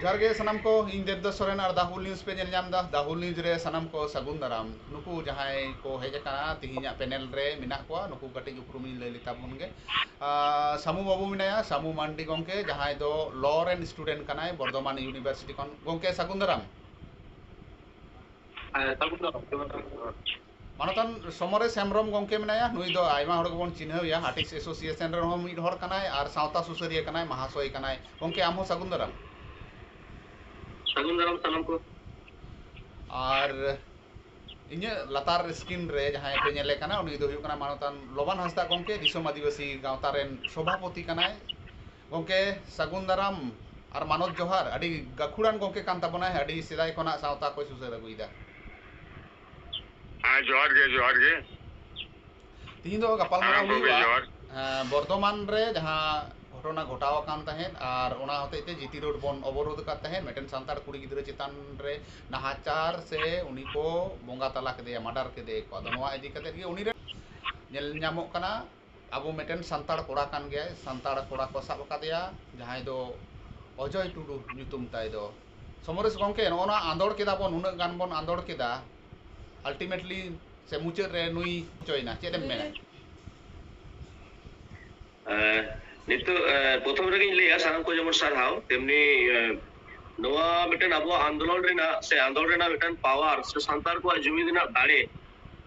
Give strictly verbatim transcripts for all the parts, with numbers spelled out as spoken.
ᱡᱚᱦᱟᱨ ᱜᱮ ᱥᱟᱱᱟᱢ ᱠᱚ, ᱤᱧ ᱫᱮᱵᱫᱟᱥ ᱥᱚᱨᱮᱱ ᱟᱨ ᱫᱟ ᱦᱩᱞ ᱱᱤᱭᱩᱡᱽ ᱯᱮ ᱧᱮᱞ ᱧᱟᱢ ᱮᱫᱟ᱾ ᱫᱟ ᱦᱩᱞ ᱱᱤᱭᱩᱡᱽ ᱨᱮ ᱥᱟᱱᱟᱢ ᱠᱚ ᱥᱟᱹᱜᱩᱱ ᱫᱟᱨᱟᱢ᱾ ᱱᱩᱠᱩ ᱡᱟᱦᱟᱸᱭ ᱠᱚ ᱦᱮᱡ ᱟᱠᱟᱱᱟ ᱛᱤᱦᱤᱧᱟᱜ ᱯᱮᱱᱮᱞ ᱨᱮ ᱢᱮᱱᱟᱜ ᱠᱚᱣᱟ, ᱱᱩᱠᱩ ᱠᱟᱹᱴᱤᱡ ᱩᱯᱨᱩᱢᱤᱧ ᱞᱟᱹᱭ ᱞᱮᱛᱟ ᱵᱚᱱ ᱜᱮ᱾ ᱟᱸ, ᱥᱟᱢᱩ ᱵᱟᱹᱵᱩ ᱢᱮᱱᱟᱭᱟ, ᱥᱟᱢᱩ ᱢᱟᱱᱰᱤ ᱜᱚᱢᱠᱮ, ᱡᱟᱦᱟᱸᱭ ᱫᱚ ᱞᱚ ᱨᱮᱱ ᱥᱴᱩᱰᱮᱱᱴ ᱠᱟᱱᱟᱭ ᱵᱚᱨᱫᱷᱚᱢᱟᱱ ᱤᱭᱩᱱᱤᱵᱷᱟᱨᱥᱤᱴᱤ ᱠᱷᱚᱱ᱾ ᱜᱚᱢᱠᱮ, ᱥᱟᱹᱜᱩᱱ ᱫᱟᱨᱟᱢ᱾ ᱦᱮᱸ, ᱥᱟᱹᱜᱩᱱ ᱫᱟᱨᱟᱢ, ᱥᱟᱹᱜᱩᱱ ᱫᱟᱨᱟᱢ᱾ ᱢᱟᱱᱚᱛᱟᱱ ᱥᱚᱢᱚᱨᱮᱥ ᱦᱮᱢᱵᱨᱚᱢ ᱜᱚᱢᱠᱮ ᱢᱮᱱᱟᱭᱟ, ᱱᱩᱭ ᱫᱚ ᱟᱭᱢᱟ ᱦᱚᱲ ᱜᱮᱵᱚᱱ ᱪᱤᱱᱦᱟᱹᱣ ᱮᱭᱟ, ᱦᱟᱴᱤᱥ ᱮᱥᱳᱥᱤᱭᱮᱥᱚᱱ ᱨᱮᱱ ᱦᱚᱸ ᱢᱤᱫ ᱦᱚᱲ ᱠᱟᱱᱟᱭ ᱟᱨ ᱥᱟᱶᱛᱟ ᱥᱩᱥᱟᱹᱨᱤᱭᱟᱹ ᱠᱟᱱᱟᱭ, ᱢᱟᱦᱟᱥᱚᱭ ᱠᱟᱱᱟᱭ᱾ ᱜᱚᱢᱠᱮ, ᱟᱢ ᱦᱚᱸ ᱥᱟᱹᱜᱩᱱ ᱫᱟᱨᱟᱢ᱾ ᱥᱟᱹᱜᱩᱱ ᱫᱟᱨᱟᱢ ᱥᱟᱱᱟᱢ ᱠᱚ᱾ ᱟᱨ ᱤᱧᱟᱹᱜ ᱞᱟᱛᱟᱨ ᱥᱠᱨᱤᱱ ᱨᱮ ᱡᱟᱦᱟᱸᱭ ᱯᱮ ᱧᱮᱞᱮ ᱠᱟᱱᱟ, ᱩᱱᱤ ᱫᱚ ᱦᱩᱭᱩᱜ ᱠᱟᱱᱟ ᱢᱟᱱᱚᱛᱟᱱ ᱞᱚᱵᱟᱱ ᱦᱟᱸᱥᱫᱟ ᱜᱚᱢᱠᱮ, ᱫᱤᱥᱚᱢ ᱟᱹᱫᱤᱵᱟᱹᱥᱤ ᱜᱟᱶᱛᱟ ᱨᱮᱱ ᱥᱚᱵᱷᱟᱯᱚᱛᱤ ᱠᱟᱱᱟᱭ᱾ ᱜᱚᱢᱠᱮ, ᱥᱟᱹᱜᱩᱱ ᱫᱟᱨᱟᱢ ᱟᱨ ᱢᱟᱱᱚᱛ ᱡᱚᱦᱟᱨ᱾ ᱟᱹᱰᱤ ᱜᱟᱹᱠᱷᱩᱲᱟᱱ ᱜᱚᱢᱠᱮ ᱠᱟᱱ ᱛᱟᱵᱚᱱᱟᱭ, ᱟᱹᱰᱤ ᱥᱮᱫᱟᱭ ᱠᱷᱚᱱᱟᱜ ᱥᱟᱶᱛᱟ ᱠᱚᱭ ᱥᱩᱥᱟᱹᱨ ᱟᱹᱜᱩᱭᱮᱫᱟ᱾ ᱦᱮᱸ, ᱡᱚᱦᱟᱨ ᱜᱮ, ᱡᱚᱦᱟᱨ ᱜᱮ᱾ ᱛᱤᱦᱤᱧ ᱫᱚ ᱜᱟᱯᱟᱞᱢᱟᱨᱟᱣ ᱦᱮᱸ, ᱜᱚᱢᱠᱮ, ᱦᱩᱭᱩᱜᱼᱟ, ᱡᱚᱦᱟᱨ᱾ ᱮᱸ, ᱵᱚᱨᱫᱷᱚᱢᱟᱱ ᱨᱮ ᱡᱟᱦᱟᱸ ᱜᱷᱚᱴᱚᱱᱟ ᱜᱷᱚᱴᱟᱣ ᱟᱠᱟᱱ ᱛᱟᱦᱮᱸᱫ ᱟᱨ ᱚᱱᱟ ᱦᱚᱛᱮᱡ ᱛᱮ ᱡᱤᱴᱤ ᱨᱳᱰ ᱵᱚᱱ ᱚᱵᱚᱨᱳᱫᱷ ᱟᱠᱟᱫ ᱛᱟᱦᱮᱸᱫ, ᱢᱤᱫᱴᱮᱱ ᱥᱟᱱᱛᱟᱲ ᱠᱩᱲᱤ ᱜᱤᱫᱽᱨᱟᱹ ᱪᱮᱛᱟᱱ ᱨᱮ ᱱᱟᱦᱟᱪᱟᱨ ᱥᱮ ᱩᱱᱤ ᱠᱚ ᱵᱚᱸᱜᱟ ᱛᱟᱞᱟ ᱠᱮᱫᱮᱭᱟ, ᱢᱟᱰᱟᱨ ᱠᱮᱫᱮᱭᱟ ᱠᱚ᱾ ᱟᱫᱚ ᱱᱚᱣᱟ ᱤᱫᱤ ᱠᱟᱛᱮᱫ ᱜᱮ ᱩᱱᱤ ᱨᱮ ᱧᱮᱞ ᱧᱟᱢᱚᱜ ᱠᱟᱱᱟ, ᱟᱵᱚ ᱢᱤᱫᱴᱮᱱ ᱥᱟᱱᱛᱟᱲ ᱠᱚᱲᱟ ᱠᱟᱱ ᱜᱮᱭᱟᱭ, ᱥᱟᱱᱛᱟᱲ ᱠᱚᱲᱟ ᱠᱚ ᱥᱟᱵ ᱟᱠᱟᱫᱮᱭᱟ, ᱡᱟᱦᱟᱸᱭ ᱫᱚ ᱚᱡᱚᱭ ᱴᱩᱰᱩ ᱧᱩᱛᱩᱢ ᱛᱟᱭ ᱫᱚ᱾ ᱥᱚᱢᱚᱨᱮᱥ ᱜᱚᱢᱠᱮ, ᱱᱚᱜᱼᱚ ᱱᱚᱣᱟ ᱟᱸᱫᱳᱲ ᱠᱮᱫᱟ ᱵᱚᱱ, ᱱᱩᱱᱟᱹᱜ ᱜᱟᱱ ᱵᱚᱱ ᱟᱸᱫᱳᱲ ᱠᱮᱫᱟ, ᱟᱞᱴᱤᱢᱮᱴᱞᱤ ᱥᱮ ᱢᱩᱪᱟᱹᱫ ᱨᱮ ᱱᱩᱭ ᱦᱚᱪᱚᱭᱮᱱᱟ, ᱪᱮᱫ ᱮᱢ ᱢᱮᱱᱟ? ᱮᱸ, ᱱᱤᱛᱚᱜ, ᱮᱸ, ᱯᱨᱚᱛᱷᱚᱢ ᱨᱮᱜᱮᱧ ᱞᱟᱹᱭᱟ ᱥᱟᱱᱟᱢ ᱠᱚ ᱡᱮᱢᱚᱱ ᱥᱟᱨᱦᱟᱣ, ᱛᱮᱢᱱᱤ, ᱮᱸ, ᱱᱚᱣᱟ ᱢᱤᱫᱴᱮᱱ ᱟᱵᱚᱣᱟᱜ ᱟᱱᱫᱳᱞᱚᱱ ᱨᱮᱱᱟᱜ ᱥᱮ ᱟᱱᱫᱳᱞᱚᱱ ᱨᱮᱱᱟᱜ ᱢᱤᱫᱴᱮᱱ ᱯᱟᱣᱟᱨ ᱥᱮ ᱥᱟᱱᱛᱟᱲ ᱠᱚᱣᱟᱜ ᱡᱩᱢᱤᱫ ᱨᱮᱱᱟᱜ ᱫᱟᱲᱮ,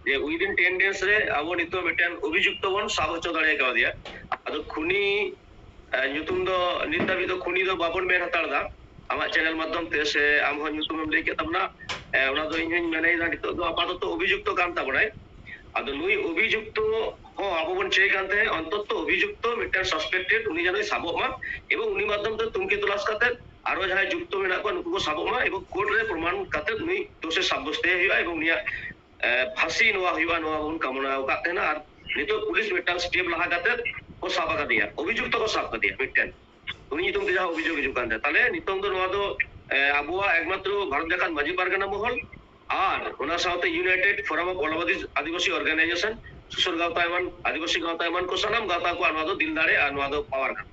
ᱡᱮ within ten days ᱨᱮ ᱟᱵᱚ ᱱᱤᱛᱚᱜ ᱢᱤᱫᱴᱮᱱ ᱚᱵᱷᱤᱡᱩᱠᱛᱚ ᱵᱚᱱ ᱥᱟᱵ ᱦᱚᱪᱚ ᱫᱟᱲᱮ ᱠᱟᱣᱫᱮᱭᱟ᱾ ᱟᱫᱚ ᱠᱷᱩᱱᱤ, ᱮᱸ, ᱧᱩᱛᱩᱢ ᱫᱚ ᱱᱤᱛ ᱫᱷᱟᱹᱵᱤᱡ ᱫᱚ ᱠᱷᱩᱱᱤ ᱫᱚ ᱵᱟᱵᱚᱱ ᱢᱮᱱ ᱦᱟᱛᱟᱲ ᱮᱫᱟ᱾ ᱟᱢᱟᱜ ᱪᱮᱱᱮᱞ ᱢᱟᱫᱽᱫᱷᱚᱢ ᱛᱮ ᱥᱮ ᱟᱢ ᱦᱚᱸ ᱧᱩᱛᱩᱢᱮᱢ ᱞᱟᱹᱭ ᱠᱮᱫ ᱛᱟᱵᱚᱱᱟ, ᱮᱸ, ᱚᱱᱟ ᱫᱚ ᱤᱧ ᱦᱚᱸᱧ ᱢᱮᱱᱮᱫᱟ ᱱᱤᱛᱚᱜ ᱫᱚ ᱟᱯᱟᱛᱚᱛᱚ ᱚᱵᱷᱤᱡᱩᱠᱛᱚ ᱠᱟᱱ ᱛᱟᱵᱚᱱᱟᱭ᱾ ᱟᱫᱚ ᱱᱩᱭ ᱚᱵᱷᱤᱡᱩᱠᱛᱚ ᱦᱚᱸ ᱟᱵᱚ ᱵᱚᱱ ᱪᱟᱹᱭ ᱠᱟᱱ ᱛᱟᱦᱮᱸᱫ, ᱚᱱᱛᱚᱛᱚ ᱚᱵᱷᱤᱡᱩᱠᱛᱚ ᱢᱤᱫᱴᱟᱝ ᱥᱟᱥᱯᱮᱠᱴᱮᱰ ᱩᱱᱤ ᱡᱮᱱᱚᱭ ᱥᱟᱵᱚᱜ ᱢᱟ ᱮᱵᱚᱝ ᱩᱱᱤ ᱢᱟᱫᱽᱫᱷᱚᱢ ᱛᱮ ᱛᱩᱱᱠᱷᱤ ᱛᱚᱞᱟᱥ ᱠᱟᱛᱮ ᱟᱨᱚ ᱡᱟᱦᱟᱸᱭ ᱡᱩᱠᱛᱚ ᱢᱮᱱᱟᱜ ᱠᱚᱣᱟ ᱱᱩᱠᱩ ᱠᱚ ᱥᱟᱵᱚᱜ ᱢᱟ ᱮᱵᱚᱝ ᱠᱳᱨᱴ ᱨᱮ ᱯᱨᱚᱢᱟᱱ ᱠᱟᱛᱮ ᱱᱩᱭ ᱫᱳᱥᱮ ᱥᱟᱵᱵᱚᱥᱛᱚᱭ ᱦᱩᱭᱩᱜᱼᱟ ᱮᱵᱚᱝ ᱩᱱᱤᱭᱟᱜ, ᱮ, ᱯᱷᱟᱸᱥᱤ ᱱᱚᱣᱟ ᱦᱩᱭᱩᱜᱼᱟ, ᱱᱚᱣᱟ ᱵᱚᱱ ᱠᱟᱢᱚᱱᱟ ᱟᱠᱟᱫ ᱛᱟᱦᱮᱱᱟ᱾ ᱟᱨ ᱱᱤᱛᱚᱜ ᱯᱩᱞᱤᱥ ᱢᱤᱫᱴᱟᱝ ᱥᱴᱮᱯ ᱞᱟᱦᱟ ᱠᱟᱛᱮ ᱠᱚ ᱥᱟᱵ ᱟᱠᱟᱫᱮᱭᱟ, ᱚᱵᱷᱤᱡᱩᱠᱛᱚ ᱠᱚ ᱥᱟᱵ ᱟᱠᱟᱫᱮᱭᱟ ᱢᱤᱫᱴᱮᱱ᱾ ᱩᱱᱤ ᱧᱩᱛᱩᱢ ᱛᱮ ᱡᱟᱦᱟᱸ ᱚᱵᱷᱤᱡᱳᱜᱽ ᱦᱤᱡᱩᱜ ᱠᱟᱱ ᱛᱟᱦᱮᱸᱫ᱾ ᱛᱟᱦᱞᱮ ᱱᱤᱛᱚᱝ ᱫᱚ ᱱᱚᱣᱟ ᱫᱚ, ᱮ, ᱟᱵᱚᱣᱟᱜ ᱮᱠᱢᱟᱛᱨᱚ ᱵᱷᱟᱨᱚᱛ ᱡᱟᱠᱟᱛ ᱢᱟᱹᱡᱷᱤ ᱯᱟᱨᱜᱟᱱᱟ ᱢᱚᱦᱚᱞ ᱟᱨ ᱚᱱᱟ ᱥᱟᱶᱛᱮ United Forum of All Adi-, Adivasi Organization, ᱥᱩᱥᱟᱹᱨ ᱜᱟᱶᱛᱟ ᱮᱢᱟᱱ, ᱟᱹᱫᱤᱵᱟᱹᱥᱤ ᱜᱟᱶᱛᱟ ᱮᱢᱟᱱ ᱠᱚ ᱥᱟᱱᱟᱢ ᱜᱟᱶᱛᱟ ᱠᱚᱣᱟᱜ ᱱᱚᱣᱟ ᱫᱚ ᱫᱤᱞ ᱫᱟᱲᱮ ᱟᱨ ᱱᱚᱣᱟ ᱫᱚ ᱯᱟᱣᱟᱨ ᱠᱟᱱᱟ᱾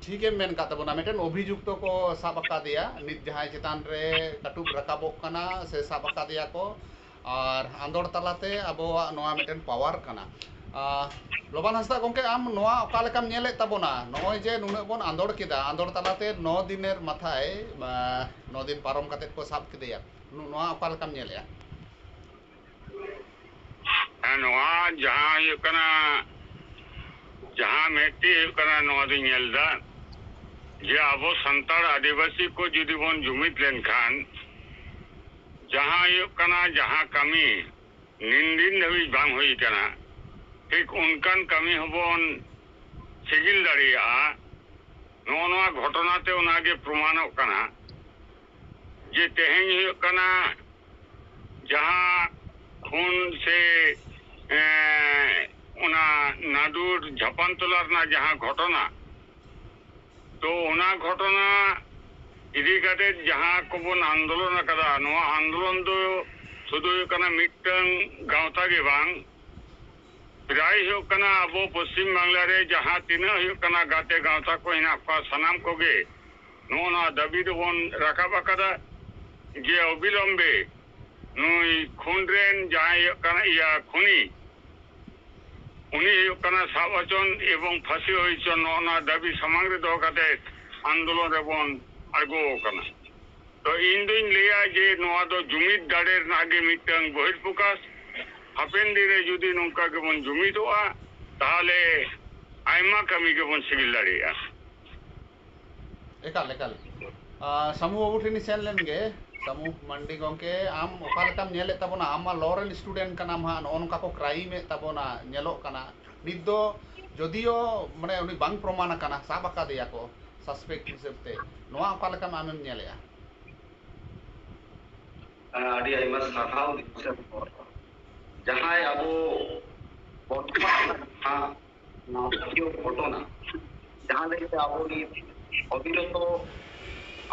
ᱴᱷᱤᱠᱮᱢ ᱢᱮᱱ ᱠᱟᱫ ᱛᱟᱵᱚᱱᱟ, ᱢᱤᱫᱴᱮᱱ ᱚᱵᱷᱤᱡᱩᱠᱛᱚ ᱠᱚ ᱥᱟᱵ ᱟᱠᱟᱫᱮᱭᱟ, ᱱᱤᱛ ᱡᱟᱦᱟᱸᱭ ᱪᱮᱛᱟᱱ ᱨᱮ ᱠᱟᱹᱴᱩᱵ ᱨᱟᱠᱟᱵᱚᱜ ᱠᱟᱱᱟ ᱥᱮ ᱥᱟᱵ ᱟᱠᱟᱫᱮᱭᱟ ᱠᱚ, ᱟᱨ ᱟᱸᱫᱳᱲ ᱛᱟᱞᱟᱛᱮ ᱟᱵᱚᱣᱟᱜ ᱱᱚᱣᱟ ᱢᱤᱫᱴᱮᱱ ᱯᱟᱣᱟᱨ ᱠᱟᱱᱟ᱾ ᱟᱸ, ᱞᱚᱵᱟᱱ ᱦᱟᱸᱥᱫᱟ ᱜᱚᱢᱠᱮ, ᱟᱢ ᱱᱚᱣᱟ ᱚᱠᱟ ᱞᱮᱠᱟᱢ ᱧᱮᱞᱮᱫ ᱛᱟᱵᱚᱱᱟ? ᱱᱚᱜᱼᱚᱭ ᱡᱮ ᱱᱩᱱᱟᱹᱜ ᱵᱚᱱ ᱟᱸᱫᱳᱲ ᱠᱮᱫᱟ, ᱟᱸᱫᱳᱲ ᱛᱟᱞᱟᱛᱮ ᱱᱚ ᱫᱤᱱᱮᱨ ᱢᱟᱛᱷᱟᱭ, ᱟᱸ, ᱱᱚ ᱫᱤᱱ ᱯᱟᱨᱚᱢ ᱠᱟᱛᱮᱫ ᱠᱚ ᱥᱟᱵ ᱠᱮᱫᱮᱭᱟ, ᱱᱚᱣᱟ ᱚᱠᱟ ᱞᱮᱠᱟᱢ ᱧᱮᱞᱮᱫᱼᱟ? ᱦᱮᱸ, ᱱᱚᱣᱟ ᱡᱟᱦᱟᱸ ᱦᱩᱭᱩᱜ ᱠᱟᱱᱟ, ᱡᱟᱦᱟᱸ ᱢᱮᱫ ᱛᱮ ᱦᱩᱭᱩᱜ ᱠᱟᱱᱟ, ᱱᱚᱣᱟ ᱫᱚᱧ ᱧᱮᱞ ᱮᱫᱟ ᱡᱮ ᱟᱵᱚ ᱥᱟᱱᱛᱟᱲ ᱟᱹᱫᱤᱵᱟᱹᱥᱤ ᱠᱚ ᱡᱩᱫᱤ ᱵᱚᱱ ᱡᱩᱢᱤᱫ ᱞᱮᱱᱠᱷᱟᱱ, ᱡᱟᱦᱟᱸ ᱦᱩᱭᱩᱜ ᱠᱟᱱᱟ, ᱡᱟᱦᱟᱸ ᱠᱟᱹᱢᱤ ᱱᱤᱱ ᱫᱤᱱ ᱫᱷᱟᱹᱵᱤᱡ ᱵᱟᱝ ᱦᱩᱭ ᱠᱟᱱᱟ, ᱴᱷᱤᱠ ᱚᱱᱠᱟᱱ ᱠᱟᱹᱢᱤ ᱦᱚᱸᱵᱚᱱ ᱥᱤᱜᱤᱞ ᱫᱟᱲᱮᱭᱟᱜᱼᱟ᱾ ᱱᱚᱜᱼᱚ ᱱᱚᱣᱟ ᱜᱷᱚᱴᱚᱱᱟ ᱛᱮ ᱚᱱᱟᱜᱮ ᱯᱨᱚᱢᱟᱱᱚᱜ ᱠᱟᱱᱟ ᱡᱮ ᱛᱮᱦᱮᱧ ᱦᱩᱭᱩᱜ ᱠᱟᱱᱟ ᱡᱟᱦᱟᱸ ᱠᱷᱩᱱ ᱥᱮ, ᱮᱸ, ᱚᱱᱟ ᱱᱟᱫᱩᱨ ᱡᱷᱟᱯᱟᱱ ᱛᱚᱞᱟ ᱨᱮᱱᱟᱜ ᱡᱟᱦᱟᱸ ᱜᱷᱚᱴᱚᱱᱟ, ᱛᱚ ᱚᱱᱟ ᱜᱷᱚᱴᱚᱱᱟ ᱤᱫᱤ ᱠᱟᱛᱮ ᱡᱟᱦᱟᱸ ᱠᱚᱵᱚᱱ ᱟᱱᱫᱳᱞᱚᱱ ᱟᱠᱟᱫᱟ, ᱱᱚᱣᱟ ᱟᱱᱫᱳᱞᱚᱱ ᱫᱚ ᱥᱩᱫᱷᱩ ᱦᱩᱭᱩᱜ ᱠᱟᱱᱟ ᱢᱤᱫᱴᱟᱝ ᱜᱟᱶᱛᱟ ᱜᱮ ᱵᱟᱝ, ᱯᱨᱟᱭ ᱦᱩᱭᱩᱜ ᱠᱟᱱᱟ ᱟᱵᱚ ᱯᱚᱥᱪᱤᱢ ᱵᱟᱝᱞᱟ ᱨᱮ ᱡᱟᱦᱟᱸ ᱛᱤᱱᱟᱹᱜ ᱦᱩᱭᱩᱜ ᱠᱟᱱᱟ ᱜᱟᱛᱮ ᱜᱟᱶᱛᱟ ᱠᱚ ᱦᱮᱱᱟᱜ ᱠᱚᱣᱟ, ᱥᱟᱱᱟᱢ ᱠᱚᱜᱮ ᱱᱚᱜᱼᱚ ᱱᱚᱣᱟ ᱫᱟᱹᱵᱤ ᱫᱚᱵᱚᱱ ᱨᱟᱠᱟᱵ ᱟᱠᱟᱫᱟ ᱡᱮ ᱚᱵᱤᱞᱚᱢᱵᱮ ᱱᱩᱭ ᱠᱷᱩᱱ ᱨᱮᱱ ᱡᱟᱦᱟᱸᱭ ᱦᱩᱭᱩᱜ ᱠᱟᱱᱟ, ᱤᱭᱟᱹ, ᱠᱷᱩᱱᱤ, ᱩᱱᱤ ᱦᱩᱭᱩᱜ ᱠᱟᱱᱟ ᱥᱟᱵ ᱦᱚᱪᱚᱱ ᱮᱵᱚᱝ ᱯᱷᱟᱹᱥᱤ ᱦᱩᱭ ᱦᱚᱪᱚᱱ, ᱱᱚᱜᱼᱚ ᱱᱚᱣᱟ ᱫᱟᱹᱵᱤ ᱥᱟᱢᱟᱝ ᱨᱮ ᱫᱚᱦᱚ ᱠᱟᱛᱮ ᱟᱱᱫᱳᱞᱚᱱ ᱨᱮᱵᱚᱱ ᱟᱬᱜᱚ ᱟᱠᱟᱱᱟ᱾ ᱛᱚ ᱤᱧ ᱫᱩᱧ ᱞᱟᱹᱭᱟ ᱡᱮ ᱱᱚᱣᱟ ᱫᱚ ᱡᱩᱢᱤᱫ ᱫᱟᱲᱮ ᱨᱮᱱᱟᱜ ᱜᱮ ᱢᱤᱫᱴᱟᱝ ᱵᱚᱦᱤᱨ ᱯᱨᱚᱠᱟᱥ᱾ ᱦᱟᱯᱮᱱ ᱫᱤᱱ ᱨᱮ ᱡᱩᱫᱤ ᱱᱚᱝᱠᱟ ᱜᱮᱵᱚᱱ ᱡᱩᱢᱤᱫᱚᱜᱼᱟ, ᱛᱟᱦᱚᱞᱮ ᱟᱭᱢᱟ ᱠᱟᱹᱢᱤ ᱜᱮᱵᱚᱱ ᱥᱤᱜᱤᱞ ᱫᱟᱲᱮᱭᱟᱜᱼᱟ᱾ ᱮᱠᱟᱞ, ᱮᱠᱟᱞ᱾ ᱟᱸ, ᱥᱟᱢᱩ ᱵᱟᱹᱵᱩ ᱴᱷᱮᱱᱤᱧ ᱥᱮᱱ ᱞᱮᱱ ᱜᱮ, ᱥᱟᱢᱩ ᱢᱟᱱᱰᱤ ᱜᱚᱢᱠᱮ, ᱟᱢ ᱚᱠᱟ ᱞᱮᱠᱟᱢ ᱧᱮᱞᱮᱫ ᱛᱟᱵᱚᱱᱟ? ᱟᱢ ᱢᱟ ᱞᱚ ᱨᱮᱱ ᱥᱴᱩᱰᱮᱱᱴ ᱠᱟᱱᱟᱢ ᱦᱟᱸᱜ, ᱱᱚᱜᱼᱚ ᱱᱚᱝᱠᱟ ᱠᱚ ᱠᱨᱟᱭᱤᱢ ᱮᱫ ᱛᱟᱵᱚᱱᱟ, ᱧᱮᱞᱚᱜ ᱠᱟᱱᱟ᱾ ᱱᱤᱛ ᱫᱚ ᱡᱚᱫᱤᱭᱳ ᱢᱟᱱᱮ ᱩᱱᱤ ᱵᱟᱝ ᱯᱨᱚᱢᱟᱱ ᱟᱠᱟᱱᱟ, ᱥᱟᱵ ᱟᱠᱟᱫᱮᱭᱟ ᱠᱚ ᱥᱟᱥᱯᱮᱠᱴ ᱦᱤᱥᱟᱹᱵ ᱛᱮ, ᱱᱚᱣᱟ ᱚᱠᱟ ᱞᱮᱠᱟᱢ ᱟᱢᱮᱢ ᱧᱮᱞᱮᱫᱼᱟ? ᱟᱹᱰᱤ ᱟᱭᱢᱟ ᱥᱟᱨᱦᱟᱣ ᱫᱤᱥᱚᱢ ᱦᱚᱲ᱾ ᱡᱟᱦᱟᱸᱭ ᱟᱵᱚ ᱵᱚᱨᱛᱚᱢᱟᱱ ᱨᱮᱱᱟᱜ ᱡᱟᱦᱟᱸ ᱱᱟᱴᱚᱠᱤᱭᱚ ᱜᱷᱚᱴᱚᱱᱟ, ᱡᱟᱦᱟᱸ ᱞᱟᱹᱜᱤᱫ ᱛᱮ ᱟᱵᱚ ᱱᱤᱛ ᱚᱵᱤᱨᱚᱛᱚ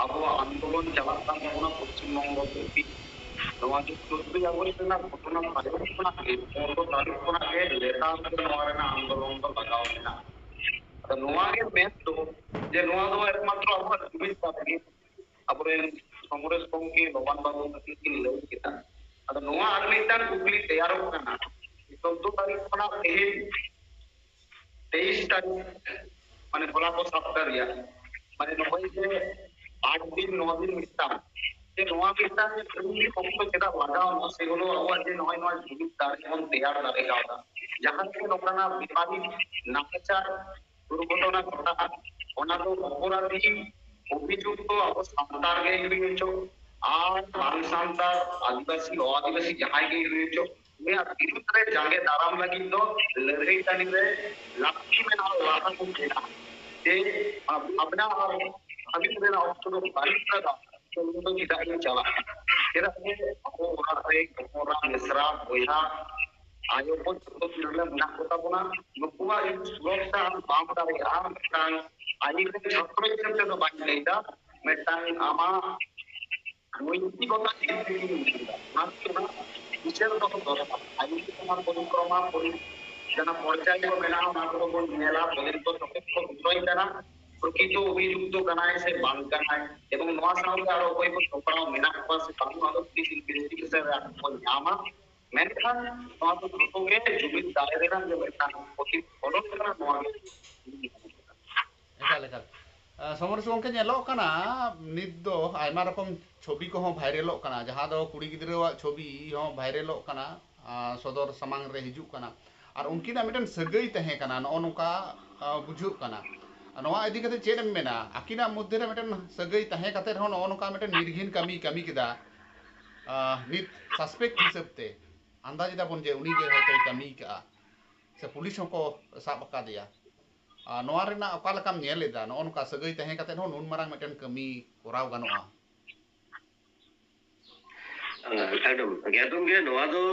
ᱟᱵᱚᱣᱟᱜ ᱟᱱᱫᱳᱞᱚᱱ ᱪᱟᱞᱟᱜ ᱠᱟᱱ ᱛᱟᱵᱚᱱᱟ ᱯᱚᱥᱪᱤᱢ ᱵᱚᱝᱜᱚ ᱫᱷᱟᱹᱵᱤᱡ, ᱱᱚᱣᱟ ᱫᱚ ᱪᱳᱫᱫᱳᱭ ᱟᱜᱚᱥᱴ ᱨᱮᱱᱟᱜ ᱜᱷᱚᱴᱚᱱᱟ ᱛᱟᱭᱚᱢ ᱠᱷᱚᱱᱟᱜ ᱜᱮ, ᱯᱚᱱᱨᱚ ᱛᱟᱹᱨᱤᱠᱷ ᱠᱷᱚᱱᱟᱜ ᱜᱮ ᱞᱮᱛᱟᱲ ᱛᱮ ᱱᱚᱣᱟ ᱨᱮᱱᱟᱜ ᱟᱱᱫᱳᱞᱚᱱ ᱫᱚ ᱞᱟᱜᱟᱣ ᱢᱮᱱᱟᱜᱼᱟ᱾ ᱱᱚᱣᱟ ᱜᱮ ᱢᱮᱱ ᱫᱚ ᱡᱮ ᱱᱚᱣᱟ ᱫᱚ ᱮᱠᱢᱟᱛᱨᱚ ᱟᱵᱚᱣᱟᱜ ᱡᱩᱢᱤᱫ ᱠᱟᱱ ᱜᱮ᱾ ᱟᱵᱚᱨᱮᱱ ᱠᱚᱝᱜᱨᱮᱥ ᱜᱚᱢᱠᱮ ᱞᱚᱵᱟᱱ ᱵᱟᱵᱩ ᱛᱟᱹᱠᱤᱱ ᱠᱤᱱ ᱞᱟᱹᱭ ᱠᱮᱫᱟ᱾ ᱟᱫᱚ ᱱᱚᱣᱟ ᱟᱨ ᱢᱤᱫᱴᱟᱝ ᱠᱩᱠᱞᱤ ᱛᱮᱭᱟᱨᱚᱜ ᱠᱟᱱᱟ, ᱪᱳᱫᱫᱳ ᱛᱟᱹᱨᱤᱠᱷ ᱠᱷᱚᱱᱟᱜ ᱛᱮᱦᱮᱧ ᱛᱮᱭᱤᱥ ᱛᱟᱹᱨᱤᱠᱷ, ᱢᱟᱱᱮ ᱦᱚᱞᱟ ᱠᱚ ᱥᱟᱯᱴᱟ ᱨᱮᱭᱟᱜ, ᱢᱟᱱᱮ ᱱᱚᱜᱼᱚᱭ ᱡᱮ ᱟᱴ ᱫᱤᱱ ᱱᱚ ᱫᱤᱱ ᱢᱤᱫᱴᱟᱝ, ᱡᱮ ᱱᱚᱣᱟ ᱢᱤᱫᱴᱟᱝ ᱚᱠᱛᱚ ᱪᱮᱫᱟᱜ ᱞᱟᱜᱟᱣ ᱱᱟ, ᱥᱮ ᱦᱚᱞᱳ ᱟᱵᱚᱣᱟᱜ ᱡᱮ ᱱᱚᱜᱼᱚᱭ ᱱᱚᱣᱟ ᱡᱩᱢᱤᱫ ᱫᱟᱲᱮ ᱵᱚᱱ ᱛᱮᱭᱟᱨ ᱫᱟᱲᱮ ᱠᱟᱣᱫᱟ, ᱡᱟᱦᱟᱸ ᱨᱮ ᱱᱚᱝᱠᱟᱱᱟᱜ ᱵᱮᱯᱟᱨᱤ ᱱᱟᱦᱟᱪᱟᱨ ᱫᱩᱨᱜᱷᱚᱴᱚᱱᱟ ᱜᱷᱚᱴᱟᱜᱼᱟ, ᱚᱱᱟ ᱫᱚ ᱚᱯᱚᱨᱟᱫᱷᱤ ᱚᱵᱷᱤᱡᱩᱠᱛᱚ ᱟᱵᱚ ᱥᱟᱱᱛᱟᱲ ᱜᱮ ᱦᱩᱭ ᱦᱚᱪᱚ, ᱟᱨ ᱵᱟᱝ ᱥᱟᱱᱛᱟᱲ, ᱟᱹᱫᱤᱵᱟᱹᱥᱤ, ᱚ ᱟᱹᱫᱤᱵᱟᱹᱥᱤ ᱡᱟᱦᱟᱸᱭ ᱜᱮ ᱦᱩᱭ ᱦᱚᱪᱚ, ᱩᱱᱤᱭᱟᱜ ᱵᱤᱨᱩᱫᱷ ᱨᱮ ᱡᱟᱸᱜᱮ ᱫᱟᱨᱟᱢ ᱞᱟᱹᱜᱤᱫ ᱫᱚ ᱞᱟᱹᱲᱦᱟᱹᱭ ᱴᱟᱺᱰᱤ ᱨᱮ ᱞᱟᱹᱠᱛᱤ ᱢᱮᱱᱟᱜᱼᱟ, ᱞᱟᱦᱟ ᱠᱚ ᱪᱮᱫᱟ᱾ ᱡᱮ ᱵᱷᱟᱵᱽᱱᱟ ᱟᱨ ᱵᱷᱟᱹᱵᱤᱛ ᱨᱮᱱᱟᱜ ᱚᱠᱛᱚ ᱫᱚ ᱵᱟᱹᱱᱩᱜ ᱠᱟᱫᱟ, ᱛᱚ ᱩᱱᱤ ᱫᱚ ᱪᱮᱫᱟᱜ ᱤᱧ ᱪᱟᱞᱟᱜᱼᱟ? ᱪᱮᱫᱟᱜ ᱥᱮ ᱟᱵᱚ ᱚᱲᱟᱜ ᱨᱮ ᱦᱚᱯᱚᱱ ᱮᱨᱟ, ᱢᱤᱥᱨᱟ, ᱵᱚᱭᱦᱟ, ᱟᱭᱳ ᱠᱚ ᱡᱚᱛᱚ ᱛᱤᱨᱞᱟᱹ ᱢᱮᱱᱟᱜ ᱠᱚᱛᱟ ᱵᱚᱱᱟ, ᱱᱩᱠᱩᱣᱟᱜ ᱡᱩᱫᱤ ᱥᱩᱨᱚᱠᱥᱟ ᱟᱢ ᱵᱟᱢ ᱫᱟᱲᱮᱭᱟᱜᱼᱟ, ᱢᱤᱫᱴᱟᱝ ᱟᱹᱭᱤᱱ ᱨᱮ ᱪᱷᱟᱛᱨᱚ ᱦᱤᱥᱟᱹᱵ ᱛᱮᱫᱚ ᱵᱟᱹᱧ ᱞᱟᱹᱭᱫᱟ, ᱢᱤᱫᱴᱟᱝ ᱟᱢᱟᱜ ᱱᱳᱭᱛᱤᱠᱚᱛᱟ ᱪᱮᱫ ᱞᱮᱠᱟᱧ ᱞᱟᱹᱭᱫᱟ, ᱚᱱᱟ ᱫᱚ ᱚᱱᱟ ᱵᱤᱪᱟᱹᱨ ᱫᱚᱦᱚ ᱫᱚᱨᱠᱟᱨ᱾ ᱟᱹᱭᱤᱱ ᱨᱮᱱᱟᱜ ᱯᱚᱨᱤᱠᱨᱚᱢᱟ, ᱯᱚᱨᱤ-, ᱡᱟᱦᱟᱸ ᱯᱚᱨᱡᱟᱭ ᱠᱚ ᱢᱮᱱᱟᱜᱼᱟ, ᱚᱱᱟ ᱠᱚᱫᱚ ᱵᱚᱱ ᱧᱮᱞᱟ, ᱛᱚᱫᱚᱱᱛᱚ ᱥᱟᱯᱮᱠᱠᱷᱚ ᱵᱤᱥᱚᱭ ᱠᱟᱱᱟ, ᱯᱨᱚᱠᱤᱛᱚ ᱚᱵᱷᱤᱡᱩᱠᱛᱚ ᱠᱟᱱᱟᱭ ᱥᱮ ᱵᱟᱝ ᱠᱟᱱᱟᱭ, ᱮᱵᱚᱝ ᱱᱚᱣᱟ ᱥᱟᱶᱛᱮ ᱟᱨᱚ ᱚᱠᱚᱭ ᱠᱚ ᱡᱚᱯᱲᱟᱣ ᱢᱮᱱᱟᱜ ᱠᱚᱣᱟ ᱥᱮ ᱵᱟᱝ, ᱱᱚᱣᱟ ᱫᱚ ᱯᱩᱞᱤᱥ ᱤᱱᱵᱷᱮᱥᱴᱤᱜᱮᱥᱚᱱ ᱨᱮ ᱟᱵᱚ ᱵᱚᱱ ᱧᱟᱢᱟ᱾ ᱢᱮᱱᱠᱷᱟᱱ ᱱᱚᱣᱟ ᱫᱚ ᱡᱚᱛᱚ ᱜᱮ ᱡᱩᱢᱤᱫ ᱫᱟᱲᱮ ᱨᱮᱱᱟᱜ ᱜᱮ ᱢᱤᱫᱴᱟᱝ ᱯᱨᱚᱛᱤᱯᱷᱚᱞᱚᱱ ᱠᱟᱱᱟ, ᱱᱚᱣᱟ ᱜᱮ᱾ ᱮᱠᱟᱞ, ᱮᱠᱟᱞ᱾ ᱟᱸ, ᱥᱚᱢᱚᱨᱮᱥ ᱜᱚᱢᱠᱮ, ᱧᱮᱞᱚᱜ ᱠᱟᱱᱟ ᱱᱤᱛ ᱫᱚ ᱟᱭᱢᱟ ᱨᱚᱠᱚᱢ ᱪᱷᱚᱵᱤ ᱠᱚᱦᱚᱸ ᱵᱷᱟᱭᱨᱟᱞᱚᱜ ᱠᱟᱱᱟ, ᱡᱟᱦᱟᱸ ᱫᱚ ᱠᱩᱲᱤ ᱜᱤᱫᱽᱨᱟᱹᱣᱟᱜ ᱪᱷᱚᱵᱤ ᱦᱚᱸ ᱵᱷᱟᱭᱨᱟᱞᱚᱜ ᱠᱟᱱᱟ, ᱟᱸ, ᱥᱚᱫᱚᱨ ᱥᱟᱢᱟᱝ ᱨᱮ ᱦᱤᱡᱩᱜ ᱠᱟᱱᱟ᱾ ᱟᱨ ᱩᱱᱠᱤᱱᱟᱜ ᱢᱤᱫᱴᱮᱱ ᱥᱟᱹᱜᱟᱹᱭ ᱛᱟᱦᱮᱸ ᱠᱟᱱᱟ, ᱱᱚᱜᱼᱚ ᱱᱚᱝᱠᱟ, ᱟᱸ, ᱵᱩᱡᱷᱟᱹᱜ ᱠᱟᱱᱟ᱾ ᱱᱚᱣᱟ ᱤᱫᱤ ᱠᱟᱛᱮ ᱪᱮᱫ ᱮᱢ ᱢᱮᱱᱟ? ᱟᱹᱠᱤᱱᱟᱜ ᱢᱚᱫᱽᱫᱷᱮ ᱨᱮ ᱢᱤᱫᱴᱮᱱ ᱥᱟᱹᱜᱟᱹᱭ ᱛᱟᱦᱮᱸ ᱠᱟᱛᱮ ᱨᱮᱦᱚᱸ ᱱᱚᱜᱼᱚ ᱱᱚᱝᱠᱟ ᱢᱤᱫᱴᱮᱱ ᱱᱤᱨᱜᱷᱤᱱ ᱠᱟᱹᱢᱤ ᱠᱟᱹᱢᱤ ᱠᱮᱫᱟ, ᱟᱸ, ᱱᱤᱛ suspect ᱦᱤᱥᱟᱹᱵ ᱛᱮ ᱟᱱᱫᱟᱡ ᱮᱫᱟ ᱵᱚᱱ ᱡᱮ ᱩᱱᱤ ᱜᱮ ᱦᱚᱭᱛᱳᱭ ᱠᱟᱹᱢᱤ ᱠᱟᱜᱼᱟ, ᱥᱮ ᱯᱩᱞᱤᱥ ᱦᱚᱸᱠᱚ ᱥᱟᱵ ᱟᱠᱟᱫᱮᱭᱟ᱾ ᱟᱨ ᱱᱚᱣᱟ ᱨᱮᱱᱟᱜ ᱚᱠᱟ ᱞᱮᱠᱟᱢ ᱧᱮᱞ ᱮᱫᱟ, ᱱᱚᱜᱼᱚ ᱱᱚᱝᱠᱟ ᱥᱟᱹᱜᱟᱹᱭ ᱛᱟᱦᱮᱸ ᱠᱟᱛᱮ ᱦᱚᱸ ᱱᱩᱱ ᱢᱟᱨᱟᱝ ᱢᱤᱫᱴᱮᱱ ᱠᱟᱹᱢᱤ ᱠᱚᱨᱟᱣ ᱜᱟᱱᱚᱜᱼᱟ? ᱮᱠᱫᱚᱢ, ᱮᱠᱫᱚᱢ ᱜᱮ ᱱᱚᱣᱟ ᱫᱚ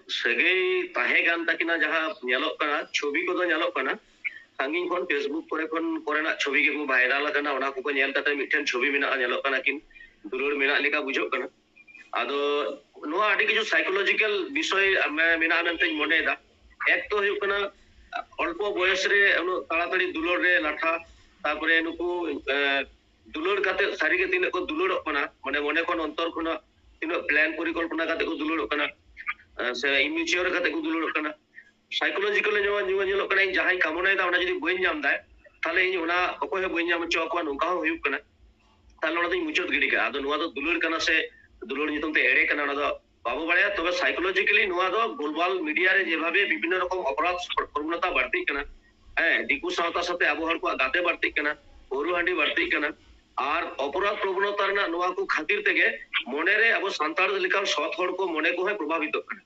ᱥᱟᱹᱜᱟᱹᱭ ᱛᱟᱦᱮᱸ ᱠᱟᱱ ᱛᱟᱹᱠᱤᱱᱟ, ᱡᱟᱦᱟᱸ ᱧᱮᱞᱚᱜ ᱠᱟᱱᱟ, ᱪᱷᱚᱵᱤ ᱠᱚᱫᱚ ᱧᱮᱞᱚᱜ ᱠᱟᱱᱟ, ᱥᱟᱺᱜᱤᱧ ᱠᱷᱚᱱ Facebook ᱠᱚᱨᱮ ᱠᱷᱚᱱ, ᱠᱚᱨᱮᱱᱟᱜ ᱪᱷᱚᱵᱤ ᱜᱮᱠᱚ viral ᱟᱠᱟᱱᱟ, ᱚᱱᱟ ᱠᱚᱠᱚ ᱧᱮᱞ ᱠᱟᱛᱮ ᱢᱤᱫᱴᱷᱮᱱ ᱪᱷᱚᱵᱤ ᱢᱮᱱᱟᱜᱼᱟ, ᱧᱮᱞᱚᱜ ᱠᱟᱱᱟ ᱠᱤᱱ ᱫᱩᱞᱟᱹᱲ ᱢᱮᱱᱟᱜ ᱞᱮᱠᱟ ᱵᱩᱡᱷᱟᱹᱜ ᱠᱟᱱᱟ᱾ ᱟᱫᱚ ᱱᱚᱣᱟ ᱟᱹᱰᱤ ᱠᱤᱪᱷᱩ psychological ᱵᱤᱥᱚᱭ ᱢᱮ-, ᱢᱮᱱᱟᱜᱼᱟ ᱢᱮᱱᱛᱮᱧ ᱢᱚᱱᱮᱭᱮᱫᱟ᱾ ᱮᱠ ᱛᱚ ᱦᱩᱭᱩᱜ ᱠᱟᱱᱟ, ᱚᱞᱯᱚ ᱵᱚᱭᱚᱥ ᱨᱮ ᱩᱱᱟᱹᱜ ᱛᱟᱲᱟᱛᱟᱲᱤ ᱫᱩᱞᱟᱹᱲ ᱨᱮ ᱞᱟᱴᱷᱟ, ᱛᱟᱨᱯᱚᱨᱮ ᱱᱩᱠᱩ ᱫᱩᱞᱟᱹᱲ ᱠᱟᱛᱮ ᱥᱟᱹᱨᱤᱜᱮ ᱛᱤᱱᱟᱹᱜ ᱠᱚ ᱫᱩᱞᱟᱹᱲᱚᱜ ᱠᱟᱱᱟ, ᱢᱟᱱᱮ ᱢᱚᱱᱮ ᱠᱷᱚᱱ ᱚᱱᱛᱚᱨ ᱠᱷᱚᱱᱟᱜ ᱛᱤᱱᱟᱹᱜ ᱯᱞᱟᱱ ᱯᱚᱨᱤᱠᱚᱞᱯᱚᱱᱟ ᱠᱟᱛᱮ ᱠᱚ ᱫᱩᱞᱟᱹᱲᱚᱜ ᱠᱟᱱᱟ, ᱥᱮ ᱤᱢᱤᱪᱩᱭᱟᱨ ᱠᱟᱛᱮ ᱠᱚ ᱫᱩᱞᱟᱹᱲᱚᱜ ᱠᱟᱱᱟ᱾ ᱥᱟᱭᱠᱳᱞᱚᱡᱤᱠᱟᱞ ᱧᱮᱞᱚᱜ ᱠᱟᱱᱟ, ᱤᱧ ᱡᱟᱦᱟᱸᱧ ᱠᱟᱢᱚᱱᱟᱭᱮᱫᱟ ᱚᱱᱟ ᱡᱩᱫᱤ ᱵᱟᱹᱧ ᱧᱟᱢ ᱫᱟ, ᱛᱟᱦᱞᱮ ᱤᱧ ᱚᱱᱟ ᱚᱠᱚᱭ ᱦᱚᱸ ᱵᱟᱹᱧ ᱧᱟᱢ ᱦᱚᱪᱚ ᱟᱠᱚᱣᱟ, ᱱᱚᱝᱠᱟ ᱦᱚᱸ ᱦᱩᱭᱩᱜ ᱠᱟᱱᱟ᱾ ᱛᱟᱦᱞᱮ ᱚᱱᱟ ᱫᱚᱧ ᱢᱩᱪᱟᱹᱫ ᱜᱤᱰᱤ ᱠᱟᱜᱼᱟ᱾ ᱟᱫᱚ ᱱᱚᱣᱟ ᱫᱚ ᱫᱩᱞᱟᱹᱲ ᱠᱟᱱᱟ ᱥᱮ ᱫᱩᱞᱟᱹᱲ ᱧᱩᱛᱩᱢ ᱛᱮ ᱮᱲᱮ ᱠᱟᱱᱟ, ᱚᱱᱟ ᱫᱚ ᱵᱟᱵᱚ ᱵᱟᱲᱟᱭᱟ᱾ ᱛᱚᱵᱮ ᱥᱟᱭᱠᱳᱞᱚᱡᱤᱠᱟᱞᱤ ᱱᱚᱣᱟ ᱫᱚ ᱜᱞᱳᱵᱟᱞ ᱢᱤᱰᱤᱭᱟ ᱨᱮ ᱡᱮᱵᱷᱟᱵᱮ ᱵᱤᱵᱷᱤᱱᱱᱚ ᱨᱚᱠᱚᱢ ᱚᱯᱚᱨᱟᱫᱷ ᱯᱨᱚᱵᱚᱱᱚᱛᱟ ᱵᱟᱹᱲᱛᱤᱜ ᱠᱟᱱᱟ, ᱦᱮᱸ, ᱫᱤᱠᱩ ᱥᱟᱶᱛᱟ ᱥᱟᱶᱛᱮ ᱟᱵᱚ ᱦᱚᱲ ᱠᱚᱣᱟᱜ ᱜᱟᱛᱮ ᱵᱟᱹᱲᱛᱤᱜ ᱠᱟᱱᱟ, ᱯᱟᱹᱣᱨᱟᱹ ᱦᱟᱺᱰᱤ ᱵᱟᱹᱲᱛᱤᱜ ᱠᱟᱱᱟ, ᱟᱨ ᱚᱯᱚᱨᱟᱫᱷ ᱯᱨᱚᱵᱚᱱᱚᱛᱟ ᱨᱮᱱᱟᱜ ᱱᱚᱣᱟ ᱠᱚ ᱠᱷᱟᱹᱛᱤᱨ ᱛᱮᱜᱮ ᱢᱚᱱᱮᱨᱮ ᱟᱵᱚ ᱥᱟᱱᱛᱟᱲ ᱞᱮᱠᱟᱱ ᱥᱚᱛ ᱦᱚᱲ ᱠᱚ ᱢᱚᱱᱮ ᱠᱚᱦᱚᱸ ᱯᱨᱚᱵᱷᱟᱵᱤᱛᱚᱜ ᱠᱟᱱᱟ᱾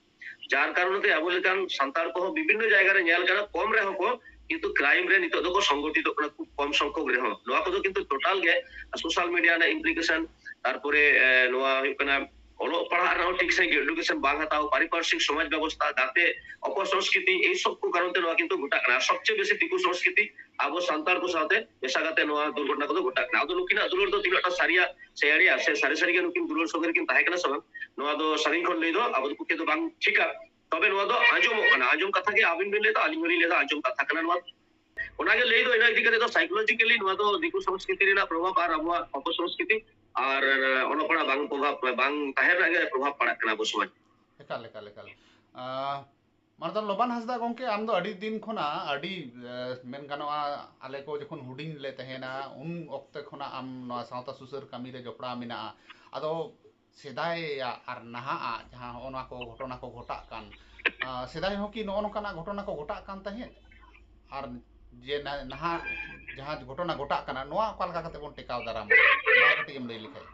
ᱡᱟᱨ ᱠᱟᱨᱚᱱ ᱛᱮ ᱟᱵᱚ ᱞᱮᱠᱟᱱ ᱥᱟᱱᱛᱟᱲ ᱠᱚᱦᱚᱸ ᱵᱤᱵᱷᱤᱱᱱᱚ ᱡᱟᱭᱜᱟ ᱨᱮ ᱧᱮᱞ ᱠᱟᱱᱟ, ᱠᱚᱢ ᱨᱮᱦᱚᱸ ᱠᱚ ᱠᱤᱱᱛᱩ ᱠᱨᱟᱭᱤᱢ ᱨᱮ ᱱᱤᱛᱚᱜ ᱫᱚᱠᱚ ᱥᱚᱝᱜᱚᱴᱷᱤᱛᱚᱜ ᱠᱟᱱᱟ, ᱠᱷᱩᱵ ᱠᱚᱢ ᱥᱚᱝᱠᱷᱚᱠ ᱨᱮᱦᱚᱸ᱾ ᱱᱚᱣᱟ ᱠᱚᱫᱚ ᱠᱤᱱᱛᱩ ᱴᱳᱴᱟᱞ ᱜᱮ ᱥᱳᱥᱟᱞ ᱢᱤᱰᱤᱭᱟ ᱨᱮᱱᱟᱜ ᱤᱢᱯᱞᱤᱠᱮᱥᱚᱱ, ᱛᱟᱨᱯᱚᱨᱮ ᱮ, ᱱᱚᱣᱟ ᱦᱩᱭᱩᱜ ᱠᱟᱱᱟ ᱚᱞᱚᱜ ᱯᱟᱲᱦᱟᱜ ᱨᱮᱦᱚᱸ ᱴᱷᱤᱠ ᱥᱟᱺᱦᱤᱡ ᱮᱰᱩᱠᱮᱥᱚᱱ ᱵᱟᱝ ᱦᱟᱛᱟᱣ, ᱯᱟᱨᱤᱯᱟᱨᱥᱤᱠ ᱥᱚᱢᱟᱡᱽ ᱵᱮᱵᱚᱥᱛᱷᱟ, ᱜᱟᱛᱮ, ᱚᱯᱚᱥᱚᱝᱥᱠᱨᱤᱛᱤ, ᱮᱭ ᱥᱚᱵ ᱠᱚ ᱠᱟᱨᱚᱱ ᱛᱮ ᱱᱚᱣᱟ ᱠᱤᱱᱛᱩ ᱜᱷᱚᱴᱟᱜ ᱠᱟᱱᱟ᱾ ᱟᱨ ᱥᱚᱵᱪᱮᱭᱮ ᱵᱮᱥᱤ ᱫᱤᱠᱩ ᱥᱚᱝᱥᱠᱨᱤᱛᱤ ᱟᱵᱚ ᱥᱟᱱᱛᱟᱲ ᱠᱚ ᱥᱟᱶᱛᱮ ᱢᱮᱥᱟ ᱠᱟᱛᱮ ᱱᱚᱣᱟ ᱫᱩᱨᱜᱷᱚᱴᱚᱱᱟ ᱠᱚᱫᱚ ᱜᱷᱚᱴᱟᱜ ᱠᱟᱱᱟ᱾ ᱟᱫᱚ ᱱᱩᱠᱤᱱᱟᱜ ᱫᱩᱞᱟᱹᱲ ᱫᱚ ᱛᱤᱱᱟᱹᱜ ᱴᱟ ᱥᱟᱹᱨᱤᱭᱟ ᱥᱮ ᱮᱲᱮᱭᱟ, ᱥᱮ ᱥᱟᱹᱨᱤ ᱥᱟᱹᱨᱤ ᱜᱮ ᱱᱩᱠᱤᱱ ᱫᱩᱞᱟᱹᱲ ᱥᱚᱸᱜᱮ ᱨᱮᱠᱤᱱ ᱛᱟᱦᱮᱸ ᱠᱟᱱᱟ ᱥᱮ ᱵᱟᱝ, ᱱᱚᱣᱟ ᱫᱚ ᱥᱟᱺᱜᱤᱧ ᱠᱷᱚᱱ ᱞᱟᱹᱭ ᱫᱚ ᱟᱵᱚ ᱫᱚ ᱯᱚᱠᱠᱷᱮ ᱫᱚ ᱵᱟᱝ ᱴᱷᱤᱠᱟ᱾ ᱛᱚᱵᱮ ᱱᱚᱣᱟ ᱫᱚ ᱟᱸᱡᱚᱢᱚᱜ ᱠᱟᱱᱟ, ᱟᱸᱡᱚᱢ ᱠᱟᱛᱷᱟ ᱜᱮ ᱟᱹᱵᱤᱱ ᱵᱤᱱ ᱞᱟᱹᱭ ᱫᱟ, ᱟᱹᱞᱤᱧ ᱦᱚᱸᱞᱤᱧ ᱞᱟᱹᱭ ᱫᱟ ᱟᱸᱡᱚᱢ ᱠᱟᱛᱷᱟ ᱠᱟᱱᱟ ᱱᱚᱣᱟ᱾ ᱚᱱᱟᱜᱮ ᱞᱟᱹᱭ ᱫᱚ ᱤᱱᱟᱹ ᱤᱫᱤ ᱠᱟᱛᱮ ᱫᱚ ᱥᱟᱭᱠᱳᱞᱚᱡᱤᱠᱟᱞᱤ ᱱᱚᱣᱟ ᱫᱚ ᱫᱤᱠᱩ ᱥᱚᱝᱥᱠᱨᱤᱛᱤ ᱨᱮᱱᱟᱜ ᱯᱨᱚᱵᱷᱟᱵᱽ ᱟᱨ ᱟᱵᱚᱣᱟᱜ ᱚᱯᱚᱥᱚᱝᱥᱠᱨᱤᱛᱤ ᱟᱨ ᱚᱞᱚᱜ ᱯᱟᱲᱦᱟᱜ ᱵᱟᱝ ᱯᱨᱚᱵᱷᱟᱵᱽ, ᱵᱟᱝ ᱛᱟᱦᱮᱸ ᱨᱮᱱᱟᱜ ᱜᱮ ᱯᱨᱚᱵᱷᱟᱵᱽ ᱯᱟᱲᱟᱜ ᱠᱟᱱᱟ ᱟᱵᱚ ᱥᱚᱢᱟᱡᱽ᱾ ᱮᱠᱟᱞ, ᱮᱠᱟᱞ, ᱮᱠᱟᱞ᱾ ᱟᱸ, ᱢᱟᱱᱚᱛᱟᱱ ᱞᱚᱵᱟᱱ ᱦᱟᱸᱥᱫᱟ ᱜᱚᱢᱠᱮ, ᱟᱢ ᱫᱚ ᱟᱹᱰᱤ ᱫᱤᱱ ᱠᱷᱚᱱᱟᱜ, ᱟᱹᱰᱤ, ᱮ, ᱢᱮᱱ ᱜᱟᱱᱚᱜᱼᱟ, ᱟᱞᱮ ᱠᱚ ᱡᱚᱠᱷᱚᱱ ᱦᱩᱰᱤᱧ ᱞᱮ ᱛᱟᱦᱮᱱᱟ, ᱩᱱ ᱚᱠᱛᱮ ᱠᱷᱚᱱᱟᱜ ᱟᱢ ᱱᱚᱣᱟ ᱥᱟᱶᱛᱟ ᱥᱩᱥᱟᱹᱨ ᱠᱟᱹᱢᱤ ᱨᱮ ᱡᱚᱯᱲᱟᱣ ᱢᱮᱱᱟᱜᱼᱟ᱾ ᱟᱫᱚ ᱥᱮᱫᱟᱭᱟᱜ ᱟᱨ ᱱᱟᱦᱟᱜ ᱡᱟᱦᱟᱸ ᱦᱚᱸᱜᱼᱚ ᱱᱚᱣᱟ ᱠᱚ ᱜᱷᱚᱴᱚᱱᱟ ᱠᱚ ᱜᱷᱚᱴᱟᱜ ᱠᱟᱱ, ᱟᱸ, ᱥᱮᱫᱟᱭ ᱦᱚᱸ ᱠᱤ ᱱᱚᱜᱼᱚ ᱱᱚᱝᱠᱟᱱᱟᱜ ᱜᱷᱚᱴᱚᱱᱟ ᱠᱚ ᱜᱷᱚᱴᱟᱜ ᱠᱟᱱ ᱛᱟᱦᱮᱸᱫ? ᱟᱨ ᱡᱮ ᱱᱟ-, ᱱᱟᱦᱟᱜ ᱡᱟᱦᱟᱸ ᱜᱷᱚᱴᱚᱱᱟ ᱜᱷᱚᱴᱟᱜ ᱠᱟᱱᱟ, ᱱᱚᱣᱟ ᱚᱠᱟ ᱞᱮᱠᱟ ᱠᱟᱛᱮ ᱵᱚᱱ ᱴᱮᱠᱟᱣ ᱫᱟᱨᱟᱢᱟ? ᱱᱚᱣᱟ ᱠᱟᱹᱴᱤᱡ ᱮᱢ ᱞᱟᱹᱭ ᱞᱮᱠᱷᱟᱡ᱾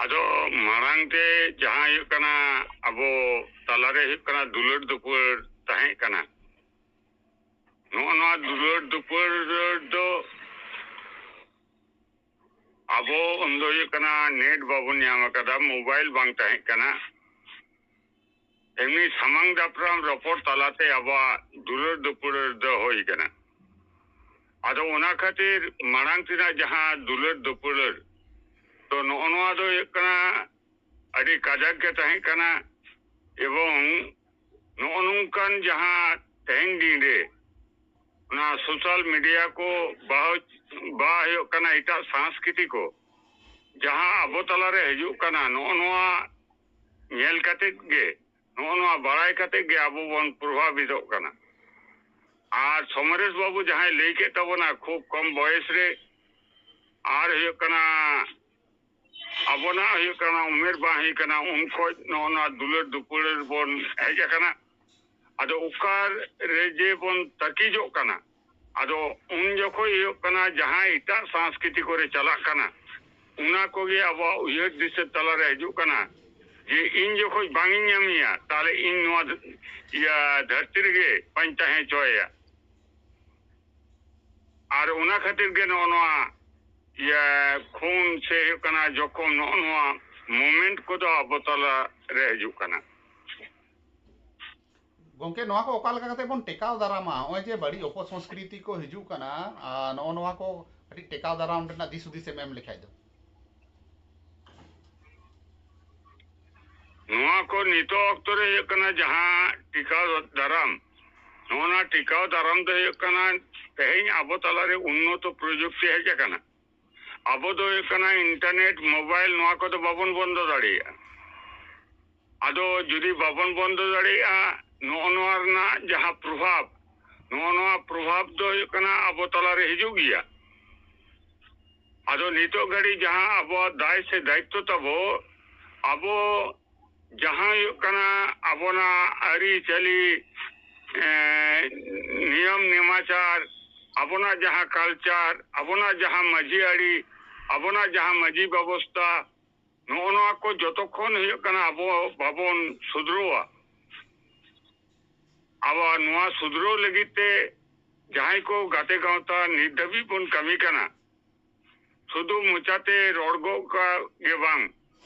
ᱟᱫᱚ ᱢᱟᱲᱟᱝ ᱛᱮ ᱡᱟᱦᱟᱸ ᱦᱩᱭᱩᱜ ᱠᱟᱱᱟ, ᱟᱵᱚ ᱛᱟᱞᱟᱨᱮ ᱦᱩᱭᱩᱜ ᱠᱟᱱᱟ ᱫᱩᱞᱟᱹᱲ ᱫᱩᱯᱩᱞᱟᱹᱲ ᱛᱟᱦᱮᱸ ᱠᱟᱱᱟ᱾ ᱱᱚᱜᱼᱚ ᱱᱚᱣᱟ ᱫᱩᱞᱟᱹᱲ ᱫᱩᱯᱩᱞᱟᱹᱲ ᱫᱚ ᱟᱵᱚ ᱩᱱᱫᱚ ᱦᱩᱭᱩᱜ ᱠᱟᱱᱟ ᱱᱮᱴ ᱵᱟᱵᱚᱱ ᱧᱟᱢ ᱟᱠᱟᱫᱟ, ᱢᱳᱵᱟᱭᱤᱞ ᱵᱟᱝ ᱛᱟᱦᱮᱸ ᱠᱟᱱᱟ᱾ ᱮᱢᱱᱤ ᱥᱟᱢᱟᱝ ᱫᱟᱯᱨᱟᱢ ᱨᱚᱯᱚᱲ ᱛᱟᱞᱟᱛᱮ ᱟᱵᱚᱣᱟᱜ ᱫᱩᱞᱟᱹᱲ ᱫᱩᱯᱩᱞᱟᱹᱲ ᱫᱚ ᱦᱩᱭ ᱠᱟᱱᱟ᱾ ᱟᱫᱚ ᱚᱱᱟ ᱠᱷᱟᱹᱛᱤᱨ ᱢᱟᱲᱟᱝ ᱛᱮᱱᱟᱜ ᱡᱟᱦᱟᱸ ᱫᱩᱞᱟᱹᱲ ᱫᱩᱯᱩᱞᱟᱹᱲ, ᱛᱚ ᱱᱚᱜᱼᱚ ᱱᱚᱣᱟ ᱫᱚ ᱦᱩᱭᱩᱜ ᱠᱟᱱᱟ ᱟᱹᱰᱤ ᱠᱟᱡᱟᱠ ᱜᱮ ᱛᱟᱦᱮᱸ ᱠᱟᱱᱟ᱾ ᱮᱵᱚᱝ ᱱᱚᱜᱼᱚ ᱱᱚᱝᱠᱟᱱ ᱡᱟᱦᱟᱸ ᱛᱮᱦᱮᱧ ᱫᱤᱱ ᱨᱮ ᱚᱱᱟ ᱥᱳᱥᱟᱞ ᱢᱤᱰᱤᱭᱟ ᱠᱚ ᱵᱟ ᱵᱟ ᱦᱩᱭᱩᱜ ᱠᱟᱱᱟ ᱮᱴᱟᱜ ᱥᱚᱝᱥᱠᱨᱤᱛᱤ ᱠᱚ ᱡᱟᱦᱟᱸ ᱟᱵᱚ ᱛᱟᱞᱟᱨᱮ ᱦᱤᱡᱩᱜ ᱠᱟᱱᱟ, ᱱᱚᱜᱼᱚ ᱱᱚᱣᱟ ᱧᱮᱞ ᱠᱟᱛᱮᱫ ᱜᱮ, ᱱᱚᱜᱼᱚ ᱱᱚᱣᱟ ᱵᱟᱲᱟᱭ ᱠᱟᱛᱮᱫ ᱜᱮ ᱟᱵᱚ ᱵᱚᱱ ᱯᱨᱚᱵᱷᱟᱵᱤᱛᱚᱜ ᱠᱟᱱᱟ᱾ ᱟᱨ ᱥᱚᱢᱚᱨᱮᱥ ᱵᱟᱵᱩ ᱡᱟᱦᱟᱸᱭ ᱞᱟᱹᱭ ᱠᱮᱫ ᱛᱟᱵᱚᱱᱟ ᱠᱷᱩᱵ ᱠᱚᱢ ᱵᱚᱭᱮᱥ ᱨᱮ, ᱟᱨ ᱦᱩᱭᱩᱜ ᱠᱟᱱᱟ ᱟᱵᱚᱱᱟᱜ ᱦᱩᱭᱩᱜ ᱠᱟᱱᱟ ᱩᱢᱮᱨ ᱵᱟᱝ ᱦᱩᱭ ᱠᱟᱱᱟ, ᱩᱱ ᱠᱷᱚᱡ ᱱᱚᱜᱼᱚ ᱱᱚᱣᱟ ᱫᱩᱞᱟᱹᱲ ᱫᱩᱯᱩᱞᱟᱹᱲ ᱵᱚᱱ ᱦᱮᱡ ᱟᱠᱟᱱᱟ᱾ ᱟᱫᱚ ᱚᱠᱟ ᱨᱮ ᱡᱮ ᱵᱚᱱ ᱛᱟᱹᱠᱤᱡᱚᱜ ᱠᱟᱱᱟ, ᱟᱫᱚ ᱩᱱ ᱡᱚᱠᱷᱚᱡ ᱦᱩᱭᱩᱜ ᱠᱟᱱᱟ ᱡᱟᱦᱟᱸ ᱮᱴᱟᱜ ᱥᱚᱝᱥᱠᱨᱤᱛᱤ ᱠᱚᱨᱮ ᱪᱟᱞᱟᱜ ᱠᱟᱱᱟ, ᱚᱱᱟ ᱠᱚᱜᱮ ᱟᱵᱚᱣᱟᱜ ᱩᱭᱦᱟᱹᱨ ᱫᱤᱥᱟᱹ ᱛᱟᱞᱟᱨᱮ ᱦᱤᱡᱩᱜ ᱠᱟᱱᱟ ᱡᱮ ᱤᱧ ᱡᱚᱠᱷᱚᱡ ᱵᱟᱝ ᱤᱧ ᱧᱟᱢᱮᱭᱟ, ᱛᱟᱦᱞᱮ ᱤᱧ ᱱᱚᱣᱟ ᱤᱭᱟᱹ ᱫᱷᱟᱹᱨᱛᱤ ᱨᱮᱜᱮ ᱵᱟᱹᱧ ᱛᱟᱦᱮᱸ ᱦᱚᱪᱚᱣᱟᱭᱟ᱾ ᱟᱨ ᱚᱱᱟ ᱠᱷᱟᱹᱛᱤᱨ ᱜᱮ ᱱᱚᱜᱼᱚ ᱱᱚᱣᱟ ᱤᱭᱟᱹ ᱠᱷᱩᱱ ᱥᱮ ᱦᱩᱭᱩᱜ ᱠᱟᱱᱟ ᱡᱚᱠᱷᱚᱢ, ᱱᱚᱜᱼᱚ ᱱᱚᱣᱟ ᱢᱩᱢᱮᱱᱴ ᱠᱚᱫᱚ ᱟᱵᱚ ᱛᱟᱞᱟ ᱨᱮ ᱦᱤᱡᱩᱜ ᱠᱟᱱᱟ᱾ ᱜᱚᱢᱠᱮ, ᱱᱚᱣᱟ ᱠᱚ ᱚᱠᱟ ᱞᱮᱠᱟ ᱠᱟᱛᱮ ᱵᱚᱱ ᱴᱮᱠᱟᱣ ᱫᱟᱨᱟᱢᱟ? ᱱᱚᱜᱼᱚᱭ ᱡᱮ ᱵᱟᱹᱲᱤᱡ ᱚᱯᱚᱥᱚᱝᱥᱠᱨᱤᱛᱤ ᱠᱚ ᱦᱤᱡᱩᱜ ᱠᱟᱱᱟ, ᱟᱨ ᱱᱚᱜᱼᱚ ᱱᱚᱣᱟ ᱠᱚ ᱠᱟᱹᱴᱤᱡ ᱴᱮᱠᱟᱣ ᱫᱟᱨᱟᱢ ᱨᱮᱱᱟᱜ ᱫᱤᱥ ᱦᱩᱫᱤᱥ ᱮᱢ ᱮᱢ ᱞᱮᱠᱷᱟᱡ ᱫᱚ᱾ ᱱᱚᱣᱟ ᱠᱚ ᱱᱤᱛᱚᱜ ᱚᱠᱛᱚ ᱨᱮ ᱦᱩᱭᱩᱜ ᱠᱟᱱᱟ ᱡᱟᱦᱟᱸ ᱴᱤᱠᱟᱣ ᱫᱟᱨᱟᱢ, ᱱᱚᱜᱼᱚ ᱱᱟ ᱴᱤᱠᱟᱣ ᱫᱟᱨᱟᱢ ᱫᱚ ᱦᱩᱭᱩᱜ ᱠᱟᱱᱟ ᱛᱮᱦᱮᱧ ᱟᱵᱚ ᱛᱟᱞᱟᱨᱮ ᱩᱱᱱᱚᱛᱚ ᱯᱨᱚᱡᱩᱠᱛᱤ ᱦᱮᱡ ᱟᱠᱟᱱᱟ᱾ ᱟᱵᱚ ᱫᱚ ᱦᱩᱭᱩᱜ ᱠᱟᱱᱟ ᱤᱱᱴᱟᱨᱱᱮᱴ, ᱢᱳᱵᱟᱭᱤᱞ, ᱱᱚᱣᱟ ᱠᱚᱫᱚ ᱵᱟᱵᱚᱱ ᱵᱚᱱᱫᱚ ᱫᱟᱲᱮᱭᱟᱜᱼᱟ᱾ ᱟᱫᱚ ᱡᱩᱫᱤ ᱵᱟᱵᱚᱱ ᱵᱚᱱᱫᱚ ᱫᱟᱲᱮᱭᱟᱜᱼᱟ, ᱱᱚᱜᱼᱚ ᱱᱚᱣᱟ ᱨᱮᱱᱟᱜ ᱡᱟᱦᱟᱸ ᱯᱨᱚᱵᱷᱟᱵᱽ, ᱱᱚᱜᱼᱚ ᱱᱚᱣᱟ ᱯᱨᱚᱵᱷᱟᱵᱽ ᱫᱚ ᱦᱩᱭᱩᱜ ᱠᱟᱱᱟ ᱟᱵᱚ ᱛᱟᱞᱟᱨᱮ ᱦᱤᱡᱩᱜ ᱜᱮᱭᱟ᱾ ᱟᱫᱚ ᱱᱤᱛᱚᱜ ᱜᱷᱟᱹᱲᱤᱡ ᱡᱟᱦᱟᱸ ᱟᱵᱚᱣᱟᱜ ᱫᱟᱭ ᱥᱮ ᱫᱟᱭᱤᱛᱛᱚ ᱛᱟᱵᱚ, ᱟᱵᱚ ᱡᱟᱦᱟᱸ ᱦᱩᱭᱩᱜ ᱠᱟᱱᱟ ᱟᱵᱚᱱᱟᱜ ᱟᱹᱨᱤᱪᱟᱹᱞᱤ, ᱮᱸ, ᱱᱤᱭᱚᱢ ᱱᱮᱢᱟᱪᱟᱨ, ᱟᱵᱚᱱᱟᱜ ᱡᱟᱦᱟᱸ ᱠᱟᱞᱪᱟᱨ, ᱟᱵᱚᱱᱟᱜ ᱡᱟᱦᱟᱸ ᱢᱟᱹᱡᱷᱤ ᱟᱹᱨᱤ, ᱟᱵᱚᱱᱟᱜ ᱡᱟᱦᱟᱸ ᱢᱟᱹᱡᱷᱤ ᱵᱮᱵᱚᱥᱛᱟ, ᱱᱚᱜᱼᱚ ᱱᱚᱣᱟ ᱠᱚ ᱡᱚᱛᱚ ᱠᱷᱚᱱ ᱦᱩᱭᱩᱜ ᱠᱟᱱᱟ ᱟᱵᱚ ᱵᱟᱵᱚᱱ ᱥᱩᱫᱷᱨᱟᱹᱣᱟ᱾ ᱟᱵᱚ ᱱᱚᱣᱟ ᱥᱩᱫᱷᱨᱟᱹᱣ ᱞᱟᱹᱜᱤᱫ ᱛᱮ ᱡᱟᱦᱟᱸᱭ ᱠᱚ ᱜᱟᱛᱮ ᱜᱟᱶᱛᱟ ᱱᱤᱛ ᱫᱷᱟᱹᱵᱤᱡ ᱵᱚᱱ ᱠᱟᱹᱢᱤ ᱠᱟᱱᱟ, ᱥᱩᱫᱷᱩ ᱢᱚᱪᱟᱛᱮ ᱨᱚᱲ ᱜᱚᱜ ᱠᱟᱜ ᱜᱮ ᱵᱟᱝ,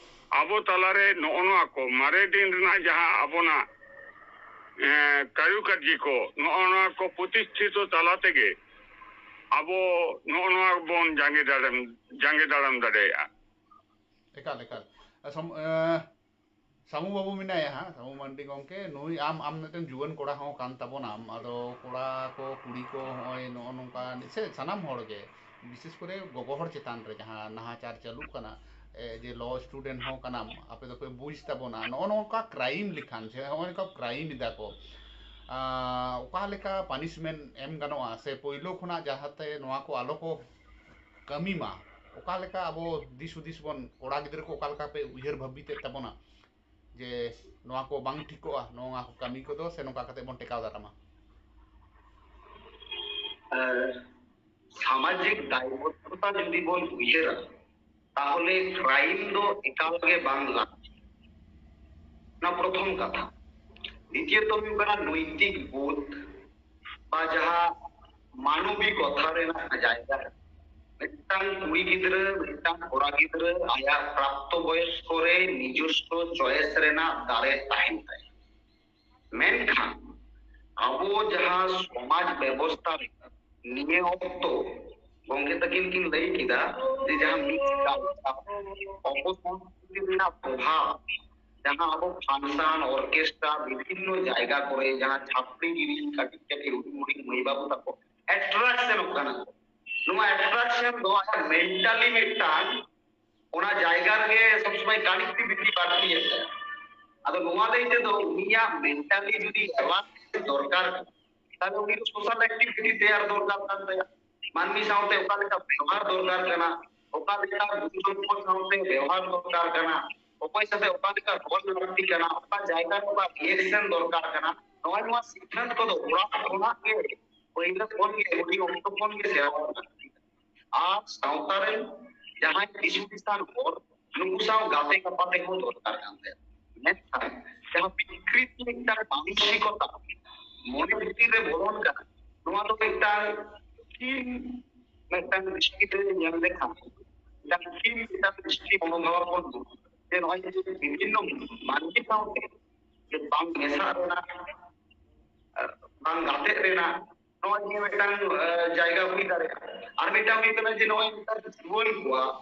ᱟᱵᱚ ᱛᱟᱞᱟᱨᱮ ᱱᱚᱜᱼᱚ ᱱᱚᱣᱟ ᱠᱚ ᱢᱟᱨᱮ ᱫᱤᱱ ᱨᱮᱱᱟᱜ ᱡᱟᱦᱟᱸ ᱟᱵᱚᱱᱟᱜ, ᱮᱸ, ᱠᱟᱹᱨᱩᱠᱟᱨᱡᱤ ᱠᱚ, ᱱᱚᱜᱼᱚ ᱱᱚᱣᱟ ᱠᱚ ᱯᱨᱚᱛᱤᱥᱴᱷᱤᱛᱚ ᱛᱟᱞᱟ ᱛᱮᱜᱮ ᱟᱵᱚ ᱱᱚᱜᱼᱚ ᱱᱚᱣᱟ ᱵᱚᱱ ᱡᱟᱸᱜᱮ ᱫᱟᱨᱟᱢ, ᱡᱟᱸᱜᱮ ᱫᱟᱨᱟᱢ ᱫᱟᱲᱮᱭᱟᱜᱼᱟ᱾ ᱮᱠᱟᱞ, ᱮᱠᱟᱞ᱾ ᱥᱚᱢ-, ᱮᱸ, ᱥᱟᱢᱩ ᱵᱟᱹᱵᱩ ᱢᱮᱱᱟᱭᱟ ᱦᱟᱸᱜ, ᱥᱟᱢᱩ ᱢᱟᱱᱰᱤ ᱜᱚᱢᱠᱮ, ᱱᱩᱭ ᱟᱢ, ᱟᱢ ᱢᱤᱫᱴᱮᱱ ᱡᱩᱣᱟᱹᱱ ᱠᱚᱲᱟ ᱦᱚᱸ ᱠᱟᱱ ᱛᱟᱵᱚᱱᱟᱢ᱾ ᱟᱫᱚ ᱠᱚᱲᱟ ᱠᱚ, ᱠᱩᱲᱤ ᱠᱚ, ᱦᱚᱸᱜᱼᱚᱭ ᱱᱚᱜᱼᱚ ᱱᱚᱝᱠᱟ ᱥᱮ ᱥᱟᱱᱟᱢ ᱦᱚᱲ ᱜᱮ, ᱵᱤᱥᱮᱥ ᱠᱚᱨᱮ ᱜᱚᱜᱚ ᱦᱚᱲ ᱪᱮᱛᱟᱱ ᱨᱮ ᱡᱟᱦᱟᱸ ᱱᱟᱦᱟᱪᱟᱨ ᱪᱟᱹᱞᱩᱜ ᱠᱟᱱᱟ, ᱮ, ᱡᱮ law student ᱦᱚᱸ ᱠᱟᱱᱟᱢ, ᱟᱯᱮ ᱫᱚᱯᱮ ᱵᱩᱡᱽ ᱛᱟᱵᱚᱱᱟ, ᱱᱚᱜᱼᱚ ᱱᱚᱝᱠᱟ crime ᱞᱮᱠᱷᱟᱱ ᱥᱮ ᱱᱚᱜᱼᱚ ᱱᱚᱝᱠᱟ crime ᱮᱫᱟ ᱠᱚ, ᱟᱸ, ᱚᱠᱟ ᱞᱮᱠᱟ punishment ᱮᱢ ᱜᱟᱱᱚᱜᱼᱟ ᱥᱮ ᱯᱳᱭᱞᱳ ᱠᱷᱚᱱᱟᱜ ᱡᱟᱦᱟᱸᱛᱮ ᱱᱚᱣᱟ ᱠᱚ ᱟᱞᱚ ᱠᱚ ᱠᱟᱹᱢᱤ ᱢᱟ, ᱚᱠᱟ ᱞᱮᱠᱟ ᱟᱵᱚ ᱫᱤᱥ ᱦᱩᱫᱤᱥ ᱵᱚᱱ, ᱠᱚᱲᱟ ᱜᱤᱫᱽᱨᱟᱹ ᱠᱚ ᱚᱠᱟ ᱞᱮᱠᱟ ᱯᱮ ᱩᱭᱦᱟᱹᱨ ᱵᱷᱟᱵᱤᱛᱮᱫ ᱛᱟᱵᱚᱱᱟ ᱡᱮ ᱱᱚᱣᱟ ᱠᱚ ᱵᱟᱝ ᱴᱷᱤᱠᱚᱜᱼᱟ, ᱱᱚᱣᱟ ᱠᱚ ᱠᱟᱹᱢᱤ ᱠᱚᱫᱚ ᱥᱮ ᱱᱚᱝᱠᱟ ᱠᱟᱛᱮ ᱵᱚᱱ ᱴᱮᱠᱟᱣ ᱫᱟᱨᱟᱢᱟ? ᱟᱨ ᱥᱟᱢᱟᱡᱤᱠ ᱫᱟᱭᱵᱚᱫᱽᱫᱷᱚᱛᱟ ᱡᱩᱫᱤ ᱵᱚᱱ ᱩᱭᱦᱟᱹᱨᱟ, ᱛᱟᱦᱚᱞᱮ crime ᱫᱚ ᱮᱠᱟᱞ ᱜᱮ ᱵᱟᱝ ᱞᱟᱹᱠᱛᱤ᱾ ᱚᱱᱟ ᱯᱨᱚᱛᱷᱚᱢ ᱠᱟᱛᱷᱟ᱾ ᱫᱤᱛᱤᱭᱚᱛᱚ ᱦᱩᱭᱩᱜ ᱠᱟᱱᱟ ᱱᱳᱭᱛᱤᱠ ᱵᱳᱫᱷ ᱵᱟ ᱡᱟᱦᱟᱸ ᱢᱟᱱᱚᱵᱤᱠᱚᱛᱟ ᱨᱮᱱᱟᱜ ᱡᱟᱭᱜᱟ ᱨᱮ ᱢᱤᱫᱴᱟᱝ ᱠᱩᱲᱤ ᱜᱤᱫᱽᱨᱟᱹ, ᱢᱤᱫᱴᱟᱝ ᱠᱚᱲᱟ ᱜᱤᱫᱽᱨᱟᱹ ᱟᱭᱟᱜ ᱯᱨᱟᱯᱛᱚ ᱵᱚᱭᱚᱥ ᱠᱚᱨᱮ ᱱᱤᱡᱚᱥᱥᱚ choice ᱨᱮᱱᱟᱜ ᱫᱟᱲᱮ ᱛᱟᱦᱮᱱ ᱛᱟᱭᱟ᱾ ᱢᱮᱱᱠᱷᱟᱱ ᱟᱵᱚ ᱡᱟᱦᱟᱸ ᱥᱚᱢᱟᱡᱽ ᱵᱮᱵᱚᱥᱛᱷᱟ ᱨᱮ ᱱᱤᱭᱟᱹ ᱚᱠᱛᱚ ᱜᱚᱢᱠᱮ ᱛᱟᱹᱠᱤᱱ ᱠᱤᱱ ᱞᱟᱹᱭ ᱠᱮᱫᱟ ᱡᱮ ᱡᱟᱦᱟᱸ misculture, ᱚᱯᱚᱥᱚᱝᱥᱠᱨᱤᱛᱤ ᱨᱮᱱᱟᱜ ᱯᱨᱚᱵᱷᱟᱵᱽ, ᱡᱟᱦᱟᱸ ᱟᱵᱚ function, orchestra, ᱵᱤᱵᱷᱤᱱᱱᱚ ᱡᱟᱭᱜᱟ ᱠᱚᱨᱮ ᱡᱟᱦᱟᱸ ᱪᱷᱟᱯᱨᱤ ᱜᱤᱨᱤ, ᱠᱟᱹᱴᱤᱡ ᱠᱟᱹᱴᱤᱡ ᱦᱩᱰᱤᱧ ᱦᱩᱰᱤᱧ ᱢᱟᱹᱭ ᱵᱟᱹᱵᱩ ᱛᱟᱠᱚ attraction ᱚᱜ ᱠᱟᱱᱟ ᱠᱚ᱾ ᱱᱚᱣᱟ attraction ᱫᱚ ᱟᱭᱟᱜ mentally ᱢᱤᱫᱴᱟᱝ ᱚᱱᱟ ᱡᱟᱭᱜᱟ ᱨᱮᱜᱮ ᱥᱚᱵ ᱥᱚᱢᱚᱭ connectivity ᱵᱟᱹᱲᱛᱤᱭᱮᱫ ᱛᱟᱭᱟ᱾ ᱟᱫᱚ ᱱᱚᱣᱟ ᱞᱟᱹᱭ ᱛᱮᱫᱚ ᱩᱱᱤᱭᱟᱜ mentally ᱡᱩᱫᱤ advance ᱫᱚᱨᱠᱟᱨ, ᱛᱟᱦᱞᱮ ᱩᱱᱤ ᱫᱚ social activity ᱛᱮᱭᱟᱨ ᱫᱚᱨᱠᱟᱨ ᱠᱟᱱ ᱛᱟᱭᱟ᱾ ᱢᱟᱹᱱᱢᱤ ᱥᱟᱶᱛᱮ ᱚᱠᱟ ᱞᱮᱠᱟ ᱵᱮᱣᱦᱟᱨ ᱫᱚᱨᱠᱟᱨ ᱠᱟᱱᱟ, ᱚᱠᱟ ᱞᱮᱠᱟ ᱜᱩᱨᱩᱡᱚᱱ ᱠᱚ ᱥᱟᱶᱛᱮ ᱵᱮᱣᱦᱟᱨ ᱫᱚᱨᱠᱟᱨ ᱠᱟᱱᱟ, ᱚᱠᱚᱭ ᱥᱟᱛᱮ ᱚᱠᱟ ᱞᱮᱠᱟ ᱨᱚᱲ ᱞᱟᱹᱠᱛᱤ ᱠᱟᱱᱟ, ᱚᱠᱟ ᱡᱟᱭᱜᱟ ᱨᱮ ᱚᱠᱟ reaction ᱫᱚᱨᱠᱟᱨ ᱠᱟᱱᱟ, ᱱᱚᱜᱼᱚᱭ ᱱᱚᱣᱟ ᱥᱤᱠᱷᱱᱟᱹᱛ ᱠᱚᱫᱚ ᱚᱲᱟᱜ ᱠᱷᱚᱱᱟᱜ ᱜᱮ ᱯᱟᱹᱭᱞᱟᱹ ᱠᱷᱚᱱ ᱜᱮ ᱦᱩᱰᱤᱧ ᱚᱠᱛᱚ ᱠᱷᱚᱱ ᱜᱮ ᱥᱮᱬᱟ ᱞᱟᱹᱠᱛᱤ ᱠᱟᱱᱟ᱾ ᱟᱨ ᱥᱟᱶᱛᱟ ᱨᱮᱱ ᱡᱟᱦᱟᱸᱭ ᱫᱤᱥ ᱦᱩᱫᱤᱥᱟᱱ ᱦᱚᱲ, ᱱᱩᱠᱩ ᱥᱟᱶ ᱜᱟᱛᱮ ᱜᱟᱯᱟᱛᱮ ᱦᱚᱸ ᱫᱚᱨᱠᱟᱨ ᱠᱟᱱ ᱛᱟᱭᱟ᱾ ᱢᱮᱱᱠᱷᱟᱱ ᱡᱟᱦᱟᱸ ᱵᱤᱠᱨᱤᱛᱤ ᱢᱤᱫᱴᱟᱝ ᱢᱟᱱᱥᱤᱠᱚᱛᱟ ᱢᱚᱱᱮ ᱵᱷᱤᱛᱤᱨ ᱨᱮ ᱵᱚᱞᱚᱱ ᱠᱟᱱᱟ, ᱱᱚᱣᱟ ᱫᱚ ᱢᱤᱫᱴᱟᱝ ᱠᱷᱤᱞ, ᱢᱤᱫᱴᱟᱝ ᱫᱨᱤᱥᱴᱤ ᱛᱮ ᱧᱮᱞ ᱞᱮᱠᱷᱟᱱ ᱢᱤᱫᱴᱟᱝ ᱠᱷᱤᱞ, ᱢᱤᱫᱴᱟᱝ ᱫᱨᱤᱥᱴᱤ ᱢᱚᱱᱳᱵᱷᱟᱵ ᱵᱚᱱ ᱧᱮᱞᱟ᱾ ᱡᱮ ᱱᱚᱜᱼᱚᱭ ᱡᱮ ᱵᱤᱵᱷᱤᱱᱱᱚ ᱢᱟᱹᱱᱢᱤ ᱥᱟᱶᱛᱮ ᱡᱮ ᱵᱟᱝ ᱢᱮᱥᱟᱜ ᱨᱮᱱᱟᱜ, ᱵᱟᱝ ᱜᱟᱛᱮᱜ ᱨᱮᱱᱟᱜ, ᱱᱚᱜᱼᱚᱭ ᱡᱮ ᱢᱤᱫᱴᱟᱝ, ᱮ, ᱡᱟᱭᱜᱟ ᱦᱩᱭ ᱫᱟᱲᱮᱭᱟᱜᱼᱟ᱾ ᱟᱨ ᱢᱤᱫᱴᱟᱝ ᱦᱩᱭᱩᱜ ᱠᱟᱱᱟ ᱡᱮ ᱱᱚᱜᱼᱚᱭ ᱱᱮᱛᱟᱨ ᱡᱩᱣᱟᱹᱱ ᱠᱚᱣᱟᱜ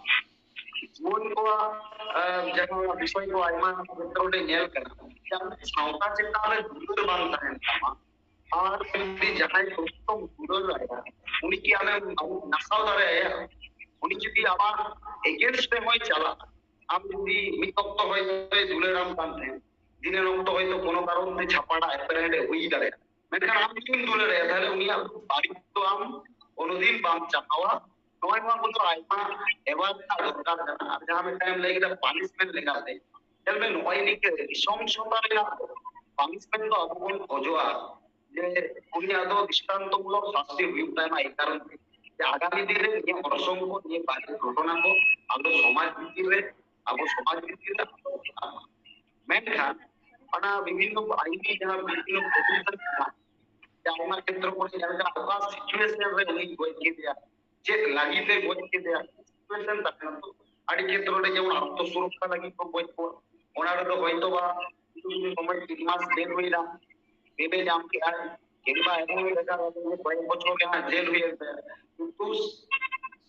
ᱡᱩᱣᱟᱹᱱ ᱠᱚᱣᱟᱜ ᱡᱟᱦᱟᱸ ᱵᱤᱥᱚᱭ ᱠᱚ ᱟᱭᱢᱟ ᱠᱷᱮᱛᱨᱚ ᱨᱮ ᱧᱮᱞ ᱠᱟᱱᱟ, ᱥᱟᱶᱛᱟ ᱪᱮᱛᱟᱱ ᱨᱮ ᱫᱩᱞᱟᱹᱲ ᱵᱟᱝ ᱛᱟᱦᱮᱱ ᱛᱟᱢᱟ, ᱟᱨ ᱡᱩᱫᱤ ᱡᱟᱦᱟᱸᱭ ᱥᱚᱠᱛᱚᱢ ᱫᱩᱞᱟᱹᱲ ᱟᱭᱟ, ᱩᱱᱤ ᱠᱤ ᱟᱢᱮᱢ ᱱᱟᱥᱟᱣ ᱫᱟᱲᱮᱭᱟᱭᱟ? ᱩᱱᱤ ᱡᱩᱫᱤ ᱟᱢᱟᱜ against ᱨᱮ ᱦᱚᱸᱭ ᱪᱟᱞᱟᱜ, ᱟᱢ ᱡᱩᱫᱤ ᱢᱤᱫ ᱚᱠᱛᱚ ᱦᱚᱭᱛᱳᱭ ᱫᱩᱞᱟᱹᱲᱟᱢ ᱠᱟᱱ ᱛᱟᱦᱮᱸᱫ, ᱫᱤᱱᱟᱹᱢ ᱚᱠᱛᱚ ᱦᱚᱭᱛᱳ ᱠᱳᱱᱳ ᱠᱟᱨᱚᱱ ᱛᱮ ᱪᱷᱟᱯᱟᱰᱟ ᱮᱯᱮᱨᱦᱮᱸᱰᱮᱡ ᱦᱩᱭ ᱫᱟᱲᱮᱭᱟᱜᱼᱟ, ᱢᱮᱱᱠᱷᱟᱱ ᱟᱢ ᱡᱩᱫᱤᱢ ᱫᱩᱞᱟᱹᱲ ᱟᱭᱟ, ᱛᱟᱦᱞᱮ ᱩᱱᱤᱭᱟᱜ ᱵᱟᱹᱲᱤᱡ ᱫᱚ ᱟᱢ ᱠᱳᱱᱳ ᱫᱤᱱ ᱵᱟᱢ ᱪᱟᱯᱟᱣᱟ᱾ ᱱᱚᱣᱟ ᱱᱚᱣᱟ ᱠᱚᱫᱚ ᱟᱭᱢᱟ ᱮᱣᱟᱨ ᱨᱮᱱᱟᱜ ᱫᱚᱨᱠᱟᱨ ᱠᱟᱱᱟ᱾ ᱟᱨ ᱡᱟᱦᱟᱸ ᱢᱤᱫᱴᱟᱝ ᱮᱢ ᱞᱟᱹᱭ ᱠᱮᱫᱟ punishment ᱞᱮᱠᱟᱛᱮ, ᱧᱮᱞ ᱢᱮ, ᱱᱚᱜᱼᱚᱭ ᱱᱤᱝᱠᱟᱹ ᱱᱨᱤᱥᱚᱝᱥᱚᱛᱟ ᱨᱮᱱᱟᱜ punishment ᱫᱚ ᱟᱵᱚ ᱵᱚᱱ ᱠᱷᱚᱡᱚᱜᱼᱟ ᱡᱮ ᱩᱱᱤᱭᱟᱜ ᱫᱚ ᱫᱨᱤᱥᱴᱟᱱᱛᱚᱢᱩᱞᱚᱠ ᱥᱟᱥᱛᱤ ᱦᱩᱭᱩᱜ ᱛᱟᱭᱢᱟ᱾ ᱮᱭ ᱠᱟᱨᱚᱱ ᱛᱮ ᱡᱮ ᱟᱜᱟᱢᱤ ᱫᱤᱱ ᱨᱮ ᱱᱤᱭᱟᱹ ᱚᱨᱥᱚᱝ ᱠᱚ, ᱱᱤᱭᱟᱹ ᱵᱟᱹᱲᱤᱡ ᱜᱷᱚᱴᱚᱱᱟ ᱠᱚ ᱟᱵᱚ ᱥᱚᱢᱟᱡᱽ ᱵᱷᱤᱛᱤᱨ ᱨᱮ, ᱟᱵᱚ ᱥᱚᱢᱟᱡᱽ ᱵᱷᱤᱛᱤᱨ ᱨᱮ ᱟᱞᱚ ᱜᱷᱚᱴᱟᱜ ᱢᱟ᱾ ᱢᱮᱱᱠᱷᱟᱱ ᱚᱱᱟ ᱵᱤᱵᱷᱤᱱᱱᱚ ᱟᱭᱤᱱᱤ ᱡᱟᱦᱟᱸ ᱵᱤᱵᱷᱤᱱᱱᱚ provision ᱢᱮᱱᱟᱜᱼᱟ, ᱡᱮ ᱟᱭᱢᱟ ᱠᱷᱮᱛᱨᱚ ᱠᱚᱨᱮ ᱧᱮᱞ ᱠᱟᱱᱟ, ᱚᱠᱟ situation ᱨᱮ ᱩᱱᱤ ᱜᱚᱡ ᱠᱮᱫᱮᱭᱟ, ᱪᱮᱫ ᱞᱟᱹᱜᱤᱫ ᱮ ᱜᱚᱡ ᱠᱮᱫᱮᱭᱟ, situation ᱛᱟᱦᱮᱱᱟ᱾ ᱛᱚ ᱟᱹᱰᱤ ᱠᱷᱮᱛᱨᱚ ᱨᱮ ᱡᱮᱢᱚᱱ ᱟᱛᱛᱚ ᱥᱩᱨᱚᱠᱠᱷᱟ ᱞᱟᱹᱜᱤᱫ ᱠᱚ ᱜᱚᱡ ᱠᱚᱣᱟ, ᱚᱱᱟ ᱨᱮᱫᱚ ᱦᱚᱭᱛᱳ ᱵᱟ ᱠᱤᱪᱷᱩ ᱥᱚᱢᱚᱭ ᱛᱤᱱ ᱢᱟᱥ ᱡᱮᱞ ᱦᱩᱭᱱᱟ, ᱵᱮᱞᱮ ᱧᱟᱢ ᱠᱮᱫᱟᱭ, ᱠᱤᱝᱵᱟ ᱮᱢᱚᱱ ᱞᱮᱠᱟ ᱠᱚᱭᱮᱠ ᱵᱚᱪᱷᱚᱨ ᱜᱮ ᱦᱟᱸᱜ ᱡᱮᱞ ᱦᱩᱭᱮᱱ ᱛᱟᱭᱟ, ᱠᱤᱱᱛᱩ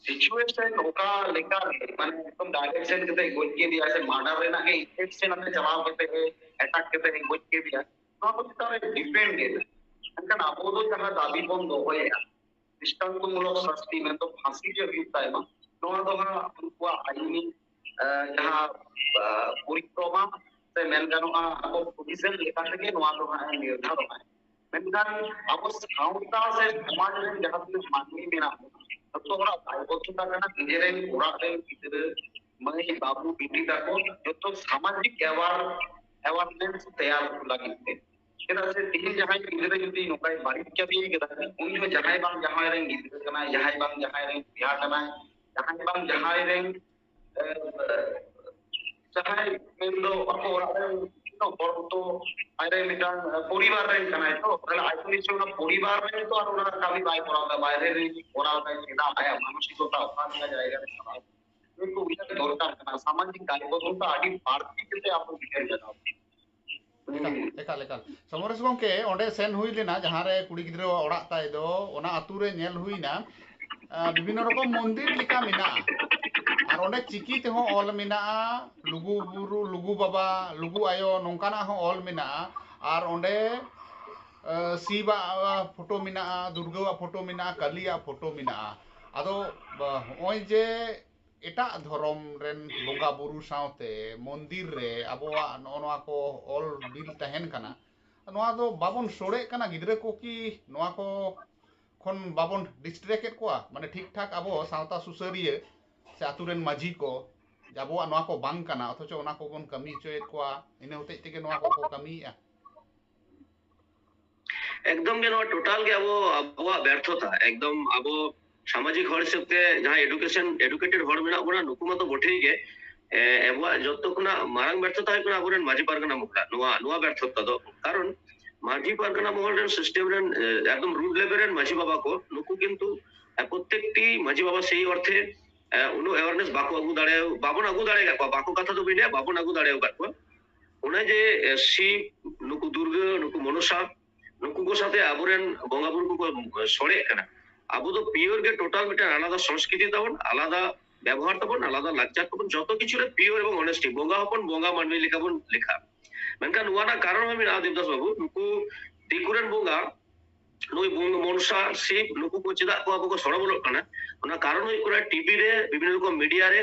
situation ᱚᱠᱟ ᱞᱮᱠᱟ ᱨᱮ, ᱢᱟᱱᱮ ᱮᱠᱫᱚᱢ direction ᱠᱟᱛᱮ ᱜᱚᱡ ᱠᱮᱫᱮᱭᱟ ᱥᱮ murder ᱨᱮᱱᱟᱜ ᱜᱮ intention ᱟᱛᱮ ᱪᱟᱞᱟᱣ ᱠᱟᱛᱮ ᱜᱮ attack ᱠᱟᱛᱮ ᱜᱚᱡ ᱠᱮᱫᱮᱭᱟ, ᱱᱚᱣᱟ ᱠᱚ ᱪᱮᱛᱟᱱ ᱨᱮ depend ᱮᱫᱟ᱾ ᱢᱮᱱᱠᱷᱟᱱ ᱟᱵᱚ ᱫᱚ ᱡᱟᱦᱟᱸ ᱫᱟᱹᱵᱤ ᱵᱚᱱ ᱫᱚᱦᱚᱭᱟ, ᱫᱨᱤᱥᱴᱟᱱᱛᱚᱢᱩᱞᱚᱠ ᱥᱟᱥᱛᱤ ᱢᱮᱱᱫᱚ ᱯᱷᱟᱸᱥᱤ ᱜᱮ ᱦᱩᱭᱩᱜ ᱛᱟᱭᱢᱟ, ᱱᱚᱣᱟ ᱫᱚ ᱦᱟᱸᱜ ᱩᱱᱠᱩᱣᱟᱜ ᱟᱭᱤᱱᱤ, ᱟᱸ, ᱡᱟᱦᱟᱸ, ᱟᱸ, ᱯᱚᱨᱤᱠᱨᱚᱢᱟ ᱥᱮ ᱢᱮᱱ ᱜᱟᱱᱚᱜᱼᱟ, ᱟᱠᱚ provision ᱞᱮᱠᱟ ᱛᱮᱜᱮ ᱱᱚᱣᱟ ᱫᱚ ᱦᱟᱸᱜ ᱮ ᱱᱤᱨᱫᱷᱟᱨᱚᱱᱟᱭ᱾ ᱢᱮᱱᱠᱷᱟᱱ ᱟᱵᱚ ᱥᱟᱶᱛᱟ ᱥᱮ ᱥᱚᱢᱟᱡᱽ ᱨᱮᱱ ᱡᱟᱦᱟᱸ ᱛᱤᱱᱟᱹᱜ ᱢᱟᱹᱱᱢᱤ ᱢᱮᱱᱟᱜ ᱵᱚᱱᱟ, ᱡᱚᱛᱚ ᱦᱚᱲᱟᱜ ᱫᱟᱭᱵᱚᱫᱽᱫᱷᱚᱛᱟ ᱠᱟᱱᱟ ᱱᱤᱡᱮᱨᱮᱱ ᱚᱲᱟᱜ ᱨᱮᱱ ᱜᱤᱫᱽᱨᱟᱹ, ᱢᱟᱹᱭ, ᱵᱟᱹᱵᱩ, ᱵᱤᱴᱤ ᱛᱟᱠᱚ ᱡᱚᱛᱚ ᱥᱟᱢᱟᱡᱤᱠ aware, awareness ᱛᱮᱭᱟᱨ ᱞᱟᱹᱜᱤᱫ ᱛᱮ᱾ ᱪᱮᱫᱟᱜ ᱥᱮ ᱛᱮᱦᱮᱧ ᱡᱟᱦᱟᱸᱭ ᱜᱤᱫᱽᱨᱟᱹ ᱡᱩᱫᱤ ᱱᱚᱝᱠᱟᱭ ᱵᱟᱹᱲᱤᱡ ᱠᱟᱹᱢᱤ ᱠᱮᱫᱟ, ᱩᱱᱤ ᱦᱚᱸ ᱡᱟᱦᱟᱸᱭ ᱵᱟᱝ ᱡᱟᱦᱟᱸᱭ ᱨᱮᱱ ᱜᱤᱫᱽᱨᱟᱹ ᱠᱟᱱᱟᱭ, ᱡᱟᱦᱟᱸᱭ ᱵᱟᱝ ᱡᱟᱦᱟᱸᱭ ᱨᱮᱱ ᱵᱚᱭᱦᱟ ᱠᱟᱱᱟᱭ, ᱡᱟᱦᱟᱸᱭ ᱵᱟᱝ ᱡᱟᱦᱟᱸᱭ ᱨᱮᱱ, ᱮ, ᱡᱟᱦᱟᱸᱭ ᱢᱮᱱᱫᱚ ᱟᱠᱚ ᱚᱲᱟᱜ ᱨᱮᱱ ᱦᱚᱲ ᱛᱚ ᱟᱡ ᱨᱮᱱ ᱢᱤᱫᱴᱟᱝ ᱯᱚᱨᱤᱵᱟᱨ ᱨᱮᱱ ᱠᱟᱱᱟᱭ ᱛᱚ, ᱛᱟᱦᱞᱮ ᱟᱡ ᱫᱚ ᱱᱤᱥᱪᱚᱭ ᱚᱱᱟ ᱯᱚᱨᱤᱵᱟᱨ ᱨᱮᱱ ᱛᱚ ᱟᱨ ᱚᱱᱟ ᱠᱟᱹᱢᱤ ᱵᱟᱭ ᱠᱚᱨᱟᱣ ᱮᱫᱟ, ᱵᱟᱭᱨᱮ ᱨᱮ ᱠᱚᱨᱟᱣ ᱮᱫᱟᱭ, ᱪᱮᱫᱟᱜ ᱟᱭᱟᱜ ᱢᱟᱱᱚᱥᱤᱠᱚᱛᱟ ᱚᱠᱟ ᱞᱮᱠᱟ ᱡᱟᱭᱜᱟ ᱨᱮ ᱪᱟᱞᱟᱣ ᱮᱱᱟ? ᱱᱤᱭᱟᱹ ᱠᱚ ᱩᱭᱦᱟᱹᱨ ᱫᱚᱨᱠᱟᱨ ᱠᱟᱱᱟ, ᱥᱟᱢᱟᱡᱤᱠ ᱫᱟᱭᱵᱚᱫᱽᱫᱷᱚᱛᱟ ᱟᱹᱰᱤ ᱵᱟᱹᱲᱛᱤ ᱠᱟᱛᱮ ᱟᱵᱚ ᱩᱭᱦᱟᱹᱨ ᱞᱟᱜᱟᱣ ᱵᱚᱱᱟ᱾ ᱮᱠᱟᱞ, ᱮᱠᱟᱞ, ᱮᱠᱟᱞ᱾ ᱥᱚᱢᱚᱨᱮᱥ ᱜᱚᱢᱠᱮ, ᱚᱸᱰᱮ ᱥᱮᱱ ᱦᱩᱭ ᱞᱮᱱᱟ, ᱡᱟᱦᱟᱸ ᱨᱮ ᱠᱩᱲᱤ ᱜᱤᱫᱽᱨᱟᱹᱣᱟᱜ ᱚᱲᱟᱜ ᱛᱟᱭ ᱫᱚ, ᱚᱱᱟ ᱟᱹᱛᱩ ᱨᱮ ᱧᱮᱞ ᱦᱩᱭᱱᱟ, ᱟᱸ, ᱵᱤᱵᱷᱤᱱᱱᱚ ᱨᱚᱠᱚᱢ ᱢᱚᱱᱫᱤᱨ ᱞᱮᱠᱟ ᱢᱮᱱᱟᱜᱼᱟ᱾ ᱟᱨ ᱚᱸᱰᱮ ᱪᱤᱠᱤ ᱛᱮᱦᱚᱸ ᱚᱞ ᱢᱮᱱᱟᱜᱼᱟ, ᱞᱩᱜᱩ ᱵᱩᱨᱩ, ᱞᱩᱜᱩ ᱵᱟᱵᱟ, ᱞᱩᱜᱩ ᱟᱭᱳ, ᱱᱚᱝᱠᱟᱱᱟᱜ ᱦᱚᱸ ᱚᱞ ᱢᱮᱱᱟᱜᱼᱟ᱾ ᱟᱨ ᱚᱸᱰᱮ, ᱟᱸ, ᱥᱤᱵᱟᱜ, ᱟᱸ, ᱯᱷᱳᱴᱳ ᱢᱮᱱᱟᱜᱼᱟ, ᱫᱩᱨᱜᱟᱹᱣᱟᱜ ᱯᱷᱳᱴᱳ ᱢᱮᱱᱟᱜᱼᱟ, ᱠᱟᱹᱞᱤᱭᱟᱜ ᱯᱷᱳᱴᱳ ᱢᱮᱱᱟᱜᱼᱟ᱾ ᱟᱫᱚ, ᱵᱟ, ᱦᱚᱸᱜᱼᱚᱭ ᱡᱮ ᱮᱴᱟᱜ ᱫᱷᱚᱨᱚᱢ ᱨᱮᱱ ᱵᱚᱸᱜᱟ ᱵᱩᱨᱩ ᱥᱟᱶᱛᱮ ᱢᱚᱱᱫᱤᱨ ᱨᱮ ᱟᱵᱚᱣᱟᱜ ᱱᱚᱜᱼᱚ ᱱᱚᱣᱟ ᱠᱚ ᱚᱞ ᱵᱤᱞ ᱛᱟᱦᱮᱱ ᱠᱟᱱᱟ, ᱱᱚᱣᱟ ᱫᱚ ᱵᱟᱵᱚᱱ ᱥᱚᱲᱮᱜ ᱠᱟᱱᱟ? ᱜᱤᱫᱽᱨᱟᱹ ᱠᱚ ᱠᱤ ᱱᱚᱣᱟ ᱠᱚ ᱠᱷᱚᱱ ᱵᱟᱵᱚᱱ distract ᱮᱫ ᱠᱚᱣᱟ? ᱢᱟᱱᱮ, ᱴᱷᱤᱠ ᱴᱷᱟᱠ ᱟᱵᱚ ᱥᱟᱶᱛᱟ ᱥᱩᱥᱟᱹᱨᱤᱭᱟᱹ ᱥᱮ ᱟᱛᱳ ᱨᱮᱱ ᱢᱟᱹᱡᱷᱤ ᱠᱚ, ᱡᱮ ᱟᱵᱚᱣᱟᱜ ᱱᱚᱣᱟ ᱠᱚ ᱵᱟᱝ ᱠᱟᱱᱟ, ᱚᱛᱷᱚᱪᱚ ᱚᱱᱟ ᱠᱚᱵᱚᱱ ᱠᱟᱹᱢᱤ ᱦᱚᱪᱚᱭᱮᱫ ᱠᱚᱣᱟ, ᱤᱱᱟᱹ ᱦᱚᱛᱮᱡ ᱛᱮᱜᱮ ᱱᱚᱣᱟ ᱠᱚᱠᱚ ᱠᱟᱹᱢᱤᱭᱮᱫᱼᱟ᱾ ᱮᱠᱫᱚᱢ ᱜᱮ ᱱᱚᱣᱟ total ᱜᱮ ᱟᱵᱚ, ᱟᱵᱚᱣᱟᱜ ᱵᱮᱨᱛᱷᱚᱛᱟ᱾ ᱮᱠᱫᱚᱢ ᱟᱵᱚ ᱥᱟᱢᱟᱡᱤᱠ ᱦᱚᱲ ᱦᱤᱥᱟᱹᱵ ᱛᱮ ᱡᱟᱦᱟᱸ education, educated ᱦᱚᱲ ᱢᱮᱱᱟᱜ ᱵᱚᱱᱟ, ᱱᱩᱠᱩ ᱢᱟᱛᱚ ᱵᱚᱴᱷᱮᱭ ᱜᱮ᱾ ᱮ, ᱟᱵᱚᱣᱟᱜ ᱡᱚᱛᱚ ᱠᱷᱚᱱᱟᱜ ᱢᱟᱨᱟᱝ ᱵᱮᱨᱛᱷᱚᱛᱟ ᱦᱩᱭᱩᱜ ᱠᱟᱱᱟ ᱟᱵᱚᱨᱮᱱ ᱢᱟᱹᱡᱷᱤ ᱯᱟᱨᱜᱟᱱᱟ ᱢᱚᱦᱚᱞᱟ᱾ ᱱᱚᱣᱟ, ᱱᱚᱣᱟ ᱵᱮᱨᱛᱷᱚᱛᱟ ᱫᱚ, ᱠᱟᱨᱚᱱ ᱢᱟᱹᱡᱷᱤ ᱯᱟᱨᱜᱟᱱᱟ ᱢᱚᱦᱚᱞ ᱨᱮᱱ system ᱨᱮᱱ, ᱮ, ᱮᱠᱫᱚᱢ root level ᱨᱮᱱ ᱢᱟᱹᱡᱷᱤ ᱵᱟᱵᱟ ᱠᱚ, ᱱᱩᱠᱩ ᱠᱤᱱᱛᱩ, ᱮ, ᱯᱨᱚᱛᱛᱮᱠᱴᱤ ᱢᱟᱹᱡᱷᱤ ᱵᱟᱵᱟ ᱥᱮᱭ ᱚᱨᱛᱷᱮ, ᱮ, ᱩᱱᱟᱹᱜ awareness ᱵᱟᱠᱚ ᱟᱹᱜᱩ ᱫᱟᱲᱮ, ᱵᱟᱵᱚᱱ ᱟᱹᱜᱩ ᱫᱟᱲᱮ ᱟᱠᱟᱫ ᱠᱚᱣᱟ᱾ ᱵᱟᱠᱚ ᱠᱟᱛᱷᱟ ᱫᱚ ᱵᱟᱹᱧ ᱞᱟᱹᱭᱟ, ᱵᱟᱵᱚᱱ ᱟᱹᱜᱩ ᱫᱟᱲᱮ ᱟᱠᱟᱫ ᱠᱚᱣᱟ᱾ ᱚᱱᱮ ᱡᱮ, ᱮ, ᱥᱤᱵ, ᱱᱩᱠᱩ ᱫᱩᱨᱜᱟᱹ, ᱱᱩᱠᱩ ᱢᱚᱱᱚᱥᱟ, ᱱᱩᱠᱩ ᱠᱚ ᱥᱟᱛᱮ ᱟᱵᱚᱨᱮᱱ ᱵᱚᱸᱜᱟ ᱵᱩᱨᱩ ᱠᱚᱠᱚ ᱥᱚᱲᱮᱜ ᱠᱟᱱᱟ᱾ ᱟᱵᱚ ᱫᱚ pure ᱜᱮ total ᱢᱤᱫᱴᱟᱝ ᱟᱞᱟᱫᱟ ᱥᱚᱝᱥᱠᱨᱤᱛᱤ ᱛᱟᱵᱚᱱ, ᱟᱞᱟᱫᱟ ᱵᱮᱵᱚᱦᱟᱨ ᱛᱟᱵᱚᱱ, ᱟᱞᱟᱫᱟ ᱞᱟᱠᱪᱟᱨ ᱛᱟᱵᱚᱱ, ᱡᱚᱛᱚ ᱠᱤᱪᱷᱩ ᱨᱮ pure ᱮᱵᱚᱝ honesty᱾ ᱵᱚᱸᱜᱟ ᱦᱚᱯᱚᱱ ᱵᱚᱸᱜᱟ ᱢᱟᱹᱱᱢᱤ ᱞᱮᱠᱟ ᱵᱚᱱ ᱞᱮᱠᱷᱟ᱾ ᱢᱮᱱᱠᱷᱟᱱ ᱱᱚᱣᱟ ᱨᱮᱱᱟᱜ ᱠᱟᱨᱚᱱ ᱦᱚᱸ ᱢᱮᱱᱟᱜᱼᱟ, ᱫᱮᱵᱫᱟᱥ ᱵᱟᱹᱵᱩ, ᱱᱩᱠᱩ ᱫᱤᱠᱩ ᱨᱮᱱ ᱵᱚᱸᱜᱟ, ᱱᱩᱭ ᱵᱚᱸᱜᱟ ᱢᱚᱱᱥᱟ, ᱥᱤᱵ, ᱱᱩᱠᱩ ᱠᱚ ᱪᱮᱫᱟᱜ ᱠᱚ ᱟᱵᱚ ᱠᱚ ᱥᱚᱲᱚ ᱵᱚᱞᱚᱜ ᱠᱟᱱᱟ? ᱚᱱᱟ ᱠᱟᱨᱚᱱ ᱦᱩᱭᱩᱜ ᱠᱟᱱᱟ, ᱴᱤᱵᱷᱤ ᱨᱮ, ᱵᱤᱵᱷᱤᱱᱱᱚ ᱨᱚᱠᱚᱢ ᱢᱤᱰᱤᱭᱟ ᱨᱮ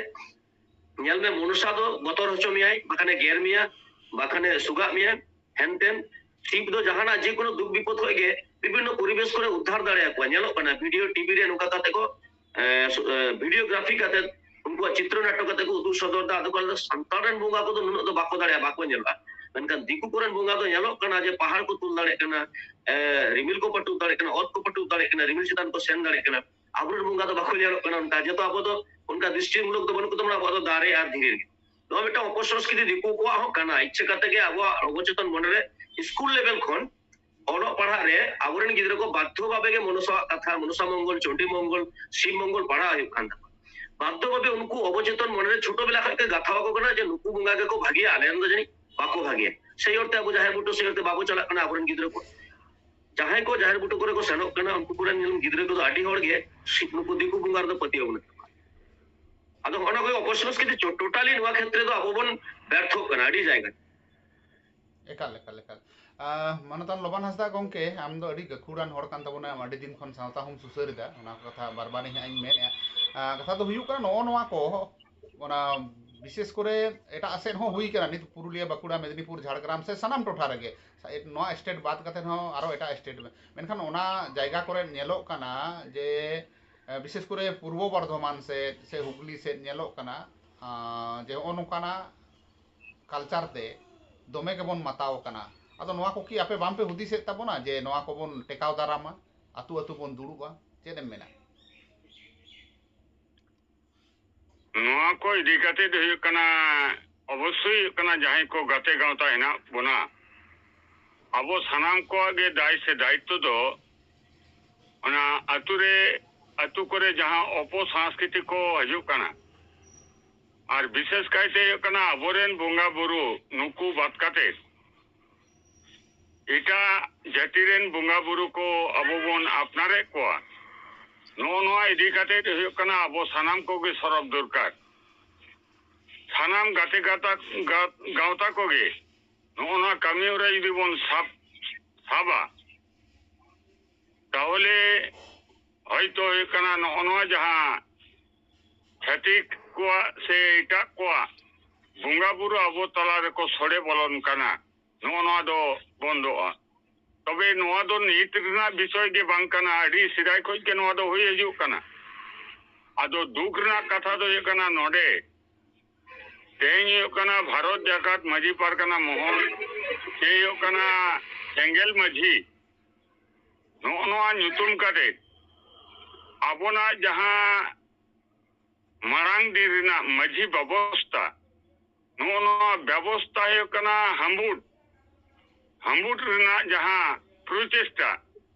ᱧᱮᱞ ᱢᱮ, ᱢᱚᱱᱥᱟ ᱫᱚ ᱵᱚᱛᱚᱨ ᱦᱚᱪᱚ ᱢᱮᱭᱟᱭ, ᱵᱟᱠᱷᱟᱱᱮ ᱜᱮᱨ ᱢᱮᱭᱟ, ᱵᱟᱠᱷᱟᱱᱮ ᱥᱩᱜᱟᱜ ᱢᱮᱭᱟ, ᱦᱮᱱᱛᱮᱱ᱾ ᱥᱤᱵ ᱫᱚ ᱡᱟᱦᱟᱱᱟᱜ ᱡᱮᱠᱳᱱᱳ ᱫᱩᱠ ᱵᱤᱯᱚᱫ ᱠᱷᱚᱱ ᱜᱮ ᱵᱤᱵᱷᱤᱱᱱᱚ ᱯᱚᱨᱤᱵᱮᱥ ᱠᱚᱨᱮ ᱩᱫᱽᱫᱷᱟᱨ ᱫᱟᱲᱮᱭᱟᱠᱚᱣᱟ᱾ ᱧᱮᱞᱚᱜ ᱠᱟᱱᱟ, video, ᱴᱤᱵᱷᱤ ᱨᱮ ᱱᱚᱝᱠᱟ ᱠᱟᱛᱮ ᱠᱚ, ᱮ, ᱥᱩ-, ᱮ, videography ᱠᱟᱛᱮ ᱩᱱᱠᱩᱣᱟᱜ ᱪᱤᱛᱨᱚ ᱱᱟᱴᱚᱠ ᱠᱟᱛᱮ ᱠᱚ ᱩᱫᱩᱜ ᱥᱚᱫᱚᱨ ᱫᱟ᱾ ᱟᱫᱚ ᱠᱚ ᱞᱟᱹᱭ ᱫᱟ, "ᱥᱟᱱᱛᱟᱲ ᱨᱮᱱ ᱵᱚᱸᱜᱟ ᱠᱚᱫᱚ ᱱᱩᱱᱟᱹᱜ ᱫᱚ ᱵᱟᱠᱚ ᱫᱟᱲᱮᱭᱟᱜᱼᱟ, ᱵᱟᱠᱚ ᱧᱮᱞᱚᱜᱼᱟ᱾ ᱢᱮᱱᱠᱷᱟᱱ ᱫᱤᱠᱩ ᱠᱚᱨᱮᱱ ᱵᱚᱸᱜᱟ ᱫᱚ ᱧᱮᱞᱚᱜ ᱠᱟᱱᱟ ᱡᱮ ᱯᱟᱦᱟᱲ ᱠᱚ ᱛᱩᱞ ᱫᱟᱲᱮᱭᱟᱜ ᱠᱟᱱᱟ, ᱮ, ᱨᱤᱢᱤᱞ ᱠᱚ ᱯᱟᱹᱴᱩᱵ ᱫᱟᱲᱮᱭᱟᱜ ᱠᱟᱱᱟ, ᱚᱛ ᱠᱚ ᱯᱟᱹᱴᱩᱵ ᱫᱟᱲᱮᱭᱟᱜ ᱠᱟᱱᱟ, ᱨᱤᱢᱤᱞ ᱪᱮᱛᱟᱱ ᱠᱚ ᱥᱮᱱ ᱫᱟᱲᱮᱭᱟᱜ ᱠᱟᱱᱟ᱾ ᱟᱵᱚᱨᱮᱱ ᱵᱚᱸᱜᱟ ᱫᱚ ᱵᱟᱠᱚ ᱧᱮᱞᱚᱜ ᱠᱟᱱᱟ ᱚᱱᱠᱟ, ᱡᱮᱦᱮᱛᱩ ᱟᱵᱚ ᱫᱚ ᱚᱱᱠᱟ ᱫᱨᱤᱥᱴᱤᱢᱩᱞᱚᱠ ᱫᱚ ᱵᱟᱹᱱᱩᱜ ᱠᱚ ᱛᱟᱵᱚᱱᱟ, ᱟᱵᱚᱣᱟᱜ ᱫᱚ ᱫᱟᱨᱮ ᱟᱨ ᱫᱷᱤᱨᱤ ᱨᱮᱜᱮ᱾" ᱱᱚᱣᱟ ᱢᱤᱫᱴᱟᱝ ᱚᱯᱚᱥᱚᱝᱥᱠᱨᱤᱛᱤ ᱫᱤᱠᱩ ᱠᱚᱣᱟᱜ ᱦᱚᱸ ᱠᱟᱱᱟ᱾ ᱤᱪᱪᱷᱟᱹ ᱠᱟᱛᱮ ᱜᱮ ᱟᱵᱚᱣᱟᱜ ᱚᱵᱚᱪᱮᱛᱚᱱ ᱢᱚᱱᱮ ᱨᱮ ᱥᱠᱩᱞ ᱞᱮᱵᱮᱞ ᱠᱷᱚᱱ ᱚᱞᱚᱜ ᱯᱟᱲᱦᱟᱜ ᱨᱮ ᱟᱵᱚᱨᱮᱱ ᱜᱤᱫᱽᱨᱟᱹ ᱠᱚ ᱵᱟᱫᱽᱫᱷᱚ ᱵᱷᱟᱵᱮ ᱜᱮ ᱢᱚᱱᱚᱥᱟᱣᱟᱜ ᱠᱟᱛᱷᱟ, ᱢᱚᱱᱚᱥᱟ ᱢᱚᱝᱜᱚᱞ, ᱪᱚᱱᱰᱤ ᱢᱚᱝᱜᱚᱞ, ᱥᱤᱵ ᱢᱚᱝᱜᱚᱞ ᱯᱟᱲᱦᱟᱣ ᱦᱩᱭᱩᱜ ᱠᱟᱱ ᱛᱟᱠᱚᱣᱟ᱾ ᱵᱟᱫᱽᱫᱷᱚ ᱵᱷᱟᱵᱮ ᱩᱱᱠᱩ ᱚᱵᱚᱪᱮᱛᱚᱱ ᱢᱚᱱᱮ ᱨᱮ ᱪᱷᱳᱴᱳ ᱵᱮᱞᱟ ᱠᱷᱚᱱ ᱜᱮ ᱜᱟᱛᱷᱟᱣ ᱟᱠᱚ ᱠᱟᱱᱟ ᱡᱮ ᱱᱩᱠᱩ ᱵᱚᱸᱜᱟ ᱜᱮᱠᱚ ᱵᱷᱟᱜᱮᱭᱟ, ᱟᱞᱮ ᱨᱮᱱ ᱫᱚ ᱡᱟᱹᱱᱤᱡ ᱵᱟᱠᱚ ᱵᱷᱟᱜᱮᱭᱟ᱾ ᱥᱮᱭ ᱚᱨᱛᱮ ᱟᱵᱚ ᱡᱟᱦᱮᱨ ᱵᱩᱴᱟᱹ ᱥᱮᱭ ᱚᱨᱛᱮ ᱵᱟᱵᱚ ᱪᱟᱞᱟᱜ ᱠᱟᱱᱟ ᱟᱵᱚᱨᱮᱱ ᱜᱤᱫᱽᱨᱟᱹ ᱠᱚ᱾ ᱡᱟᱦᱟᱸᱭ ᱠᱚ ᱡᱟᱦᱮᱨ ᱵᱩᱴᱟᱹ ᱠᱚᱨᱮ ᱠᱚ ᱥᱮᱱᱚᱜ ᱠᱟᱱᱟ, ᱩᱱᱠᱩ ᱠᱚᱨᱮᱱ ᱧᱮᱞ ᱜᱤᱫᱽᱨᱟᱹ ᱠᱚᱫᱚ ᱟᱹᱰᱤ ᱦᱚᱲ ᱜᱮ ᱥᱤ-, ᱱᱩᱠᱩ ᱫᱤᱠᱩ ᱵᱚᱸᱜᱟ ᱨᱮᱫᱚ ᱯᱟᱹᱛᱭᱟᱹᱣ ᱢᱮᱱᱟᱜ ᱛᱟᱠᱚᱣᱟ᱾ ᱟᱫᱚ ᱦᱚᱸᱜᱼᱚ ᱱᱟ ᱠᱚ ᱚᱯᱚᱥᱚᱝᱥᱠᱨᱤᱛᱤ ᱪᱚ-, totally ᱱᱚᱣᱟ ᱠᱷᱮᱛᱨᱮ ᱫᱚ ᱟᱵᱚ ᱵᱚᱱ ᱵᱮᱨᱛᱷᱚᱜ ᱠᱟᱱᱟ ᱟᱹᱰᱤ ᱡᱟᱭᱜᱟ᱾ ᱮᱠᱟᱞ, ᱮᱠᱟᱞ, ᱮᱠᱟᱞ᱾ ᱟᱸ, ᱢᱟᱱᱚᱛᱟᱱ ᱞᱚᱵᱟᱱ ᱦᱟᱸᱥᱫᱟ ᱜᱚᱢᱠᱮ, ᱟᱢ ᱫᱚ ᱟᱹᱰᱤ ᱜᱟᱹᱠᱷᱩᱲᱟᱱ ᱦᱚᱲ ᱠᱟᱱ ᱛᱟᱵᱚᱱᱟᱢ, ᱟᱹᱰᱤ ᱫᱤᱱ ᱠᱷᱚᱱ ᱥᱟᱶᱛᱟ ᱦᱚᱸᱢ ᱥᱩᱥᱟᱹᱨ ᱮᱫᱟ, ᱚᱱᱟ ᱠᱟᱛᱷᱟ ᱵᱟᱨ ᱵᱟᱨ ᱤᱧ ᱦᱟᱸᱜ ᱤᱧ ᱢᱮᱱᱮᱫᱼᱟ᱾ ᱟᱸ, ᱠᱟᱛᱷᱟ ᱫᱚ ᱦᱩᱭᱩᱜ ᱠᱟᱱᱟ, ᱱᱚᱜᱼᱚ ᱱᱚᱣᱟ ᱠᱚ, ᱚᱱᱟ ᱵᱤᱥᱮᱥ ᱠᱚᱨᱮ ᱮᱴᱟᱜ ᱥᱮᱫ ᱦᱚᱸ ᱦᱩᱭ ᱠᱟᱱᱟ, ᱱᱤᱛ ᱯᱩᱨᱩᱞᱤᱭᱟᱹ, ᱵᱟᱸᱠᱩᱲᱟ, ᱢᱮᱫᱽᱱᱤᱯᱩᱨ, ᱡᱷᱟᱲᱜᱨᱟᱢ ᱥᱮ ᱥᱟᱱᱟᱢ ᱴᱚᱴᱷᱟ ᱨᱮᱜᱮ, ᱱᱚᱣᱟ ᱥᱴᱮᱴ ᱵᱟᱫ ᱠᱟᱛᱮ ᱦᱚᱸ ᱟᱨᱚ ᱮᱴᱟᱜ ᱥᱴᱮᱴ, ᱢᱮᱱᱠᱷᱟᱱ ᱚᱱᱟ ᱡᱟᱭᱜᱟ ᱠᱚᱨᱮ ᱧᱮᱞᱚᱜ ᱠᱟᱱᱟ ᱡᱮ, ᱮ, ᱵᱤᱥᱮᱥ ᱠᱚᱨᱮ ᱯᱩᱨᱵᱚ ᱵᱚᱨᱫᱷᱚᱢᱟᱱ ᱥᱮᱫ ᱥᱮ ᱦᱩᱜᱽᱞᱤ ᱥᱮᱫ ᱧᱮᱞᱚᱜ ᱠᱟᱱᱟ, ᱟᱸ, ᱡᱮ ᱦᱚᱸᱜᱼᱚ ᱱᱚᱝᱠᱟᱱᱟᱜ ᱠᱟᱞᱪᱟᱨ ᱛᱮ ᱫᱚᱢᱮ ᱜᱮᱵᱚᱱ ᱢᱟᱛᱟᱣ ᱠᱟᱱᱟ᱾ ᱟᱫᱚ ᱱᱚᱣᱟ ᱠᱚ ᱠᱤ ᱟᱯᱮ ᱵᱟᱝᱯᱮ ᱦᱩᱫᱤᱥᱮᱫ ᱛᱟᱵᱚᱱᱟ ᱡᱮ ᱱᱚᱣᱟ ᱠᱚᱵᱚᱱ ᱴᱮᱠᱟᱣ ᱫᱟᱨᱟᱢᱟ, ᱟᱹᱛᱩ ᱟᱹᱛᱩ ᱵᱚᱱ ᱫᱩᱲᱩᱵᱼᱟ? ᱪᱮᱫ ᱮᱢ ᱢᱮᱱᱟ? ᱱᱚᱣᱟ ᱠᱚ ᱤᱫᱤ ᱠᱟᱛᱮ ᱫᱚ ᱦᱩᱭᱩᱜ ᱠᱟᱱᱟ, ᱚᱵᱚᱥᱥᱳᱭ ᱦᱩᱭᱩᱜ ᱠᱟᱱᱟ, ᱡᱟᱦᱟᱸᱭ ᱠᱚ ᱜᱟᱛᱮ ᱜᱟᱶᱛᱟ ᱦᱮᱱᱟᱜ ᱵᱚᱱᱟ, ᱟᱵᱚ ᱥᱟᱱᱟᱢ ᱠᱚᱣᱟᱜ ᱜᱮ ᱫᱟᱭ ᱥᱮ ᱫᱟᱭᱤᱛᱛᱚ ᱫᱚ ᱚᱱᱟ ᱟᱹᱛᱩ ᱨᱮ, ᱟᱹᱛᱩ ᱠᱚᱨᱮ ᱡᱟᱦᱟᱸ ᱚᱯᱚᱥᱚᱝᱥᱠᱨᱤᱛᱤ ᱠᱚ ᱦᱤᱡᱩᱜ ᱠᱟᱱᱟ, ᱟᱨ ᱵᱤᱥᱮᱥ ᱠᱟᱭᱛᱮ ᱦᱩᱭᱩᱜ ᱠᱟᱱᱟ ᱟᱵᱚᱨᱮᱱ ᱵᱚᱸᱜᱟ ᱵᱩᱨᱩ ᱱᱩᱠᱩ ᱵᱟᱫ ᱠᱟᱛᱮ ᱮᱴᱟᱜ ᱡᱟᱹᱛᱤ ᱨᱮᱱ ᱵᱚᱸᱜᱟ ᱵᱩᱨᱩ ᱠᱚ ᱟᱵᱚ ᱵᱚᱱ ᱟᱯᱱᱟᱨᱮᱫ ᱠᱚᱣᱟ᱾ ᱱᱚᱜᱼᱚ ᱱᱚᱣᱟ ᱤᱫᱤ ᱠᱟᱛᱮ ᱦᱩᱭᱩᱜ ᱠᱟᱱᱟ ᱟᱵᱚ ᱥᱟᱱᱟᱢ ᱠᱚᱜᱮ ᱥᱚᱨᱚᱵ ᱫᱚᱨᱠᱟᱨ᱾ ᱥᱟᱱᱟᱢ ᱜᱟᱛᱮ ᱜᱟᱶᱛᱟ, ᱜᱟ-, ᱜᱟᱶᱛᱟ ᱠᱚᱜᱮ ᱱᱚᱜᱼᱚ ᱱᱚᱣᱟ ᱠᱟᱹᱢᱤ ᱦᱚᱨᱟ ᱡᱩᱫᱤ ᱵᱚᱱ ᱥᱟᱵ, ᱥᱟᱵᱟ, ᱛᱟᱦᱚᱞᱮ ᱦᱚᱭᱛᱚ ᱦᱩᱭᱩᱜ ᱠᱟᱱᱟ ᱱᱚᱜᱼᱚ ᱱᱚᱣᱟ ᱡᱟᱦᱟᱸ ᱪᱷᱟᱹᱛᱤᱠ ᱠᱚᱣᱟᱜ ᱥᱮ ᱮᱴᱟᱜ ᱠᱚᱣᱟᱜ ᱵᱚᱸᱜᱟ ᱵᱩᱨᱩ ᱟᱵᱚ ᱛᱟᱞᱟ ᱨᱮᱠᱚ ᱥᱚᱲᱮ ᱵᱚᱞᱚᱱ ᱠᱟᱱᱟ, ᱱᱚᱜᱼᱚ ᱱᱚᱣᱟ ᱫᱚ ᱵᱚᱱᱫᱚᱜᱼᱟ᱾ ᱛᱚᱵᱮ ᱱᱚᱣᱟ ᱫᱚ ᱱᱤᱛ ᱨᱮᱱᱟᱜ ᱵᱤᱥᱚᱭ ᱜᱮ ᱵᱟᱝ ᱠᱟᱱᱟ, ᱟᱹᱰᱤ ᱥᱮᱫᱟᱭ ᱠᱷᱚᱱ ᱜᱮ ᱱᱚᱣᱟ ᱫᱚ ᱦᱩᱭ ᱦᱤᱡᱩᱜ ᱠᱟᱱᱟ᱾ ᱟᱫᱚ ᱫᱩᱠ ᱨᱮᱱᱟᱜ ᱠᱟᱛᱷᱟ ᱫᱚ ᱦᱩᱭᱩᱜ ᱠᱟᱱᱟ ᱱᱚᱰᱮ, ᱛᱮᱦᱮᱧ ᱦᱩᱭᱩᱜ ᱠᱟᱱᱟ ᱵᱷᱟᱨᱚᱛ ᱡᱟᱠᱟᱛ ᱢᱟᱹᱡᱷᱤ ᱯᱟᱨᱜᱟᱱᱟ ᱢᱚᱦᱚᱞ, ᱥᱮ ᱦᱩᱭᱩᱜ ᱠᱟᱱᱟ ᱥᱮᱸᱜᱮᱞ ᱢᱟᱹᱡᱷᱤ, ᱱᱚᱜᱼᱚ ᱱᱚᱣᱟ ᱧᱩᱛᱩᱢ ᱠᱟᱛᱮ ᱟᱵᱚᱱᱟᱜ ᱡᱟᱦᱟᱸ ᱢᱟᱲᱟᱝ ᱫᱤᱱ ᱨᱮᱱᱟᱜ ᱢᱟᱹᱡᱷᱤ ᱵᱮᱵᱚᱥᱛᱟ, ᱱᱚᱜᱼᱚ ᱱᱚᱣᱟ ᱵᱮᱵᱚᱥᱛᱟ ᱦᱩᱭᱩᱜ ᱠᱟᱱᱟ ᱦᱟᱢᱵᱩᱰ, ᱦᱟᱢᱵᱩᱰ ᱨᱮᱱᱟᱜ ᱡᱟᱦᱟᱸ ᱯᱨᱚᱪᱮᱥᱴᱟ,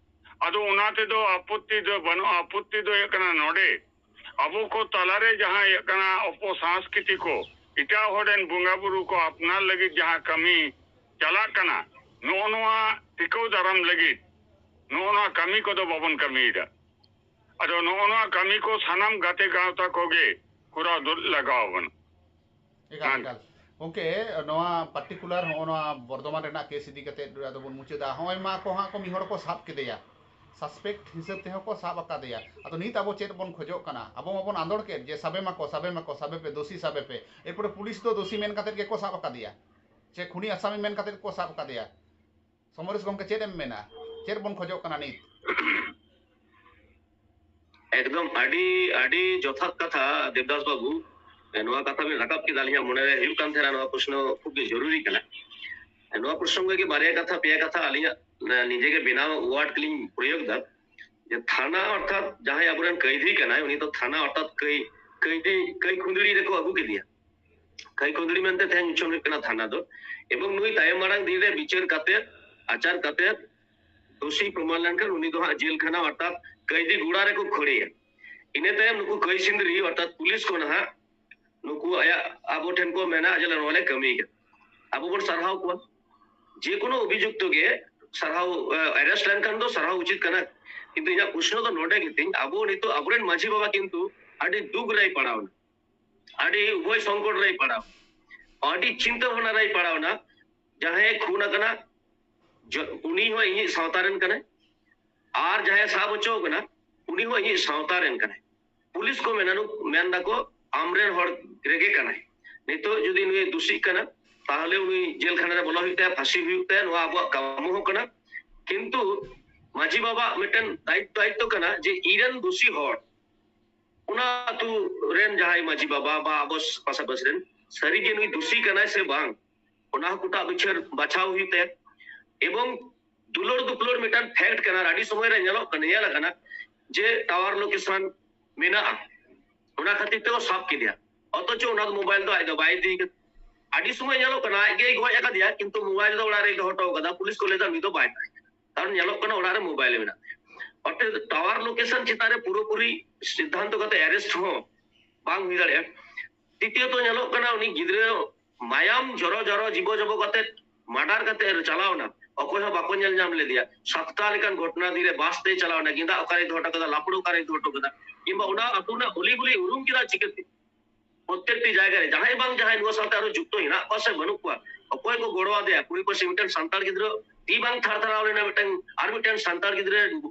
ᱟᱫᱚ ᱚᱱᱟ ᱛᱮᱫᱚ ᱟᱯᱚᱛᱛᱤ ᱫᱚ ᱵᱟᱹᱱᱩᱜᱼᱟ᱾ ᱟᱯᱚᱛᱛᱤ ᱫᱚ ᱦᱩᱭᱩᱜ ᱠᱟᱱᱟ ᱱᱚᱰᱮ ᱟᱵᱚ ᱠᱚ ᱛᱟᱞᱟᱨᱮ ᱡᱟᱦᱟᱸ ᱦᱩᱭᱩᱜ ᱠᱟᱱᱟ ᱚᱯᱚᱥᱚᱝᱥᱠᱨᱤᱛᱤ ᱠᱚ, ᱮᱴᱟᱜ ᱦᱚᱲ ᱨᱮᱱ ᱵᱚᱸᱜᱟ ᱵᱩᱨᱩ ᱠᱚ ᱟᱯᱱᱟᱨ ᱞᱟᱹᱜᱤᱫ ᱡᱟᱦᱟᱸ ᱠᱟᱹᱢᱤ ᱪᱟᱞᱟᱜ ᱠᱟᱱᱟ, ᱱᱚᱜᱼᱚ ᱱᱚᱣᱟ ᱴᱤᱠᱟᱹᱣ ᱫᱟᱨᱟᱢ ᱞᱟᱹᱜᱤᱫ ᱱᱚᱜᱼᱚ ᱱᱚᱣᱟ ᱠᱟᱹᱢᱤ ᱠᱚᱫᱚ ᱵᱟᱵᱚᱱ ᱠᱟᱹᱢᱤᱭᱮᱫᱟ᱾ ᱟᱫᱚ ᱱᱚᱜᱼᱚ ᱱᱚᱣᱟ ᱠᱟᱹᱢᱤ ᱠᱚ ᱥᱟᱱᱟᱢ ᱜᱟᱛᱮ ᱜᱟᱶᱛᱟ ᱠᱚᱜᱮ ᱠᱚᱨᱟᱣ ᱫᱚ ᱞᱟᱜᱟᱣ ᱟᱵᱚᱱᱟ᱾ ᱮᱠᱟᱞ, ᱮᱠᱟᱞ᱾ ᱜᱚᱢᱠᱮ, ᱱᱚᱣᱟ ᱯᱟᱨᱴᱤᱠᱩᱞᱟᱨ ᱦᱚᱸᱜᱼᱚ ᱱᱚᱣᱟ ᱵᱚᱨᱫᱷᱚᱢᱟᱱ ᱨᱮᱱᱟᱜ ᱠᱮᱥ ᱤᱫᱤ ᱠᱟᱛᱮ ᱟᱫᱚ ᱵᱚᱱ ᱢᱩᱪᱟᱹᱫᱟ᱾ ᱦᱚᱸᱜᱼᱚᱭ ᱢᱟ ᱠᱚ ᱦᱟᱸᱜ ᱠᱚ ᱢᱤᱫ ᱦᱚᱲ ᱠᱚ ᱥᱟᱵ ᱠᱮᱫᱮᱭᱟ, ᱥᱟᱥᱯᱮᱠᱴ ᱦᱤᱥᱟᱹᱵ ᱛᱮᱦᱚᱸ ᱠᱚ ᱥᱟᱵ ᱟᱠᱟᱫᱮᱭᱟ᱾ ᱟᱫᱚ ᱱᱤᱛ ᱟᱵᱚ ᱪᱮᱫ ᱵᱚᱱ ᱠᱷᱚᱡᱚᱜ ᱠᱟᱱᱟ? ᱟᱵᱚ ᱢᱟᱵᱚᱱ ᱟᱸᱫᱳᱲ ᱠᱮᱫ ᱡᱮ ᱥᱟᱵᱮ ᱢᱟᱠᱚ, ᱥᱟᱵᱮ ᱢᱟᱠᱚ, ᱥᱟᱵᱮ ᱯᱮ, ᱫᱳᱥᱤ ᱥᱟᱵᱮ ᱯᱮ᱾ ᱮᱨᱯᱚᱨᱮ ᱯᱩᱞᱤᱥ ᱫᱚ ᱫᱳᱥᱤ ᱢᱮᱱ ᱠᱟᱛᱮ ᱜᱮᱠᱚ ᱥᱟᱵ ᱟᱠᱟᱫᱮᱭᱟ, ᱥᱮ ᱠᱷᱩᱱᱤ ᱟᱥᱟᱢᱤ ᱢᱮᱱ ᱠᱟᱛᱮ ᱜᱮᱠᱚ ᱥᱟᱵ ᱟᱠᱟᱫᱮᱭᱟ᱾ ᱥᱚᱢᱚᱨᱮᱥ ᱜᱚᱢᱠᱮ, ᱪᱮᱫ ᱮᱢ ᱢᱮᱱᱟ? ᱪᱮᱫ ᱵᱚᱱ ᱠᱷᱚᱡᱚᱜ ᱠᱟᱱᱟ ᱱᱤᱛ? ᱮᱠᱫᱚᱢ ᱟᱹᱰᱤ ᱟᱹᱰᱤ ᱡᱚᱛᱷᱟᱛ ᱠᱟᱛᱷᱟ ᱫᱮᱵᱫᱟᱥ ᱵᱟᱹᱵᱩ᱾ ᱱᱚᱣᱟ ᱠᱟᱛᱷᱟ ᱵᱤᱱ ᱨᱟᱠᱟᱵ ᱠᱮᱫᱟ, ᱟᱹᱞᱤᱧᱟᱜ ᱢᱚᱱᱮᱨᱮ ᱦᱩᱭᱩᱜ ᱠᱟᱱ ᱛᱟᱦᱮᱱᱟ ᱱᱚᱣᱟ ᱯᱨᱚᱥᱱᱚ ᱠᱷᱩᱵ ᱜᱮ ᱡᱚᱨᱩᱨᱤ ᱠᱟᱱᱟ᱾ ᱱᱚᱣᱟ ᱯᱨᱚᱥᱚᱝᱜᱚ ᱜᱮ ᱵᱟᱨᱭᱟ ᱠᱟᱛᱷᱟ ᱯᱮᱭᱟ ᱠᱟᱛᱷᱟ ᱟᱹᱞᱤᱧᱟᱜ ᱱᱤᱡᱮ ᱜᱮ ᱵᱮᱱᱟᱣ ᱣᱟᱨᱰ ᱞᱤᱧ ᱯᱨᱚᱭᱳᱜ ᱫᱟ, ᱡᱮ ᱛᱷᱟᱱᱟ ᱚᱨᱛᱷᱟᱛ ᱡᱟᱦᱟᱸᱭ ᱟᱵᱚᱨᱮᱱ ᱠᱟᱹᱭᱫᱤ ᱠᱟᱱᱟᱭ, ᱩᱱᱤ ᱫᱚ ᱛᱷᱟᱱᱟ ᱚᱨᱛᱷᱟᱛ ᱠᱟᱹᱭ ᱠᱟᱹᱭᱫᱤ ᱠᱟᱹᱭ ᱠᱷᱩᱸᱫᱽᱲᱤ ᱨᱮᱠᱚ ᱟᱹᱜᱩ ᱠᱮᱫᱮᱭᱟ᱾ ᱠᱟᱹᱭ ᱠᱷᱩᱸᱫᱽᱲᱤ ᱢᱮᱱᱛᱮ ᱛᱮᱦᱮᱧ ᱩᱪᱷᱟᱹᱱ ᱦᱩᱭᱩᱜ ᱠᱟᱱᱟ ᱛᱷᱟᱱᱟ ᱫᱚ᱾ ᱮᱵᱚᱝ ᱱᱩᱭ ᱛᱟᱭᱚᱢ ᱢᱟᱲᱟᱝ ᱫᱤᱱ ᱨᱮ ᱵᱤᱪᱟᱹᱨ ᱠᱟᱛᱮ, ᱟᱪᱟᱨ ᱠᱟᱛᱮ, ᱫᱳᱥᱤ ᱯᱨᱚᱢᱟᱱ ᱞᱮᱱᱠᱷᱟᱱ ᱩᱱᱤ ᱫᱚ ᱦᱟᱸᱜ ᱡᱮᱞ ᱠᱷᱟᱱᱟ ᱚᱨᱛᱷᱟᱛ ᱠᱟᱹᱭᱫᱤ ᱜᱚᱲᱟ ᱨᱮᱠᱚ ᱠᱷᱟᱹᱲᱮᱭᱟ᱾ ᱤᱱᱟᱹ ᱛᱟᱭᱚᱢ ᱱᱩᱠᱩ ᱠᱟᱹᱭ ᱥᱤᱸᱫᱽᱨᱤ ᱚᱨᱛᱷᱟᱛ ᱯᱩᱞᱤᱥ ᱠᱚ ᱱᱟᱦᱟᱜ ᱱᱩᱠᱩ ᱟᱭᱟᱜ ᱟᱵᱚ ᱴᱷᱮᱱ ᱠᱚ ᱢᱮᱱᱟ ᱡᱮ ᱱᱚᱣᱟ ᱞᱮ ᱠᱟᱹᱢᱤ ᱠᱟᱫᱟ᱾ ᱟᱵᱚ ᱵᱚᱱ ᱥᱟᱨᱦᱟᱣ ᱠᱚᱣᱟ᱾ ᱡᱮᱠᱳᱱᱳ ᱚᱵᱷᱤᱡᱩᱠᱛᱚ ᱜᱮ ᱥᱟᱨᱦᱟᱣ, ᱮᱨᱮᱥᱴ ᱞᱮᱱᱠᱷᱟᱱ ᱫᱚ ᱥᱟᱨᱦᱟᱣ ᱩᱪᱤᱛ ᱠᱟᱱᱟ᱾ ᱠᱤᱱᱛᱩ ᱤᱧᱟᱹᱜ ᱯᱨᱚᱥᱱᱚ ᱫᱚ ᱱᱚᱰᱮ ᱜᱮᱛᱤᱧ, ᱟᱵᱚ ᱱᱤᱛᱚᱜ ᱟᱵᱚᱨᱮᱱ ᱢᱟᱹᱡᱷᱤ ᱵᱟᱵᱟ ᱠᱤᱱᱛᱩ ᱟᱹᱰᱤ ᱫᱩᱠ ᱨᱮᱭ ᱯᱟᱲᱟᱣ ᱮᱱᱟ, ᱟᱹᱰᱤ ᱩᱵᱷᱚᱭ ᱥᱚᱝᱠᱚᱴ ᱨᱮᱭ ᱯᱟᱲᱟᱣ, ᱟᱹᱰᱤ ᱪᱤᱱᱛᱟᱹ ᱵᱷᱟᱵᱽᱱᱟ ᱨᱮᱭ ᱯᱟᱲᱟᱣ ᱮᱱᱟ᱾ ᱡᱟᱦᱟᱸᱭ ᱠᱷᱩᱱ ᱟᱠᱟᱱᱟ, ᱡᱚ- ᱩᱱᱤ ᱦᱚᱸ ᱤᱧᱤᱡ ᱥᱟᱶᱛᱟ ᱨᱮᱱ ᱠᱟᱱᱟᱭ, ᱟᱨ ᱡᱟᱦᱟᱸᱭ ᱥᱟᱵ ᱦᱚᱪᱚ ᱟᱠᱟᱱᱟ, ᱩᱱᱤ ᱦᱚᱸ ᱤᱧᱤᱡ ᱥᱟᱶᱛᱟ ᱨᱮᱱ ᱠᱟᱱᱟᱭ᱾ ᱯᱩᱞᱤᱥ ᱠᱚ ᱢᱮᱱᱟ, ᱱᱩ- ᱢᱮᱱ ᱫᱟᱠᱚ ᱟᱢᱨᱮᱱ ᱦᱚᱲ ᱨᱮᱜᱮ ᱠᱟᱱᱟᱭ᱾ ᱱᱤᱛᱚᱜ ᱡᱩᱫᱤ ᱱᱩᱭ ᱫᱩᱥᱤᱜ ᱠᱟᱱᱟ, ᱛᱟᱦᱚᱞᱮ ᱩᱱᱤ ᱡᱮᱞ ᱠᱷᱟᱱᱟ ᱨᱮ ᱵᱚᱞᱚ ᱦᱩᱭᱩᱜ ᱛᱟᱭᱟ, ᱯᱷᱟᱸᱥᱤ ᱦᱩᱭᱩᱜ ᱛᱟᱭᱟ, ᱱᱚᱣᱟ ᱟᱵᱚᱣᱟᱜ ᱠᱟᱹᱢᱤ ᱦᱚᱸ ᱠᱟᱱᱟ᱾ ᱠᱤᱱᱛᱩ ᱢᱟᱹᱡᱷᱤ ᱵᱟᱵᱟᱣᱟᱜ ᱢᱤᱫᱴᱮᱱ ᱫᱟᱭᱤᱛᱛᱚ, ᱫᱟᱭᱤᱛᱛᱚ ᱠᱟᱱᱟ ᱡᱮ ᱤᱧᱨᱮᱱ ᱫᱩᱥᱤ ᱦᱚᱲ ᱚᱱᱟ ᱟᱹᱛᱩ ᱨᱮᱱ ᱡᱟᱦᱟᱸᱭ ᱢᱟᱹᱡᱷᱤ ᱵᱟᱵᱟ ᱵᱟ ᱟᱵᱚ ᱯᱟᱥᱟᱯᱟᱥᱤ ᱨᱮᱱ ᱥᱟᱹᱨᱤᱜᱮ ᱱᱩᱭ ᱫᱩᱥᱤ ᱠᱟᱱᱟᱭ ᱥᱮ ᱵᱟᱝ, ᱚᱱᱟ ᱦᱚᱸ ᱜᱚᱴᱟ ᱵᱤᱪᱟᱹᱨ ᱵᱟᱪᱷᱟᱣ ᱦᱩᱭᱩᱜ ᱛᱟᱭᱟ᱾ ᱮᱵᱚᱝ ᱫᱩᱞᱟᱹᱲ ᱫᱩᱯᱞᱟᱹᱲ ᱢᱤᱫᱴᱟᱝ ᱯᱷᱮᱠᱴ ᱠᱟᱱᱟ᱾ ᱟᱨ ᱟᱹᱰᱤ ᱥᱚᱢᱚᱭ ᱨᱮ ᱧᱮᱞᱚᱜ ᱠᱟᱱᱟ, ᱧᱮᱞ ᱟᱠᱟᱱᱟ ᱡᱮ ᱴᱟᱣᱟᱨ ᱞᱳᱠᱮᱥᱚᱱ ᱢᱮᱱᱟᱜᱼᱟ, ᱚᱱᱟ ᱠᱷᱟᱹᱛᱤᱨ ᱛᱮᱠᱚ ᱥᱟᱵ ᱠᱮᱫᱮᱭᱟ, ᱚᱛᱷᱚᱪᱚ ᱚᱱᱟ ᱢᱳᱵᱟᱭᱤᱞ ᱫᱚ ᱟᱡ ᱫᱚ ᱵᱟᱭ ᱤᱫᱤ ᱠᱟᱫᱟ᱾ ᱟᱹᱰᱤ ᱥᱚᱢᱚᱭ ᱧᱮᱞᱚᱜ ᱠᱟᱱᱟ ᱟᱡ ᱜᱮᱭ ᱜᱚᱡ ᱟᱠᱟᱫᱮᱭᱟ, ᱠᱤᱱᱛᱩ ᱢᱳᱵᱟᱭᱤᱞ ᱫᱚ ᱚᱲᱟᱜ ᱨᱮᱭ ᱫᱚᱦᱚ ᱦᱚᱴᱚ ᱠᱟᱫᱟ, ᱯᱩᱞᱤᱥ ᱠᱚ ᱞᱟᱹᱭ ᱫᱟ ᱱᱩᱭ ᱫᱚ ᱵᱟᱭ ᱛᱟᱦᱮᱸ ᱠᱟᱱᱟ, ᱠᱟᱨᱚᱱ ᱧᱮᱞᱚᱜ ᱠᱟᱱᱟ ᱚᱲᱟᱜ ᱨᱮ ᱢᱳᱵᱟᱭᱤᱞ ᱢᱮᱱᱟᱜ᱾ ᱚᱨᱛᱷᱟᱛ ᱴᱟᱣᱟᱨ ᱞᱳᱠᱮᱥᱚᱱ ᱪᱮᱛᱟᱱ ᱨᱮ ᱯᱩᱨᱟᱹᱯᱩᱨᱤ ᱥᱤᱫᱽᱫᱷᱟᱱᱛᱚ ᱠᱟᱛᱮ ᱟᱨᱮᱥᱴ ᱦᱚᱸ ᱵᱟᱝ ᱦᱩᱭ ᱫᱟᱲᱮᱭᱟᱜᱼᱟ᱾ ᱛᱤᱛᱭᱚᱛᱚ ᱧᱮᱞᱚᱜ ᱠᱟᱱᱟ ᱩᱱᱤ ᱜᱤᱫᱽᱨᱟᱹ ᱢᱟᱭᱟᱢ ᱡᱚᱨᱚ ᱡᱚᱨᱚ ᱡᱤᱵᱚ ᱡᱚᱵᱚ ᱠᱟᱛᱮ ᱢᱟᱰᱟᱨ ᱠᱟᱛᱮ ᱪᱟᱞᱟᱣ ᱮᱱᱟ, ᱚᱠᱚᱭ ᱦᱚᱸ ᱵᱟᱠᱚ ᱧᱮᱞ ᱧᱟᱢ ᱞᱮᱫᱮᱭᱟ᱾ ᱥᱟᱛᱴᱟ ᱞᱮᱠᱟᱱ ᱜᱷᱚᱴᱚᱱᱟ ᱫᱤᱱ ᱨᱮ ᱵᱟᱥ ᱛᱮᱭ ᱪᱟᱞᱟᱣ ᱮᱱᱟ, ᱜᱮᱸᱫᱟᱜ ᱚᱠᱟᱨᱮᱭ ᱫᱚᱦᱚ ᱦᱚᱴᱚ ᱠᱟᱫᱟ, ᱞᱟᱯᱲᱚ ᱚᱠᱟᱨᱮᱭ ᱫᱚᱦᱚ ᱦᱚᱴᱚ ᱠᱟᱫᱟ, ᱠᱤᱝᱵᱟ ᱚᱱᱟ ᱟᱹᱛᱩ ᱨᱮᱱᱟᱜ ᱚᱞᱤ ᱜᱩᱞᱤ ᱩᱨᱩᱢ ᱠᱮᱫᱟ ᱪᱤᱠᱟᱹᱛᱮ? ᱯᱨᱚᱛᱮᱠᱴᱤ ᱡᱟᱭᱜᱟ ᱨᱮ ᱡᱟᱦᱟᱸᱭ ᱵᱟᱝ ᱡᱟᱦᱟᱸᱭ ᱱᱚᱣᱟ ᱥᱟᱶᱛᱮ ᱟᱨᱚ ᱡᱩᱠᱛᱚ ᱦᱮᱱᱟᱜ ᱠᱚᱣᱟ ᱥᱮ ᱵᱟᱹᱱᱩᱜ ᱠᱚᱣᱟ, ᱚᱠᱚᱭ ᱠᱚ ᱜᱚᱲᱚ ᱟᱫᱮᱭᱟ? ᱠᱩᱲᱤ ᱯᱟᱹᱨᱥᱤ ᱢᱤᱫᱴᱮᱱ ᱥᱟᱱᱛᱟᱲ ᱜᱤᱫᱽᱨᱟᱹ ᱛᱤ ᱵᱟᱝ ᱛᱷᱟᱨ ᱛᱷᱟᱨᱟᱣ ᱞᱮᱱᱟ, ᱢᱤᱫᱴᱮᱱ ᱟᱨ ᱢᱤᱫᱴᱮᱱ ᱥᱟᱱᱛᱟᱲ ᱜᱤᱫᱽᱨᱟᱹ,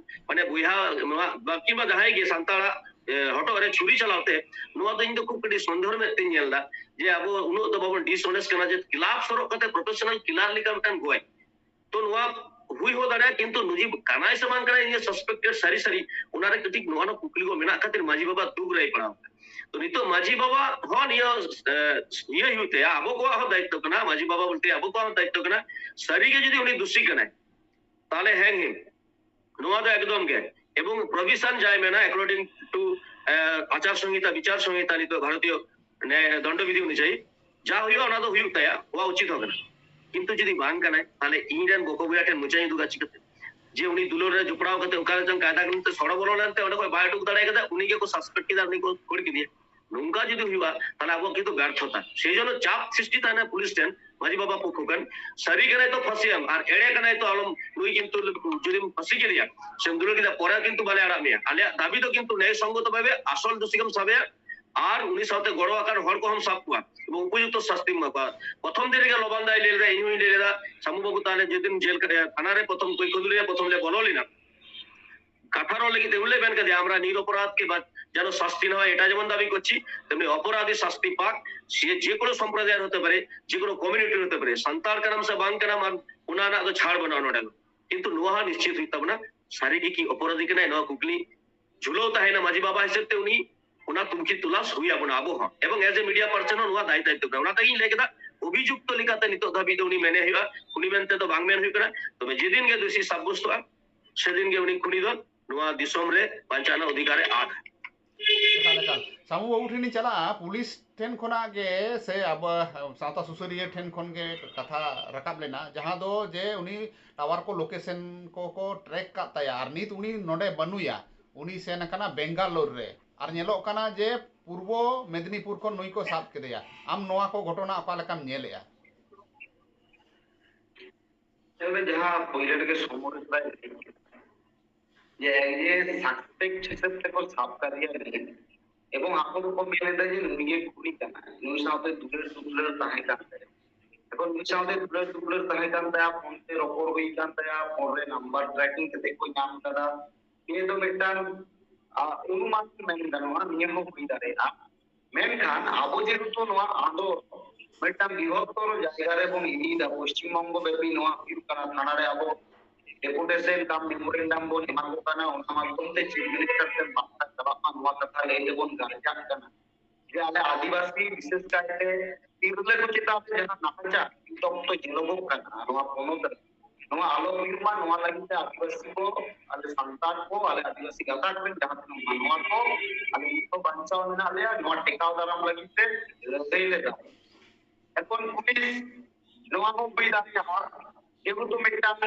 ᱢᱟᱱᱮ ᱵᱚᱭᱦᱟ ᱱᱚᱣᱟ ᱵᱟ-, ᱠᱤᱝᱵᱟ ᱡᱟᱦᱟᱸᱭ ᱜᱮ ᱥᱟᱱᱛᱟᱲᱟᱜ, ᱮ, ᱦᱚᱴᱚᱜ ᱨᱮ ᱪᱷᱩᱨᱤ ᱪᱟᱞᱟᱣ ᱛᱮ, ᱱᱚᱣᱟ ᱫᱚ ᱤᱧ ᱫᱚ ᱠᱷᱩᱵ ᱠᱟᱹᱴᱤᱡ ᱥᱚᱱᱫᱮᱦᱚ ᱢᱮᱫ ᱛᱮᱧ ᱧᱮᱞ ᱮᱫᱟ ᱡᱮ ᱟᱵᱚ ᱩᱱᱟᱹᱜ ᱫᱚ ᱵᱟᱵᱚᱱ dishonest ᱠᱟᱱᱟ ᱡᱮ ᱠᱞᱟᱵᱽ ᱥᱚᱨᱚᱜ ᱠᱟᱛᱮ professional killer ᱞᱮᱠᱟ ᱢᱤᱫᱴᱟᱝ ᱜᱚᱡ᱾ ᱛᱚ ᱱᱚᱣᱟ ᱦᱩᱭ ᱦᱚᱸ ᱫᱟᱲᱮᱭᱟᱜᱼᱟ, ᱠᱤᱱᱛᱩ ᱱᱩᱭ ᱠᱟᱱᱟᱭ ᱥᱮ ᱵᱟᱝ ᱠᱟᱱᱟᱭ, ᱤᱧ suspected ᱥᱟᱹᱨᱤ ᱥᱟᱹᱨᱤ, ᱚᱱᱟ ᱨᱮ ᱠᱟᱹᱴᱤᱡ ᱱᱚᱣᱟ ᱨᱮᱱᱟᱜ ᱠᱩᱠᱞᱤ ᱠᱚ ᱢᱮᱱᱟᱜ ᱠᱷᱟᱹᱛᱤᱨ ᱢᱟᱹᱡᱷᱤ ᱵᱟᱵᱟ ᱫᱩᱠ ᱨᱮᱭ ᱯᱟᱲᱟᱣ ᱠᱟᱱᱟ᱾ ᱛᱚ ᱱᱤᱛᱚᱜ ᱢᱟᱹᱡᱷᱤ ᱵᱟᱵᱟ ᱦᱚᱸ ᱱᱤᱭᱟᱹ, ᱮ, ᱤᱭᱟᱹ ᱦᱩᱭᱩᱜ ᱛᱟᱭᱟ, ᱟᱵᱚ ᱠᱚᱣᱟᱜ ᱦᱚᱸ ᱫᱟᱭᱤᱛᱛᱚ ᱠᱟᱱᱟ, ᱢᱟᱹᱡᱷᱤ ᱵᱟᱵᱟ ᱵᱚᱞᱛᱮ ᱟᱵᱚ ᱠᱚᱣᱟᱜ ᱦᱚᱸ ᱫᱟᱭᱤᱛᱛᱚ ᱠᱟᱱᱟ᱾ ᱥᱟᱹᱨᱤ ᱜᱮ ᱡᱩᱫᱤ ᱩᱱᱤ ᱫᱩᱥᱤ ᱠᱟᱱᱟᱭ, ᱛᱟᱦᱞᱮ ᱦᱮᱸ ᱦᱮᱸ, ᱱᱚᱣᱟ ᱫᱚ ᱮᱠᱫᱚᱢ ᱜᱮ᱾ ᱮᱵᱚᱝ provision ᱡᱟᱭ ᱢᱮᱱᱟ, according to, ᱮ, ᱟᱪᱟᱨ ᱥᱚᱝᱦᱤᱛᱟ, ᱵᱤᱪᱟᱨ ᱥᱚᱝᱦᱤᱛᱟ, ᱱᱤᱛᱚᱜ ᱵᱷᱟᱨᱚᱛᱤᱭᱚ ᱱᱮ-, ᱫᱚᱱᱰᱚ ᱵᱤᱫᱷᱤ ᱚᱱᱩᱡᱟᱭᱤ ᱡᱟ ᱦᱩᱭᱩᱜᱼᱟ, ᱚᱱᱟ ᱫᱚ ᱦᱩᱭᱩᱜ ᱛᱟᱭᱟ, ᱦᱚᱣᱟ ᱩᱪᱤᱛ ᱦᱚᱸ ᱠᱟᱱᱟ᱾ ᱠᱤᱱᱛᱩ ᱡᱩᱫᱤ ᱵᱟᱝ ᱠᱟᱱᱟᱭ, ᱛᱟᱦᱞᱮ ᱤᱧ ᱨᱮᱱ ᱵᱚᱠᱚ ᱵᱚᱭᱦᱟ ᱴᱷᱮᱱ ᱢᱚᱪᱟᱧ ᱩᱫᱩᱜᱟ ᱪᱤᱠᱟᱹᱛᱮ? ᱡᱮ ᱩᱱᱤ ᱫᱩᱞᱟᱹᱲ ᱨᱮ ᱡᱚᱯᱲᱟᱣ ᱠᱟᱛᱮ ᱚᱠᱟ ᱨᱮ ᱪᱚᱝ ᱠᱟᱭᱫᱟ ᱠᱟᱹᱱᱩᱱ ᱛᱮ ᱥᱚᱲᱚ ᱵᱚᱞᱚ ᱞᱮᱱᱛᱮ ᱚᱸᱰᱮ ᱠᱷᱚᱱ ᱵᱟᱭ ᱩᱰᱩᱠ ᱫᱟᱲᱮ ᱠᱟᱫᱟ, ᱩᱱᱤ ᱜᱮᱠᱚ suspect ᱠᱮᱫᱟ, ᱩᱱᱤ ᱠᱚ ᱠᱷᱟᱹᱲ ᱠᱮᱫᱮᱭᱟ᱾ ᱱᱚᱝᱠᱟ ᱡᱩᱫᱤ ᱦᱩᱭᱩᱜᱼᱟ, ᱛᱟᱦᱞᱮ ᱟᱵᱚᱣᱟᱜ ᱠᱤᱱᱛᱩ ᱵᱮᱨᱛᱷᱚᱛᱟ᱾ ᱥᱮᱭ ᱡᱚᱱᱱᱚ ᱪᱟᱯ ᱥᱨᱤᱥᱴᱤ ᱛᱟᱦᱮᱱᱟ ᱯᱩᱞᱤᱥ ᱴᱷᱮᱱ, ᱢᱟᱹᱡᱷᱤ ᱵᱟᱵᱟ ᱯᱚᱠᱠᱷᱚ ᱠᱷᱚᱱ, ᱥᱟᱹᱨᱤ ᱠᱟᱱᱟᱭ ᱛᱚ ᱯᱷᱟᱸᱥᱤᱭᱟᱢ, ᱟᱨ ᱮᱲᱮ ᱠᱟᱱᱟᱭ ᱛᱚ ᱟᱞᱚᱢ, ᱱᱩᱭ ᱠᱤᱱᱛᱩ ᱡᱩᱫᱤᱢ ᱯᱷᱟᱸᱥᱤ ᱠᱮᱫᱮᱭᱟ ᱥᱮᱢ ᱫᱩᱞᱟᱹᱲ ᱠᱮᱫᱟ, ᱯᱚᱨᱮ ᱠᱤᱱᱛᱩ ᱵᱟᱞᱮ ᱟᱲᱟᱜ ᱢᱮᱭᱟ᱾ ᱟᱞᱮᱭᱟᱜ ᱫᱟᱹᱵᱤ ᱫᱚ ᱠᱤᱱᱛᱩ ᱱᱮᱭ ᱥᱚᱝᱜᱚᱛᱚ ᱵᱷᱟᱵᱮ ᱟᱥᱚᱞ ᱫᱩᱥᱤ ᱜᱮᱢ ᱥᱟᱵᱮᱭᱟ, ᱟᱨ ᱩᱱᱤ ᱥᱟᱶᱛᱮ ᱜᱚᱲᱚ ᱟᱠᱟᱱ ᱦᱚᱲ ᱠᱚᱦᱚᱸᱢ ᱥᱟᱵ ᱠᱚᱣᱟ ᱮᱵᱚᱝ ᱩᱯᱚᱡᱩᱠᱛᱚ ᱥᱟᱥᱛᱤᱢ ᱮᱢᱟ ᱠᱚᱣᱟ᱾ ᱯᱨᱚᱛᱷᱚᱢ ᱫᱤᱱ ᱨᱮᱜᱮ ᱞᱚᱵᱟᱱ ᱫᱟᱭ ᱞᱟᱹᱭ ᱞᱮᱫᱟ, ᱤᱧ ᱦᱚᱸᱧ ᱞᱟᱹᱭ ᱞᱮᱫᱟ, ᱥᱟᱢᱩ ᱵᱟᱹᱵᱩ ᱛᱟᱦᱞᱮ ᱡᱮᱫᱤᱱ ᱡᱮᱞ ᱠᱟ-, ᱛᱷᱟᱱᱟ ᱨᱮ ᱯᱨᱚᱛᱷᱚᱢ ᱠᱩᱧᱠᱷᱩᱫᱩᱲᱤ ᱨᱮ ᱯᱨᱚᱛᱷᱚᱢ ᱞᱮ ᱵᱚᱞᱚ ᱞᱮᱱᱟ, ᱠᱟᱛᱷᱟ ᱨᱚᱲ ᱞᱟᱹᱜᱤᱫ ᱛᱮ ᱩᱱᱤ ᱞᱮ ᱢᱮᱱ ᱠᱮᱫᱮᱭᱟ, "আমরা নিরপরাধ কে বা-, যেন শাস্তি না হয়, এটা যেমন দাবি করছি, তেমনি অপরাধী শাস্তি পাক, সে যে কোনো সম্প্রদায়ের হতে পারে, যে কোনো কমিউনিটির হতে পারে, ᱥᱟᱱᱛᱟᱲ ᱠᱟᱱᱟᱢ ᱥᱮ ᱵᱟᱝ ᱠᱟᱱᱟᱢ, ᱟᱢ ᱚᱱᱟ ᱨᱮᱱᱟᱜ ᱫᱚ ᱪᱷᱟᱲ ᱵᱟᱹᱱᱩᱜᱼᱟ ᱱᱚᱰᱮ ᱫᱚ᱾ ᱠᱤᱱᱛᱩ ᱱᱚᱣᱟ ᱦᱚᱸ ᱱᱤᱥᱪᱤᱛ ᱦᱩᱭᱩᱜ ᱛᱟᱵᱚᱱᱟ, ᱥᱟᱹᱨᱤ ᱜᱮ ᱠᱤ ᱚᱯᱚᱨᱟᱫᱷᱤ ᱠᱟᱱᱟᱭ, ᱱᱚᱣᱟ ᱠᱩᱠᱞᱤ ᱡᱷᱩᱞᱟᱹᱣ ᱛᱟᱦᱮᱱᱟ ᱢᱟᱹᱡᱷᱤ ᱵᱟᱵᱟ ᱦᱤᱥᱟᱹᱵ ᱛᱮ, ᱩᱱᱤ ᱚᱱᱟ ᱛᱩᱱᱠᱷᱤ ᱛᱚᱞᱟᱥ ᱦᱩᱭ ᱟᱵᱚᱱᱟ ᱟᱵᱚ ᱦᱚᱸ, ᱮᱵᱚᱝ as a media person ᱦᱚᱸ ᱱᱚᱣᱟ ᱫᱟᱭ ᱫᱟᱭᱤᱛᱛᱚ ᱠᱟᱱᱟ᱾ ᱚᱱᱟ ᱛᱮᱜᱤᱧ ᱞᱟᱹᱭ ᱠᱮᱫᱟ, ᱚᱵᱷᱤᱡᱩᱠᱛᱚ ᱞᱮᱠᱟᱛᱮ ᱱᱤᱛᱚᱜ ᱫᱷᱟᱹᱵᱤᱡ ᱫᱚ ᱩᱱᱤ ᱢᱮᱱᱮ ᱦᱩᱭᱩᱜᱼᱟ, ᱠᱷᱩᱱᱤ ᱢᱮᱱᱛᱮ ᱫᱚ ᱵᱟᱝ ᱢᱮᱱ ᱦᱩᱭᱩᱜ ᱠᱟᱱᱟ, ᱛᱚᱵᱮ ᱡᱮᱫᱤᱱ ᱜᱮ ᱫᱩᱥᱤ ᱥᱟᱵᱵᱚᱥᱛᱚᱜᱼᱟ, ᱥᱮᱫᱤᱱ ᱜᱮ ᱩᱱᱤ ᱠᱷᱩᱱᱤ ᱫᱚ ᱱᱚᱣᱟ ᱫᱤᱥᱚᱢ ᱨᱮ ᱵᱟᱧᱪᱟᱣ ᱨᱮᱱᱟᱜ ᱚᱫᱷᱤᱠᱟᱨ ᱮ ᱟᱫᱟ᱾ ᱮᱠᱟᱞ, ᱮᱠᱟᱞ᱾ ᱥᱟᱢᱩ ᱵᱟᱹᱵᱩ ᱴᱷᱮᱱᱤᱧ ᱪᱟᱞᱟᱜᱼᱟ, ᱯᱩᱞᱤᱥ ᱴᱷᱮᱱ ᱠᱷᱚᱱᱟᱜ ᱜᱮ ᱥᱮ ᱟᱵᱚ ᱥᱟᱶᱛᱟ ᱥᱩᱥᱟᱹᱨᱤᱭᱟᱹ ᱴᱷᱮᱱ ᱠᱷᱚᱱ ᱜᱮ ᱠᱟᱛᱷᱟ ᱨᱟᱠᱟᱵ ᱞᱮᱱᱟ, ᱡᱟᱦᱟᱸ ᱫᱚ ᱡᱮ ᱩᱱᱤ ᱴᱟᱣᱟᱨ ᱠᱚ ᱞᱳᱠᱮᱥᱚᱱ ᱠᱚ ᱠᱚ ᱴᱨᱮᱠ ᱠᱟᱜ ᱛᱟᱭᱟ ᱟᱨ ᱱᱤᱛ ᱩᱱᱤ ᱱᱚᱰᱮ ᱵᱟᱹᱱᱩᱭᱟ, ᱩᱱᱤ ᱥᱮᱱ ᱟᱠᱟᱱᱟ ᱵᱮᱝᱜᱟᱞᱳᱨ ᱨᱮ᱾ ᱟᱨ ᱧᱮᱞᱚᱜ ᱠᱟᱱᱟ ᱡᱮ ᱯᱩᱨᱵᱚ ᱢᱮᱫᱽᱱᱤᱯᱩᱨ ᱠᱷᱚᱱ ᱱᱩᱭ ᱠᱚ ᱥᱟᱵ ᱠᱮᱫᱮᱭᱟ᱾ ᱟᱢ ᱱᱚᱣᱟ ᱠᱚ ᱜᱷᱚᱴᱚᱱᱟ ᱚᱠᱟ ᱞᱮᱠᱟᱢ ᱧᱮᱞᱮᱜᱼᱟ? ᱛᱚᱵᱮ ᱡᱟᱦᱟᱸ ᱯᱳᱭᱞᱳ ᱨᱮᱜᱮ ᱥᱚᱢᱚᱨ ᱨᱮ ᱞᱟᱹᱭ ᱠᱮᱫᱟ, ᱡᱮ ᱮᱠ ᱡᱮ ᱥᱟᱥᱯᱮᱠᱴ ᱦᱤᱥᱟᱹᱵ ᱛᱮᱠᱚ ᱥᱟᱵ ᱠᱟᱫᱮᱭᱟ ᱞᱟᱹᱭ, ᱮᱵᱚᱝ ᱟᱠᱚ ᱫᱚᱠᱚ ᱢᱮᱱ ᱮᱫᱟ ᱡᱮ ᱱᱩᱭ ᱜᱮ ᱠᱷᱩᱱᱤ ᱠᱟᱱᱟᱭ, ᱱᱩᱭ ᱥᱟᱶᱛᱮ ᱫᱩᱞᱟᱹᱲ ᱫᱩᱯᱞᱟᱹᱲ ᱛᱟᱦᱮᱸ ᱠᱟᱱ ᱛᱟᱭᱟ᱾ ᱮᱵᱚᱝ ᱱᱩᱭ ᱥᱟᱶᱛᱮ ᱫᱩᱞᱟᱹᱲ ᱫᱩᱯᱞᱟᱹᱲ ᱛᱟᱦᱮᱸ ᱠᱟᱱ ᱛᱟᱭᱟ, ᱯᱷᱳᱱ ᱛᱮ ᱨᱚᱯᱚᱲ ᱦᱩᱭ ᱠᱟᱱ ᱛᱟᱭᱟ, ᱯᱷᱳᱱ ᱨᱮ ᱱᱟᱢᱵᱟᱨ ᱴᱨᱮᱠᱤᱝ ᱠᱟᱛᱮ ᱠᱚ ᱧᱟᱢ ᱠᱟᱫᱟ᱾ ᱱᱤᱭᱟᱹ ᱫᱚ ᱢᱤᱫᱴᱟᱝ, ᱟ, ᱚᱱᱩᱢᱟᱱ ᱢᱮᱱ ᱜᱟᱱᱚᱜᱼᱟ, ᱱᱤᱭᱟᱹ ᱦᱚᱸ ᱦᱩᱭ ᱫᱟᱲᱮᱭᱟᱜᱼᱟ᱾ ᱢᱮᱱᱠᱷᱟᱱ ᱟᱵᱚ ᱡᱮᱦᱮᱛᱩ ᱱᱚᱣᱟ ᱟᱸᱫᱳᱲ ᱢᱤᱫᱴᱟᱝ ᱵᱨᱤᱦᱚᱛᱛᱚᱨ ᱡᱟᱭᱜᱟ ᱨᱮᱵᱚᱱ ᱤᱫᱤᱭᱮᱫᱟ, ᱯᱚᱥᱪᱤᱢ ᱵᱚᱝᱜᱚ ᱵᱮᱯᱤ ᱱᱚᱣᱟ ᱦᱩᱭᱩᱜ ᱠᱟᱱᱟ, ᱛᱷᱟᱱᱟ ᱨᱮ ᱟᱵᱚ ᱰᱮᱯᱩᱴᱮᱥᱚᱱ ᱠᱟᱢ ᱢᱮᱢᱳᱨᱮᱱᱰᱟᱢ ᱵᱚᱱ ᱮᱢᱟ ᱠᱚ ᱠᱟᱱᱟ, ᱚᱱᱟ ᱢᱟᱫᱽᱫᱷᱚᱢ ᱛᱮ ᱪᱤᱯ ᱢᱤᱱᱤᱥᱴᱟᱨ ᱴᱷᱮᱱ ᱵᱟᱨᱛᱟ ᱪᱟᱞᱟᱜ ᱢᱟ, ᱱᱚᱣᱟ ᱠᱟᱛᱷᱟ ᱞᱟᱹᱭ ᱛᱮᱵᱚᱱ ᱜᱟᱨᱡᱟᱜ ᱠᱟᱱᱟ᱾ ᱡᱮ ᱟᱞᱮ ᱟᱹᱫᱤᱵᱟᱹᱥᱤ, ᱵᱤᱥᱮᱥ ᱠᱟᱭᱛᱮ ᱛᱤᱨᱞᱟᱹ ᱠᱚ ᱪᱮᱛᱟᱱ ᱨᱮ ᱡᱟᱦᱟᱸ ᱱᱟᱦᱟᱪᱟᱨ ᱱᱤᱛ ᱚᱠᱛᱚ ᱧᱮᱞᱚᱜᱚᱜ ᱠᱟᱱᱟ ᱱᱚᱣᱟ ᱯᱚᱱᱚᱛ ᱨᱮ, ᱱᱚᱣᱟ ᱟᱞᱚ ᱦᱩᱭᱩᱜ ᱢᱟ, ᱱᱚᱣᱟ ᱞᱟᱹᱜᱤᱫ ᱛᱮ ᱟᱹᱫᱤᱵᱟᱹᱥᱤ ᱠᱚ, ᱟᱞᱮ ᱥᱟᱱᱛᱟᱲ ᱠᱚ, ᱟᱞᱮ ᱟᱹᱫᱤᱵᱟᱹᱥᱤ ᱜᱟᱛᱟᱠ ᱨᱮᱱ ᱡᱟᱦᱟᱸ ᱛᱤᱱᱟᱹᱜ ᱢᱟᱱᱣᱟ ᱠᱚ, ᱟᱞᱮ ᱱᱤᱛ ᱦᱚᱸ ᱵᱟᱧᱪᱟᱣ ᱢᱮᱱᱟᱜ ᱞᱮᱭᱟ, ᱱᱚᱣᱟ ᱴᱮᱠᱟᱣ ᱫᱟᱨᱟᱢ ᱞᱟᱹᱜᱤᱫ ᱛᱮ ᱞᱟᱹᱲᱦᱟᱹᱭ ᱞᱮ ᱫᱟᱲᱮᱭᱟᱜᱼᱟ᱾ ᱮᱠᱷᱚᱱ ᱯᱩᱞᱤᱥ ᱱᱚᱣᱟ ᱦᱚᱸ ᱦᱩᱭ ᱫᱟᱲᱮᱭᱟᱜᱼᱟ, ᱡᱮᱦᱮᱛᱩ ᱢᱤᱫᱴᱟᱝ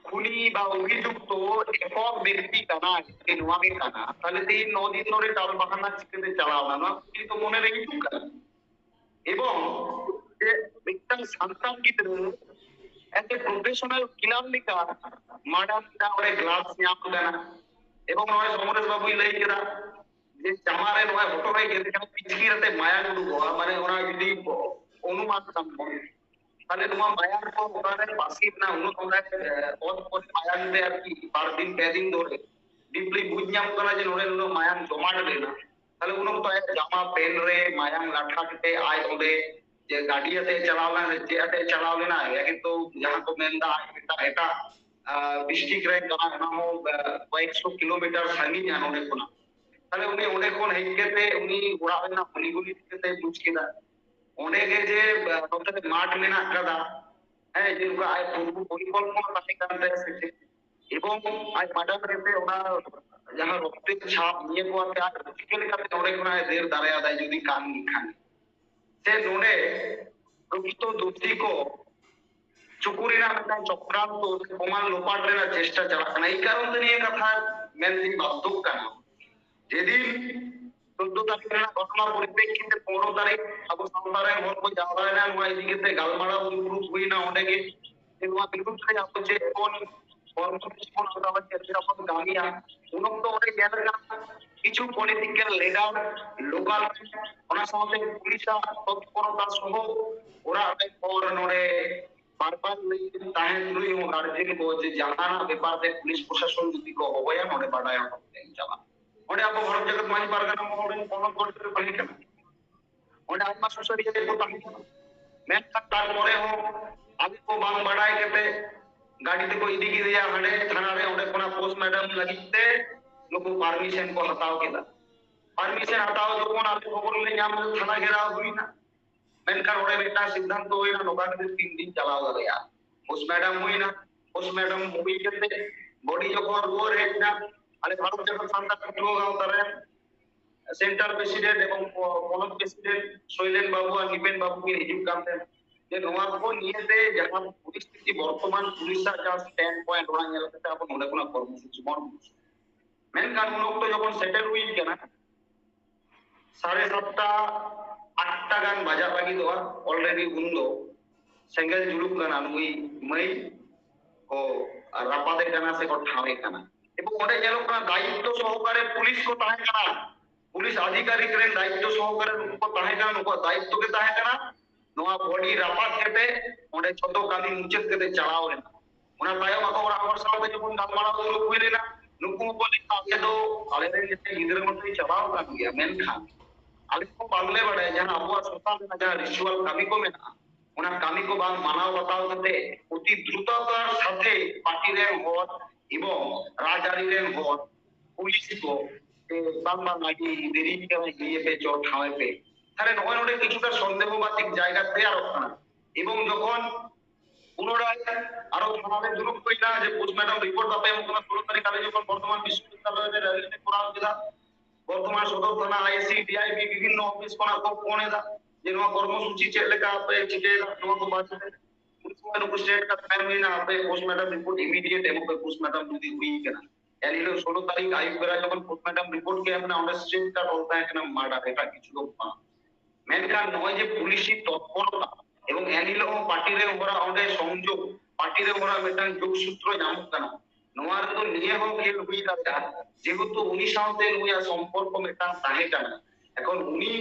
ᱠᱷᱩᱱᱤ ᱵᱟ ᱚᱵᱷᱤᱡᱩᱠᱛᱚ ᱮᱠᱚᱠ ᱵᱮᱠᱛᱤ ᱠᱟᱱᱟᱭ, ᱡᱮ ᱱᱚᱣᱟ ᱜᱮ ᱠᱟᱱᱟ, ᱛᱟᱦᱞᱮ ᱛᱮᱦᱮᱧ ᱱᱚ ᱫᱤᱱ ᱫᱷᱚᱨᱮ ᱴᱟᱞ ᱵᱟᱦᱟᱱᱟ ᱪᱤᱠᱟᱹᱛᱮ ᱪᱟᱞᱟᱣ ᱮᱱᱟ? ᱱᱚᱣᱟ ᱠᱩᱠᱞᱤ ᱛᱚ ᱢᱚᱱᱮ ᱨᱮ ᱦᱤᱡᱩᱜ ᱠᱟᱱᱟ᱾ ᱮᱵᱚᱝ ᱡᱮ ᱢᱤᱫᱴᱟᱝ ᱥᱟᱱᱛᱟᱲ ᱜᱤᱫᱽᱨᱟᱹ as a professional killer ᱞᱮᱠᱟ ᱢᱟᱰᱟᱝ ᱨᱮ ᱚᱸᱰᱮ ᱜᱞᱟᱵᱷᱥ ᱧᱟᱢ ᱠᱟᱱᱟ, ᱮᱵᱚᱝ ᱱᱚᱜᱼᱚᱭ ᱥᱚᱢᱚᱨᱮᱥ ᱵᱟᱵᱩᱭ ᱞᱟᱹᱭ ᱠᱮᱫᱟ ᱡᱮ ᱡᱟᱢᱟ ᱨᱮ ᱱᱚᱜᱼᱚᱭ ᱦᱚᱴᱚᱜ ᱨᱮ ᱜᱮᱫ ᱠᱟᱱᱟ, ᱯᱤᱪᱠᱤᱨ ᱟᱛᱮ ᱢᱟᱭᱟᱝ ᱩᱰᱩᱠᱚᱜᱼᱟ, ᱢᱟᱱᱮ ᱚᱱᱟ ᱡᱩᱫᱤ ᱚᱱᱩᱢᱟᱱ ᱠᱷᱟᱱ ᱵᱚᱱ, ᱛᱟᱦᱞᱮ ᱱᱚᱣᱟ ᱢᱟᱭᱟᱝ ᱠᱚ ᱚᱱᱟ ᱨᱮ ᱯᱟᱹᱥᱤ ᱨᱮᱱᱟᱜ ᱩᱱᱟᱹᱜ ᱚᱱᱟ ᱨᱮ, ᱮ, ᱚᱛ ᱠᱚᱨᱮ ᱢᱟᱭᱟᱝ ᱛᱮ ᱟᱨᱠᱤ ᱵᱟᱨ ᱫᱤᱱ ᱯᱮ ᱫᱤᱱ ᱫᱷᱚᱨᱮ ᱰᱤᱯᱞᱤ ᱵᱩᱡᱽ ᱧᱟᱢ ᱠᱟᱱᱟ ᱡᱮ ᱱᱚᱰᱮ ᱱᱩᱱᱟᱹᱜ ᱢᱟᱭᱟᱝ ᱡᱚᱢᱟᱴ ᱞᱮᱱᱟ᱾ ᱛᱟᱦᱞᱮ ᱩᱱ ᱚᱠᱛᱚ ᱟᱭᱟᱜ ᱡᱟᱢᱟ ᱯᱮᱱ ᱨᱮ ᱢᱟᱭᱟᱝ ᱞᱟᱴᱷᱟ ᱠᱟᱛᱮ ᱟᱡ ᱚᱸᱰᱮ ᱡᱮ ᱜᱟᱹᱰᱤ ᱟᱛᱮ ᱪᱟᱞᱟᱣ ᱞᱮᱱᱟ, ᱪᱮᱫ ᱟᱛᱮ ᱪᱟᱞᱟᱣ ᱞᱮᱱᱟ, ᱮᱠᱮ ᱛᱚ ᱡᱟᱦᱟᱸ ᱠᱚ ᱢᱮᱱᱫᱟ ᱟᱡ ᱢᱤᱫᱴᱟᱝ ᱮᱴᱟᱜ, ᱟ, ᱰᱤᱥᱴᱨᱤᱠᱴ ᱨᱮ ᱠᱟᱱᱟ, ᱚᱱᱟ ᱦᱚᱸ, ᱟ, ᱠᱚᱭᱮᱠᱥᱚ ᱠᱤᱞᱳᱢᱤᱴᱟᱨ ᱥᱟᱺᱜᱤᱧᱟ ᱱᱚᱰᱮ ᱠᱷᱚᱱᱟᱜ᱾ ᱛᱟᱦᱞᱮ ᱩᱱᱤ ᱚᱸᱰᱮ ᱠᱷᱚᱱ ᱦᱮᱡ ᱠᱟᱛᱮ ᱩᱱᱤ ᱚᱲᱟᱜ ᱨᱮᱱᱟᱜ ᱜᱩᱞᱤ ᱜᱩᱞᱤ ᱪᱤᱠᱟᱹᱛᱮ ᱵᱩᱡᱽ ᱠᱮᱫᱟ? ᱚᱸᱰᱮ ᱜᱮ ᱡᱮ, ᱟ, ᱱᱚᱛᱮ ᱨᱮ ᱢᱟᱴᱷ ᱢᱮᱱᱟᱜ ᱠᱟᱫᱟ, ᱦᱮᱸ, ᱡᱮ ᱱᱚᱝᱠᱟ ᱟᱡ ᱯᱩᱨᱵᱚ ᱯᱚᱨᱤᱠᱚᱞᱯᱚᱱᱟ ᱛᱟᱦᱮᱸ ᱠᱟᱱ ᱛᱟᱭᱟ ᱥᱮ ᱪᱮᱫ? ᱮᱵᱚᱝ ᱟᱡ ᱢᱟᱰᱟᱝ ᱨᱮ ᱚᱱᱟ ᱡᱟᱦᱟᱸ ᱨᱚᱠᱛᱮᱨ ᱪᱷᱟᱯ ᱱᱤᱭᱟᱹ ᱠᱚ ᱟᱛᱮ ᱟᱡ ᱪᱤᱠᱟᱹ ᱞᱮᱠᱟᱛᱮ ᱱᱚᱰᱮ ᱠᱷᱚᱱᱟᱜ ᱮ ᱫᱟᱹᱲ ᱫᱟᱲᱮᱭᱟᱫᱟᱭ ᱡᱩᱫᱤ ᱠᱟᱱ ᱜᱮ ᱠᱷᱟᱱ? ᱥᱮ ᱱᱚᱰᱮ ᱯᱨᱚᱠᱨᱤᱛᱚ ᱫᱳᱥᱤ ᱠᱚ ᱪᱩᱠᱩ ᱨᱮᱱᱟᱜ ᱢᱤᱫᱴᱟᱝ ᱪᱚᱠᱨᱟᱱᱛᱚ ᱥᱮ ᱯᱨᱚᱢᱟᱱ ᱞᱳᱯᱟᱴ ᱨᱮᱱᱟᱜ ᱪᱮᱥᱴᱟ ᱪᱟᱞᱟᱜ ᱠᱟᱱᱟ? ᱮᱭ ᱠᱟᱨᱚᱱ ᱛᱮ ᱱᱤᱭᱟᱹ ᱠᱟᱛᱷᱟ ᱢᱮᱱ ᱫᱚᱧ ᱵᱟᱫᱽᱫᱷᱚᱜ ᱠᱟᱱᱟ᱾ ᱡᱮᱫᱤᱱ ᱪᱳᱫᱽᱫᱳ ᱛᱟᱹᱨᱤᱠᱷ ᱨᱮᱱᱟᱜ ᱜᱷᱚᱴᱚᱱᱟ ᱯᱚᱨᱤᱯᱨᱮᱠᱠᱷᱤᱛ ᱛᱮ ᱯᱚᱱᱨᱚ ᱛᱟᱹᱨᱤᱠᱷ ᱟᱵᱚ ᱥᱟᱶᱛᱟ ᱨᱮᱱ ᱦᱚᱲ ᱠᱚ ᱡᱟᱣᱨᱟᱭᱮᱱᱟ, ᱱᱚᱣᱟ ᱤᱫᱤ ᱠᱟᱛᱮ ᱜᱟᱞᱢᱟᱨᱟᱣ ᱫᱩᱯᱲᱩᱵ ᱦᱩᱭᱱᱟ ᱚᱸᱰᱮ ᱜᱮ᱾ ᱡᱮ ᱱᱚᱣᱟ ᱵᱤᱨᱩᱫᱷ ᱨᱮ ᱟᱵᱚ ᱪᱮᱫ ᱵᱚᱱ ᱠᱚᱨᱢᱚᱥᱩᱪᱤ ᱵᱚᱱ ᱦᱟᱛᱟᱣᱟ, ᱪᱮᱫ ᱞᱮᱠᱟ ᱵᱚᱱ ᱠᱟᱹᱢᱤᱭᱟ, ᱩᱱ ᱚᱠᱛᱚ ᱚᱸᱰᱮ ᱧᱮᱞ ᱜᱟᱱᱚᱜᱼᱟ ᱠᱤᱪᱷᱩ ᱯᱚᱞᱤᱴᱤᱠᱮᱞ ᱞᱤᱰᱟᱨ, ᱞᱳᱠᱟᱞ, ᱚᱱᱟ ᱥᱟᱶᱛᱮ ᱯᱩᱞᱤᱥᱟᱜ ᱛᱚᱛᱯᱚᱨᱚᱛᱟ ᱥᱚᱦᱚ ᱚᱲᱟᱜ ᱨᱮ ᱦᱚᱲ ᱱᱚᱰᱮ ᱵᱟᱨ ᱵᱟᱨ ᱞᱟᱹᱭ ᱛᱟᱦᱮᱸ ᱛᱩᱞᱩᱡ ᱦᱚᱸ ᱜᱟᱨᱡᱮᱱ ᱠᱚ ᱡᱮ ᱡᱟᱦᱟᱱᱟᱜ ᱵᱮᱯᱟᱨ ᱛᱮ ᱯᱩᱞᱤᱥ ᱯᱨᱚᱥᱟᱥᱚᱱ ᱡᱩᱫᱤ ᱠᱚ ᱦᱚᱦᱚᱭᱟ, ᱱᱚᱰᱮ ᱵᱟᱰᱟᱭ ᱦᱚᱴᱚ ᱠᱟᱛᱮ ᱪᱟᱞᱟᱜ᱾ ᱚᱸᱰᱮ ᱟᱵᱚ ᱵᱷᱟᱨᱚᱛ ᱡᱟᱠᱟᱛ ᱢᱟᱹᱡᱷᱤ ᱯᱟᱨᱜᱟᱱᱟ ᱢᱚᱦᱚᱞ ᱨᱮᱱ ᱯᱚᱱᱚᱛ ᱜᱚᱰᱮᱛ ᱠᱚ ᱛᱟᱦᱮᱸ ᱠᱟᱱᱟ, ᱚᱸᱰᱮ ᱟᱭᱢᱟ ᱥᱩᱥᱟᱹᱨᱤᱭᱟᱹ ᱠᱚ ᱛᱟᱦᱮᱸ ᱠᱟᱱᱟ, ᱢᱮᱱᱠᱷᱟᱱ ᱛᱟᱨᱯᱚᱨᱮ ᱦᱚᱸ ᱟᱵᱚ ᱠᱚ ᱵᱟᱝ ᱵᱟᱰᱟᱭ ᱠᱟᱛᱮ ᱜᱟᱹᱰᱤ ᱛᱮᱠᱚ ᱤᱫᱤ ᱠᱮᱫᱮᱭᱟ ᱦᱟᱸᱰᱮ ᱛᱷᱟᱱᱟ ᱨᱮ, ᱚᱸᱰᱮ ᱠᱷᱚᱱᱟᱜ ᱯᱳᱥᱴᱢᱟᱨᱴᱚᱢ ᱞᱟᱹᱜᱤᱫ ᱛᱮ ᱱᱩᱠᱩ ᱯᱟᱨᱢᱤᱥᱚᱱ ᱠᱚ ᱦᱟᱛᱟᱣ ᱠᱮᱫᱟ᱾ ᱯᱟᱨᱢᱤᱥᱚᱱ ᱦᱟᱛᱟᱣ ᱡᱚᱠᱷᱚᱱ ᱟᱞᱮ ᱠᱷᱚᱵᱚᱨ ᱞᱮ ᱧᱟᱢ ᱞᱮᱫᱟ, ᱛᱷᱟᱱᱟ ᱜᱷᱮᱨᱟᱣ ᱦᱩᱭᱱᱟ, ᱢᱮᱱᱠᱷᱟᱱ ᱚᱸᱰᱮ ᱢᱤᱫᱴᱟᱝ ᱥᱤᱫᱽᱫᱷᱟᱱᱛᱚ ᱦᱩᱭᱱᱟ, ᱱᱚᱝᱠᱟ ᱠᱟᱛᱮ ᱛᱤᱱ ᱫᱤᱱ ᱪᱟᱞᱟᱣ ᱫᱟᱲᱮᱭᱟᱜᱼᱟ᱾ ᱯᱳᱥᱴᱢᱟᱨᱴᱚᱢ ᱦᱩᱭᱱᱟ, ᱯᱳᱥᱴᱢᱟᱨᱴᱚᱢ ᱦᱩᱭ ᱠᱟᱛᱮ ᱵᱚᱰᱤ ᱡᱚᱠᱷᱚᱱ ᱨᱩᱣᱟᱹᱲ ᱦᱮᱡ ᱮᱱᱟ, ᱟᱞᱮ ᱵᱷᱟᱨᱚᱛ ᱡᱟᱠᱟᱛ ᱥᱟᱱᱛᱟᱲ ᱯᱟᱹᱴᱷᱩᱣᱟᱹ ᱜᱟᱶᱛᱟ ᱨᱮᱱ ᱥᱮᱱᱴᱟᱨ ᱯᱨᱮᱥᱤᱰᱮᱱᱴ ᱮᱵᱚᱝ ᱯᱚᱱᱚᱛ ᱯᱨᱮᱥᱤᱰᱮᱱᱴ ᱥᱚᱭᱞᱮᱱ ᱵᱟᱵᱩ ᱟᱨ ᱱᱤᱯᱮᱱ ᱵᱟᱵᱩ ᱠᱤᱱ ᱦᱤᱡᱩᱜ ᱠᱟᱱ ᱛᱟᱦᱮᱸᱫ, ᱡᱮ ᱱᱚᱣᱟ ᱠᱚ ᱱᱤᱭᱮᱛᱮ ᱡᱟᱦᱟᱸ ᱯᱚᱨᱤᱥᱛᱷᱤᱛᱤ ᱵᱚᱨᱛᱚᱢᱟᱱ ᱯᱩᱞᱤᱥᱟᱜ ᱡᱟᱦᱟᱸ ᱥᱴᱮᱱᱰ ᱯᱚᱭᱮᱱᱴ, ᱚᱱᱟ ᱧᱮᱞ ᱠᱟᱛᱮ ᱟᱵᱚ ᱱᱚᱰᱮ ᱠᱷᱚᱱᱟᱜ ᱠᱚᱨᱢᱚᱥᱩᱪᱤ ᱵᱚᱱ, ᱢᱮᱱᱠᱷᱟᱱ ᱩᱱ ᱚᱠᱛᱚ ᱡᱚᱠᱷᱚᱱ ᱥᱮᱴᱮᱨ ᱦᱩᱭ ᱠᱟᱱᱟ, ᱥᱟᱲᱮ ᱥᱟᱛᱴᱟ ᱟᱴᱴᱟ ᱜᱟᱱ ᱵᱟᱡᱟᱜ ᱞᱟᱹᱜᱤᱫᱚᱜᱼᱟ, ᱚᱞᱨᱮᱰᱤ ᱩᱱᱫᱚ ᱥᱮᱸᱜᱮᱞ ᱡᱩᱞᱩᱜ ᱠᱟᱱᱟ, ᱱᱩᱭ ᱢᱟᱹᱭ ᱠᱚ ᱨᱟᱯᱟᱫᱮ ᱠᱟᱱᱟ ᱥᱮ ᱠᱚ ᱴᱷᱟᱶᱮ ᱠᱟᱱᱟ᱾ ᱮᱵᱚᱝ ᱚᱸᱰᱮ ᱧᱮᱞᱚᱜ ᱠᱟᱱᱟ ᱫᱟᱭᱤᱛᱛᱚ ᱥᱚᱦᱚᱠᱟᱨᱮ ᱯᱩᱞᱤᱥ ᱠᱚ ᱛᱟᱦᱮᱸ ᱠᱟᱱᱟ, ᱯᱩᱞᱤᱥ ᱟᱫᱷᱤᱠᱟᱨᱤᱠ ᱨᱮᱱ ᱫᱟᱭᱤᱛᱛᱚ ᱥᱚᱦᱚᱠᱟᱨᱮ ᱱᱩᱠᱩ ᱠᱚ ᱛᱟᱦᱮᱸ ᱠᱟᱱᱟ, ᱱᱩᱠᱩᱣᱟᱜ ᱫᱟᱭᱤᱛᱛᱚ ᱜᱮ ᱛᱟᱦᱮᱸ ᱠᱟᱱᱟ ᱱᱚᱣᱟ ᱵᱚᱰᱤ ᱨᱟᱯᱟᱜ ᱠᱟᱛᱮ ᱚᱸᱰᱮ ᱡᱷᱚᱛᱚ ᱠᱟᱹᱢᱤ ᱢᱩᱪᱟᱹᱫ ᱠᱟᱛᱮ ᱪᱟᱞᱟᱣ ᱞᱮᱱᱟ᱾ ᱚᱱᱟ ᱛᱟᱭᱚᱢ ᱟᱠᱚ ᱚᱲᱟᱜ ᱦᱚᱲ ᱥᱟᱶᱛᱮ ᱡᱚᱠᱷᱚᱱ ᱜᱟᱞᱢᱟᱨᱟᱣ ᱫᱩᱲᱩᱵ ᱦᱩᱭ ᱞᱮᱱᱟ, ᱱᱩᱠᱩ ᱦᱚᱸᱠᱚ ᱞᱟᱹᱭ ᱮᱫᱟ, "ᱟᱞᱮ ᱫᱚ, ᱟᱞᱮ ᱨᱮᱱ ᱡᱟᱦᱟᱸᱭ ᱜᱤᱫᱽᱨᱟᱹ ᱢᱟᱛᱚᱭ ᱪᱟᱞᱟᱣ ᱟᱠᱟᱱ ᱜᱮᱭᱟ, ᱢᱮᱱᱠᱷᱟᱱ ᱟᱞᱮ ᱦᱚᱸ ᱵᱟᱝᱞᱮ ᱵᱟᱲᱟᱭᱟ ᱡᱟᱦᱟᱸ ᱟᱵᱚᱣᱟᱜ ᱥᱳᱥᱟᱞ ᱨᱮᱱᱟᱜ ᱡᱟᱦᱟᱸ ᱨᱤᱪᱩᱣᱟᱞ ᱠᱟᱹᱢᱤ ᱠᱚ ᱢᱮᱱᱟᱜᱼᱟ, ᱚᱱᱟ ᱠᱟᱹᱢᱤ ᱠᱚ ᱵᱟᱝ ᱢᱟᱱᱟᱣ ᱵᱟᱛᱟᱣ ᱠᱟᱛᱮ ᱚᱛᱤ ᱫᱨᱩᱛᱚᱛᱟᱨ ᱥᱟᱛᱷᱮ ᱯᱟᱨᱴᱤ ᱨᱮᱱ ᱦᱚᱲ ᱮᱵᱚᱝ ᱨᱟᱡᱽᱟᱹᱨᱤ ᱨᱮᱱ ᱦᱚᱲ ᱯᱩᱞᱤᱥ ᱠᱚ, ᱮ, ᱵᱟᱝ ᱵᱟᱝ ᱟᱹᱰᱤ ᱫᱮᱨᱤ ᱠᱟᱱᱟ, ᱤᱭᱟᱹ ᱯᱮ, ᱪᱚ ᱴᱷᱟᱶ ᱯᱮ᱾" ᱛᱟᱦᱞᱮ ᱱᱚᱜᱼᱚᱭ ᱱᱚᱰᱮ ᱠᱤᱪᱷᱩᱴᱟ ᱥᱚᱱᱫᱮᱦᱚ ᱵᱟᱪᱤᱠ ᱡᱟᱭᱜᱟ ᱛᱮᱭᱟᱨᱚᱜ ᱠᱟᱱᱟ᱾ ᱮᱵᱚᱝ ᱡᱚᱠᱷᱚᱱ ᱯᱩᱱᱚᱨᱟᱭ ᱟᱨᱚ ᱛᱷᱟᱱᱟ ᱨᱮ ᱫᱩᱲᱩᱵ ᱦᱩᱭᱱᱟ ᱡᱮ ᱯᱳᱥᱴᱢᱚᱨᱴᱚᱢ ᱨᱤᱯᱳᱨᱴ ᱵᱟᱯᱮ ᱮᱢᱚᱜ ᱠᱟᱱᱟ, ᱥᱳᱞᱳ ᱛᱟᱹᱨᱤᱠᱷ ᱟᱞᱮ ᱡᱚᱠᱷᱚᱱ ᱵᱚᱨᱫᱷᱚᱢᱟᱱ ᱵᱤᱥᱥᱚᱵᱤᱫᱽᱫᱟᱞᱚᱭ ᱨᱮ ᱨᱮᱞᱤ ᱞᱮ ᱠᱚᱨᱟᱣ ᱠᱮᱫᱟ, ᱵᱚᱨᱫᱷᱚᱢᱟᱱ ᱥᱚᱫᱚᱨ ᱛᱷᱟᱱᱟ, ᱟᱭᱥᱤ, ᱰᱤᱟᱭᱵᱤ ᱵᱤᱵᱷᱤᱱᱱᱚ ᱚᱯᱷᱤᱥ ᱠᱷᱚᱱᱟᱜ ᱠᱚ ᱯᱷᱳᱱ ᱮᱫᱟ ᱡᱮ ᱱᱚᱣᱟ ᱠᱚᱨᱢᱚᱥᱩᱪᱤ ᱪᱮᱫ ᱞᱮᱠᱟ ᱯᱮ ᱪᱤᱠᱟᱹᱭᱮᱫᱟ, ᱱᱚᱣᱟ ᱠᱚ ᱵᱟᱨᱮ ᱛᱮ᱾ ᱩᱱ ᱥᱚᱢᱚᱭ ᱱᱩᱠᱩ ᱥᱴᱮᱴ ᱠᱟᱨᱰ ᱮᱢ ᱦᱩᱭᱱᱟ, ᱟᱯᱮ ᱯᱳᱥᱴᱢᱚᱨᱴᱚᱢ ᱨᱤᱯᱳᱨᱴ ᱤᱢᱤᱰᱤᱭᱮᱴ ᱮᱢᱚᱜ ᱯᱮ, ᱯᱳᱥᱴᱢᱚᱨᱴᱚᱢ ᱡᱩᱫᱤ ᱦᱩᱭ ᱠᱟᱱᱟ᱾ ᱮᱱ ᱦᱤᱞᱳᱜ ᱥᱳᱞᱳ ᱛᱟᱹᱨᱤᱠᱷ ᱟᱹᱭᱩᱵ ᱵᱮᱲᱟ ᱡᱚᱠᱷᱚᱱ ᱯᱳᱥᱴᱢᱚᱨᱴᱚᱢ ᱨᱤᱯᱳᱨᱴ ᱜᱮ ᱮᱢ ᱮᱱᱟ, ᱚᱸᱰᱮ ᱥᱴᱮᱴ ᱠᱟᱨᱰ ᱚᱞ ᱛᱟᱦᱮᱸ ᱠᱟᱱᱟ ᱢᱟᱨᱰᱟᱨ, ᱮᱴᱟᱜ ᱠᱤᱪᱷᱩ ᱫᱚ ᱵᱟᱝ᱾ ᱢᱮᱱᱠᱷᱟᱱ ᱱᱚᱜᱼᱚᱭ ᱡᱮ ᱯᱩᱞᱤᱥᱤ ᱛᱚᱛᱯᱚᱨᱚᱛᱟ, ᱮᱵᱚᱝ ᱮᱱᱦᱤᱞᱳᱜ ᱦᱚᱸ ᱯᱟᱨᱴᱤ ᱨᱮ ᱦᱚᱲᱟᱜ ᱚᱸᱰᱮ ᱥᱚᱝᱡᱳᱜᱽ, ᱯᱟᱨᱴᱤ ᱨᱮ ᱦᱚᱲᱟᱜ ᱢᱤᱫᱴᱟᱝ ᱡᱳᱜᱽ ᱥᱩᱛᱨᱚ ᱧᱟᱢᱚᱜ ᱠᱟᱱᱟ᱾ ᱱᱚᱣᱟ ᱨᱮᱫᱚ ᱱᱤᱭᱟᱹ ᱦᱚᱸ ᱠᱷᱮᱞ ᱦᱩᱭ ᱫᱟᱲᱮᱭᱟᱜᱼᱟ, ᱡᱮᱦᱮᱛᱩ ᱩᱱᱤ ᱥᱟᱶᱛᱮ ᱱᱩᱭᱟᱜ ᱥᱚᱢᱯᱚᱨᱠᱚ ᱢᱤᱫᱴᱟᱝ ᱛᱟᱦᱮᱸ ᱠᱟᱱᱟ᱾ ᱮᱠᱷᱚᱱ ᱩᱱᱤ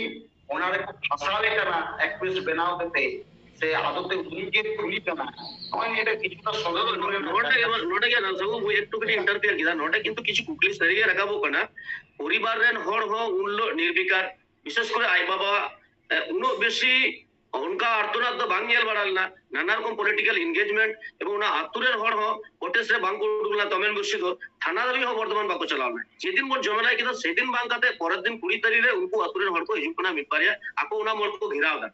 ᱚᱱᱟ ᱨᱮᱠᱚ ᱯᱷᱟᱥᱟᱣᱮ ᱠᱟᱱᱟ, ᱮᱠᱩᱭᱮᱥᱴ ᱵᱮᱱᱟᱣ ᱠᱟᱛᱮ, ᱥᱮ ᱟᱫᱚ ᱛᱮ ᱩᱱᱤ ᱜᱮ ᱠᱩᱞᱤ ᱠᱟᱱᱟ᱾ ᱱᱚᱜᱼᱚᱭ ᱱᱤᱭᱟᱹ ᱠᱤᱪᱷᱩᱴᱟ ᱥᱚᱱᱫᱮᱦᱚ ᱱᱚᱰᱮ, ᱱᱚᱰᱮ ᱜᱮ, ᱱᱚᱰᱮ ᱜᱮ ᱥᱟᱹᱜᱩᱱ ᱵᱟᱹᱵᱩ ᱮᱠᱴᱩ ᱠᱟᱹᱴᱤᱡ ᱤᱱᱴᱟᱨᱯᱷᱤᱭᱟᱨ ᱠᱮᱫᱟ᱾ ᱱᱚᱰᱮ ᱠᱤᱱᱛᱩ ᱠᱤᱪᱷᱩ ᱠᱩᱠᱞᱤ ᱥᱟᱹᱨᱤ ᱜᱮ ᱨᱟᱠᱟᱵᱚᱜ ᱠᱟᱱᱟ᱾ ᱯᱚᱨᱤᱵᱟᱨ ᱨᱮᱱ ᱦᱚᱲ ᱦᱚᱸ ᱩᱱ ᱦᱤᱞᱳᱜ ᱱᱤᱨᱵᱤᱠᱟᱨ, ᱵᱤᱥᱮᱥ ᱠᱚᱨᱮ ᱟᱡ ᱵᱟᱵᱟ, ᱮ, ᱩᱱᱟᱹᱜ ᱵᱮᱥᱤ ᱚᱱᱠᱟ ᱟᱨᱛᱚᱱᱟᱫ ᱫᱚ ᱵᱟᱝ ᱧᱮᱞ ᱵᱟᱲᱟ ᱞᱮᱱᱟ᱾ ᱱᱟᱱᱟ ᱨᱚᱠᱚᱢ ᱯᱚᱞᱤᱴᱤᱠᱟᱞ ᱮᱱᱜᱮᱡᱢᱮᱱᱴ ᱮᱵᱚᱝ ᱚᱱᱟ ᱟᱛᱳ ᱨᱮᱱ ᱦᱚᱲ ᱦᱚᱸ ᱯᱨᱚᱴᱮᱥᱴ ᱨᱮ ᱵᱟᱝ ᱠᱚ ᱩᱰᱩᱠ ᱞᱮᱱᱟ᱾ ᱛᱚᱢᱮᱱ ᱵᱚᱥᱩ ᱫᱚ ᱛᱷᱟᱱᱟ ᱫᱷᱟᱹᱵᱤᱡ ᱦᱚᱸ ᱵᱚᱨᱫᱷᱚᱢᱟᱱ ᱵᱟᱠᱚ ᱪᱟᱞᱟᱣ ᱞᱮᱱᱟ᱾ ᱡᱮᱫᱤᱱ ᱵᱚᱱ ᱡᱚᱢᱮᱞᱟᱭ ᱠᱮᱫᱟ, ᱥᱮᱫᱤᱱ ᱵᱟᱝ ᱠᱟᱛᱮ ᱯᱚᱨᱮᱨ ᱫᱤᱱ ᱠᱩᱲᱤ ᱛᱟᱹᱨᱤᱠᱷ ᱨᱮ ᱩᱱᱠᱩ ᱟᱛᱳ ᱨᱮᱱ ᱦᱚᱲ ᱠᱚ ᱦᱤᱡᱩᱜ ᱠᱟᱱᱟ, ᱢᱤᱫ ᱵᱟᱨᱭᱟ ᱟᱠᱚ ᱚᱱᱟ ᱢᱳᱲ ᱠᱚ ᱜᱷᱮᱨᱟᱣ ᱮᱫᱟ᱾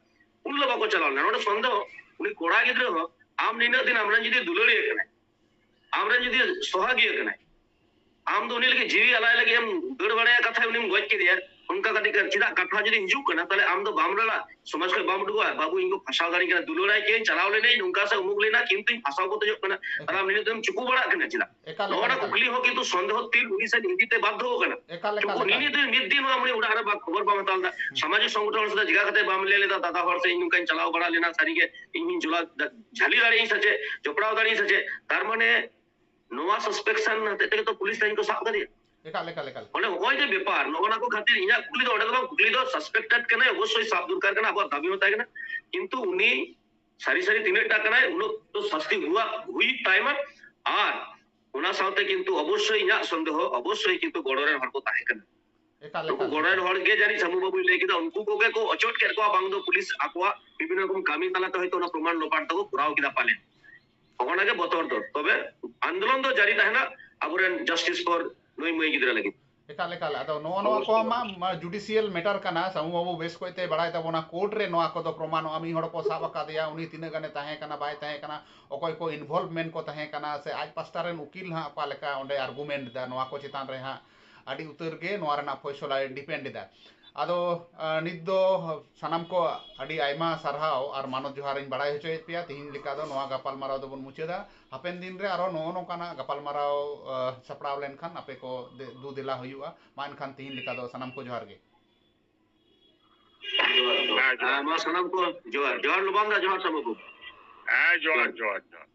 ᱩᱱ ᱦᱤᱞᱳᱜ ᱵᱟᱠᱚ ᱪᱟᱞᱟᱣ ᱞᱮᱱᱟ᱾ ᱱᱚᱰᱮ ᱥᱚᱱᱫᱮᱦᱚ, ᱩᱱᱤ ᱠᱚᱲᱟ ᱜᱤᱫᱽᱨᱟᱹ ᱦᱚᱸ ᱟᱢ ᱱᱤᱱᱟᱹᱜ ᱫᱤᱱ ᱟᱢᱨᱮᱱ ᱡᱩᱫᱤ ᱫᱩᱞᱟᱹᱲᱤᱭᱟᱹ ᱠᱟᱱᱟᱭ, ᱟᱢᱨᱮᱱ ᱡᱩᱫᱤ ᱥᱚᱦᱟᱜᱤᱭᱟᱹ ᱠᱟᱱᱟᱭ, ᱟᱢ ᱫᱚ ᱩᱱᱤ ᱞᱟᱹᱜᱤᱫ ᱡᱤᱣᱤ ᱟᱞᱟᱭ ᱞᱟᱹᱜᱤᱫ ᱮᱢ ᱫᱟᱹᱲ ᱵᱟᱲᱟᱭᱟ, ᱠᱟᱛᱷᱟᱭ ᱩᱱᱤᱢ ᱜᱚᱡ ᱠᱮᱫᱮᱭᱟ, ᱚᱱᱠᱟ ᱠᱟᱹᱴᱤᱡ ᱪᱮᱫᱟᱜ ᱠᱟᱛᱷᱟ ᱡᱩᱫᱤ ᱦᱤᱡᱩᱜ ᱠᱟᱱᱟ, ᱛᱟᱦᱞᱮ ᱟᱢ ᱫᱚ ᱵᱟᱢ ᱨᱟᱲᱟ, ᱥᱚᱢᱟᱡᱽ ᱠᱷᱚᱱ ᱵᱟᱢ ᱩᱰᱩᱠᱚᱜᱼᱟ, "ᱵᱟᱹᱵᱩ, ᱤᱧ ᱠᱚ ᱯᱷᱟᱸᱥᱟᱣ ᱫᱟᱲᱮᱧ ᱠᱟᱱᱟ, ᱫᱩᱞᱟᱹᱲᱟᱭ ᱠᱤᱭᱟᱹᱧ, ᱪᱟᱞᱟᱣ ᱞᱮᱱᱟᱹᱧ ᱱᱚᱝᱠᱟ ᱥᱮ ᱩᱢᱩᱠ ᱞᱮᱱᱟ, ᱠᱤᱱᱛᱩᱧ ᱯᱷᱟᱸᱥᱟᱣ ᱠᱚᱛᱮᱡᱚᱜ ᱠᱟᱱᱟ", ᱛᱟᱦᱞᱮ ᱟᱢ ᱱᱤᱱᱟᱹᱜ ᱫᱚᱢ ᱪᱩᱯᱩ ᱵᱟᱲᱟᱜ ᱠᱟᱱᱟ ᱪᱮᱫᱟᱜ? ᱮᱠᱟᱞ, ᱱᱚᱜᱼᱚ ᱮᱠᱟᱞ, ᱱᱟ ᱮᱠᱟᱞ᱾ ᱠᱩᱠᱞᱤ ᱦᱚᱸ ᱠᱤᱱᱛᱩ ᱥᱚᱱᱫᱮᱦᱚ ᱛᱤᱨ ᱩᱱᱤ ᱥᱮᱫ ᱤᱫᱤ ᱛᱮ ᱵᱟᱫᱽᱫᱷᱚ ᱠᱟᱱᱟ᱾ ᱮᱠᱟᱞ, ᱮᱠᱟᱞ, ᱪᱩᱯᱩ ᱮᱠᱟᱞ᱾ ᱱᱤᱱᱤ ᱫᱚ ᱢᱤᱫ ᱫᱤᱱ ᱦᱚᱸ ᱟᱢ ᱩᱱᱤ ᱚᱲᱟᱜ ᱨᱮ ᱵᱟ-, ᱠᱷᱚᱵᱚᱨ ᱵᱟᱢ ᱦᱟᱛᱟᱣ ᱞᱮᱫᱟ᱾ ᱦᱩᱸ᱾ ᱥᱟᱢᱟᱡᱤᱠ ᱥᱚᱝᱜᱚᱴᱷᱚᱱ ᱥᱟᱛᱮ ᱪᱤᱠᱟ ᱠᱟᱛᱮ ᱵᱟᱢ ᱞᱟᱹᱭ ᱞᱮᱫᱟ, "ᱫᱟᱫᱟ ᱦᱚᱲ ᱥᱮ ᱤᱧ ᱱᱚᱝᱠᱟᱧ ᱪᱟᱞᱟᱣ ᱵᱟᱲᱟ ᱞᱮᱱᱟ, ᱥᱟᱹᱨᱤᱜᱮ ᱤᱧ ᱦᱚᱸᱧ ᱡᱚᱞᱟ-, ᱡᱷᱟᱹᱞᱤ ᱫᱟᱲᱮᱭᱟᱜᱼᱟᱹᱧ ᱥᱮ ᱪᱮᱫ, ᱡᱚᱯᱲᱟᱣ ᱫᱟᱲᱮᱭᱟᱜᱼᱟᱹᱧ ᱥᱮ ᱪᱮᱫ?" ᱛᱟᱨ ᱢᱟᱱᱮ ᱱᱚᱣᱟ ᱥᱟᱥᱯᱮᱠᱥᱚᱱ ᱦᱚᱛᱮᱡ ᱛᱮᱜᱮ ᱛᱚ ᱯᱩᱞᱤᱥ ᱛᱮᱦᱮᱧ ᱠᱚ ᱥᱟᱵ ᱠᱟᱫᱮᱭᱟ᱾ ᱮᱠᱟᱞ, ᱮᱠᱟᱞ, ᱮᱠᱟᱞ᱾ ᱚᱱᱮ ᱦᱚᱸᱜᱼᱚᱭ ᱡᱮ ᱵᱮᱯᱟᱨ, ᱱᱚᱜᱼᱚ ᱱᱟ ᱠᱚ ᱠᱷᱟᱹᱛᱤᱨ ᱤᱧᱟᱹᱜ ᱠᱩᱠᱞᱤ ᱫᱚ ᱚᱸᱰᱮ ᱫᱚ ᱵᱟᱝ, ᱠᱩᱠᱞᱤ ᱫᱚ ᱥᱟᱥᱯᱮᱠᱴᱮᱰ ᱠᱟᱱᱟᱭ, ᱚᱵᱚᱥᱥᱳᱭ ᱥᱟᱵ ᱫᱚᱨᱠᱟᱨ ᱠᱟᱱᱟ, ᱟᱵᱚᱣᱟᱜ ᱫᱟᱹᱵᱤ ᱦᱚᱸ ᱛᱟᱦᱮᱸ ᱠᱟᱱᱟ, ᱠᱤᱱᱛᱩ ᱩᱱᱤ ᱥᱟᱹᱨᱤ ᱥᱟᱹᱨᱤ ᱛᱤᱱᱟᱹᱜ ᱴᱟ ᱠᱟᱱᱟᱭ, ᱩᱱᱟᱹᱜ ᱫᱚ ᱥᱟᱥᱛᱤ ᱦᱩᱭᱩᱜ, ᱦᱩᱭᱩᱜ ᱛᱟᱭ ᱢᱟ᱾ ᱟᱨ ᱚᱱᱟ ᱥᱟᱶᱛᱮ ᱠᱤᱱᱛᱩ ᱚᱵᱚᱥᱥᱳᱭ ᱤᱧᱟᱹᱜ ᱥᱚᱱᱫᱮᱦᱚ, ᱚᱵᱚᱥᱥᱳᱭ ᱠᱤᱱᱛᱩ ᱜᱚᱲᱚ ᱨᱮᱱ ᱦᱚᱲ ᱠᱚ ᱛᱟᱦᱮᱸ ᱠᱟᱱᱟ᱾ ᱮᱠᱟᱞ, ᱱᱩᱠᱩ ᱮᱠᱟᱞ, ᱜᱚᱲᱚ ᱨᱮᱱ ᱮᱠᱟᱞ᱾ ᱦᱚᱲ ᱜᱮ ᱡᱟᱹᱱᱤᱡ ᱥᱟᱢᱩ ᱵᱟᱹᱵᱩᱭ ᱞᱟᱹᱭ ᱠᱮᱫᱟ, ᱩᱱᱠᱩ ᱠᱚᱜᱮ ᱠᱚ ᱚᱪᱚᱜ ᱠᱮᱫ ᱠᱚᱣᱟ, ᱵᱟᱝ ᱫᱚ ᱯᱩᱞᱤᱥ ᱟᱠᱚᱣᱟᱜ ᱵᱤᱵᱷᱤᱱᱱᱚ ᱨᱚᱠᱚᱢ ᱠᱟᱹᱢᱤ ᱛᱟᱞᱟᱛᱮ ᱦᱚᱭᱛᱳ ᱚᱱᱟ ᱯᱨᱚᱢᱟᱱ ᱞᱚᱯᱟᱴ ᱫᱚᱠᱚ ᱠᱚᱨᱟᱣ ᱠᱮᱫᱟ ᱯᱟᱞᱮᱱ᱾ ᱦᱚᱸᱜᱼᱚ ᱱᱟ ᱜᱮ ᱵᱚᱛᱚᱨ ᱫᱚ᱾ ᱛᱚᱵᱮ ᱟᱱᱫᱳᱞᱚᱱ ᱫᱚ ᱡᱟᱹᱨᱤ ᱛᱟᱦᱮᱱᱟ ᱟᱵᱚᱨᱮᱱ justice for ᱱᱩᱭ ᱢᱟᱹᱭ ᱜᱤᱫᱽᱨᱟᱹ ᱞᱟᱹᱜᱤᱫ᱾ ᱮᱠᱟᱞ, ᱮᱠᱟᱞ᱾ ᱟᱫᱚ ᱱᱚᱜᱼᱚ ᱱᱚᱣᱟ ᱠᱚ ᱚᱵᱚᱥᱥᱳᱭ᱾ ᱢᱟ, ᱢᱟ judicial matter ᱠᱟᱱᱟ, ᱥᱟᱢᱩ ᱵᱟᱹᱵᱩ ᱵᱮᱥ ᱠᱚᱡ ᱛᱮ ᱵᱟᱲᱟᱭ ᱛᱟᱵᱚᱱᱟ, ᱠᱳᱨᱴ ᱨᱮ ᱱᱚᱣᱟ ᱠᱚᱫᱚ ᱯᱨᱚᱢᱟᱱᱚᱜᱼᱟ, ᱢᱤᱫ ᱦᱚᱲ ᱠᱚ ᱥᱟᱵ ᱟᱠᱟᱫᱮᱭᱟ, ᱩᱱᱤ ᱛᱤᱱᱟᱹᱜ ᱜᱟᱱᱮ ᱛᱟᱦᱮᱸ ᱠᱟᱱᱟ, ᱵᱟᱭ ᱛᱟᱦᱮᱸ ᱠᱟᱱᱟ, ᱚᱠᱚᱭ ᱠᱚ involvement ᱠᱚ ᱛᱟᱦᱮᱸ ᱠᱟᱱᱟ, ᱥᱮ ᱟᱡ ᱯᱟᱥᱴᱟ ᱨᱮᱱ ᱩᱠᱤᱞ ᱦᱟᱸᱜ ᱚᱠᱟ ᱞᱮᱠᱟ ᱚᱸᱰᱮ argument ᱮᱫᱟ, ᱱᱚᱣᱟ ᱠᱚ ᱪᱮᱛᱟᱱ ᱨᱮ ᱦᱟᱸᱜ ᱟᱹᱰᱤ ᱩᱛᱟᱹᱨ ᱜᱮ ᱱᱚᱣᱟ ᱨᱮᱱᱟᱜ ᱯᱷᱚᱭᱥᱚᱞᱟᱭ depend ᱮᱫᱟ᱾ ᱟᱫᱚ, ᱟ, ᱱᱤᱛ ᱫᱚ ᱥᱟᱱᱟᱢ ᱠᱚ ᱟᱹᱰᱤ ᱟᱭᱢᱟ ᱥᱟᱨᱦᱟᱣ ᱟᱨ ᱢᱟᱱᱚᱛ ᱡᱚᱦᱟᱨ ᱤᱧ ᱵᱟᱲᱟᱭ ᱦᱚᱪᱚᱭᱮᱫ ᱯᱮᱭᱟ᱾ ᱛᱤᱦᱤᱧ ᱞᱮᱠᱟ ᱫᱚ ᱱᱚᱣᱟ ᱜᱟᱯᱟᱞᱢᱟᱨᱟᱣ ᱫᱚᱵᱚᱱ ᱢᱩᱪᱟᱹᱫᱟ᱾ ᱦᱟᱯᱮᱱ ᱫᱤᱱ ᱨᱮ ᱟᱨᱚ ᱱᱚᱜᱼᱚ ᱱᱚᱝᱠᱟᱱᱟᱜ ᱜᱟᱯᱟᱞᱢᱟᱨᱟᱣ, ᱟ, ᱥᱟᱯᱲᱟᱣ ᱞᱮᱱᱠᱷᱟᱱ ᱟᱯᱮ ᱠᱚ ᱫᱮ-, ᱫᱩ ᱫᱮᱞᱟ ᱦᱩᱭᱩᱜᱼᱟ᱾ ᱢᱟ ᱮᱱᱠᱷᱟᱱ ᱛᱤᱦᱤᱧ ᱞᱮᱠᱟ ᱫᱚ ᱥᱟᱱᱟᱢ ᱠᱚ ᱡᱚᱦᱟᱨ ᱜᱮ᱾ ᱦᱮᱸ, ᱡᱚᱦᱟᱨ᱾ ᱢᱟ ᱥᱟᱱᱟᱢ ᱠᱚ ᱡᱚᱦᱟᱨ᱾ ᱡᱚᱦᱟᱨ ᱞᱚᱵᱟᱱ ᱫᱟ, ᱡᱚᱦᱟᱨ ᱥᱟᱢᱟ ᱵᱟᱹᱵᱩ᱾ ᱦᱮᱸ, ᱡᱚᱦᱟᱨ, ᱡᱚᱦᱟᱨ, ᱡᱚᱦᱟᱨ᱾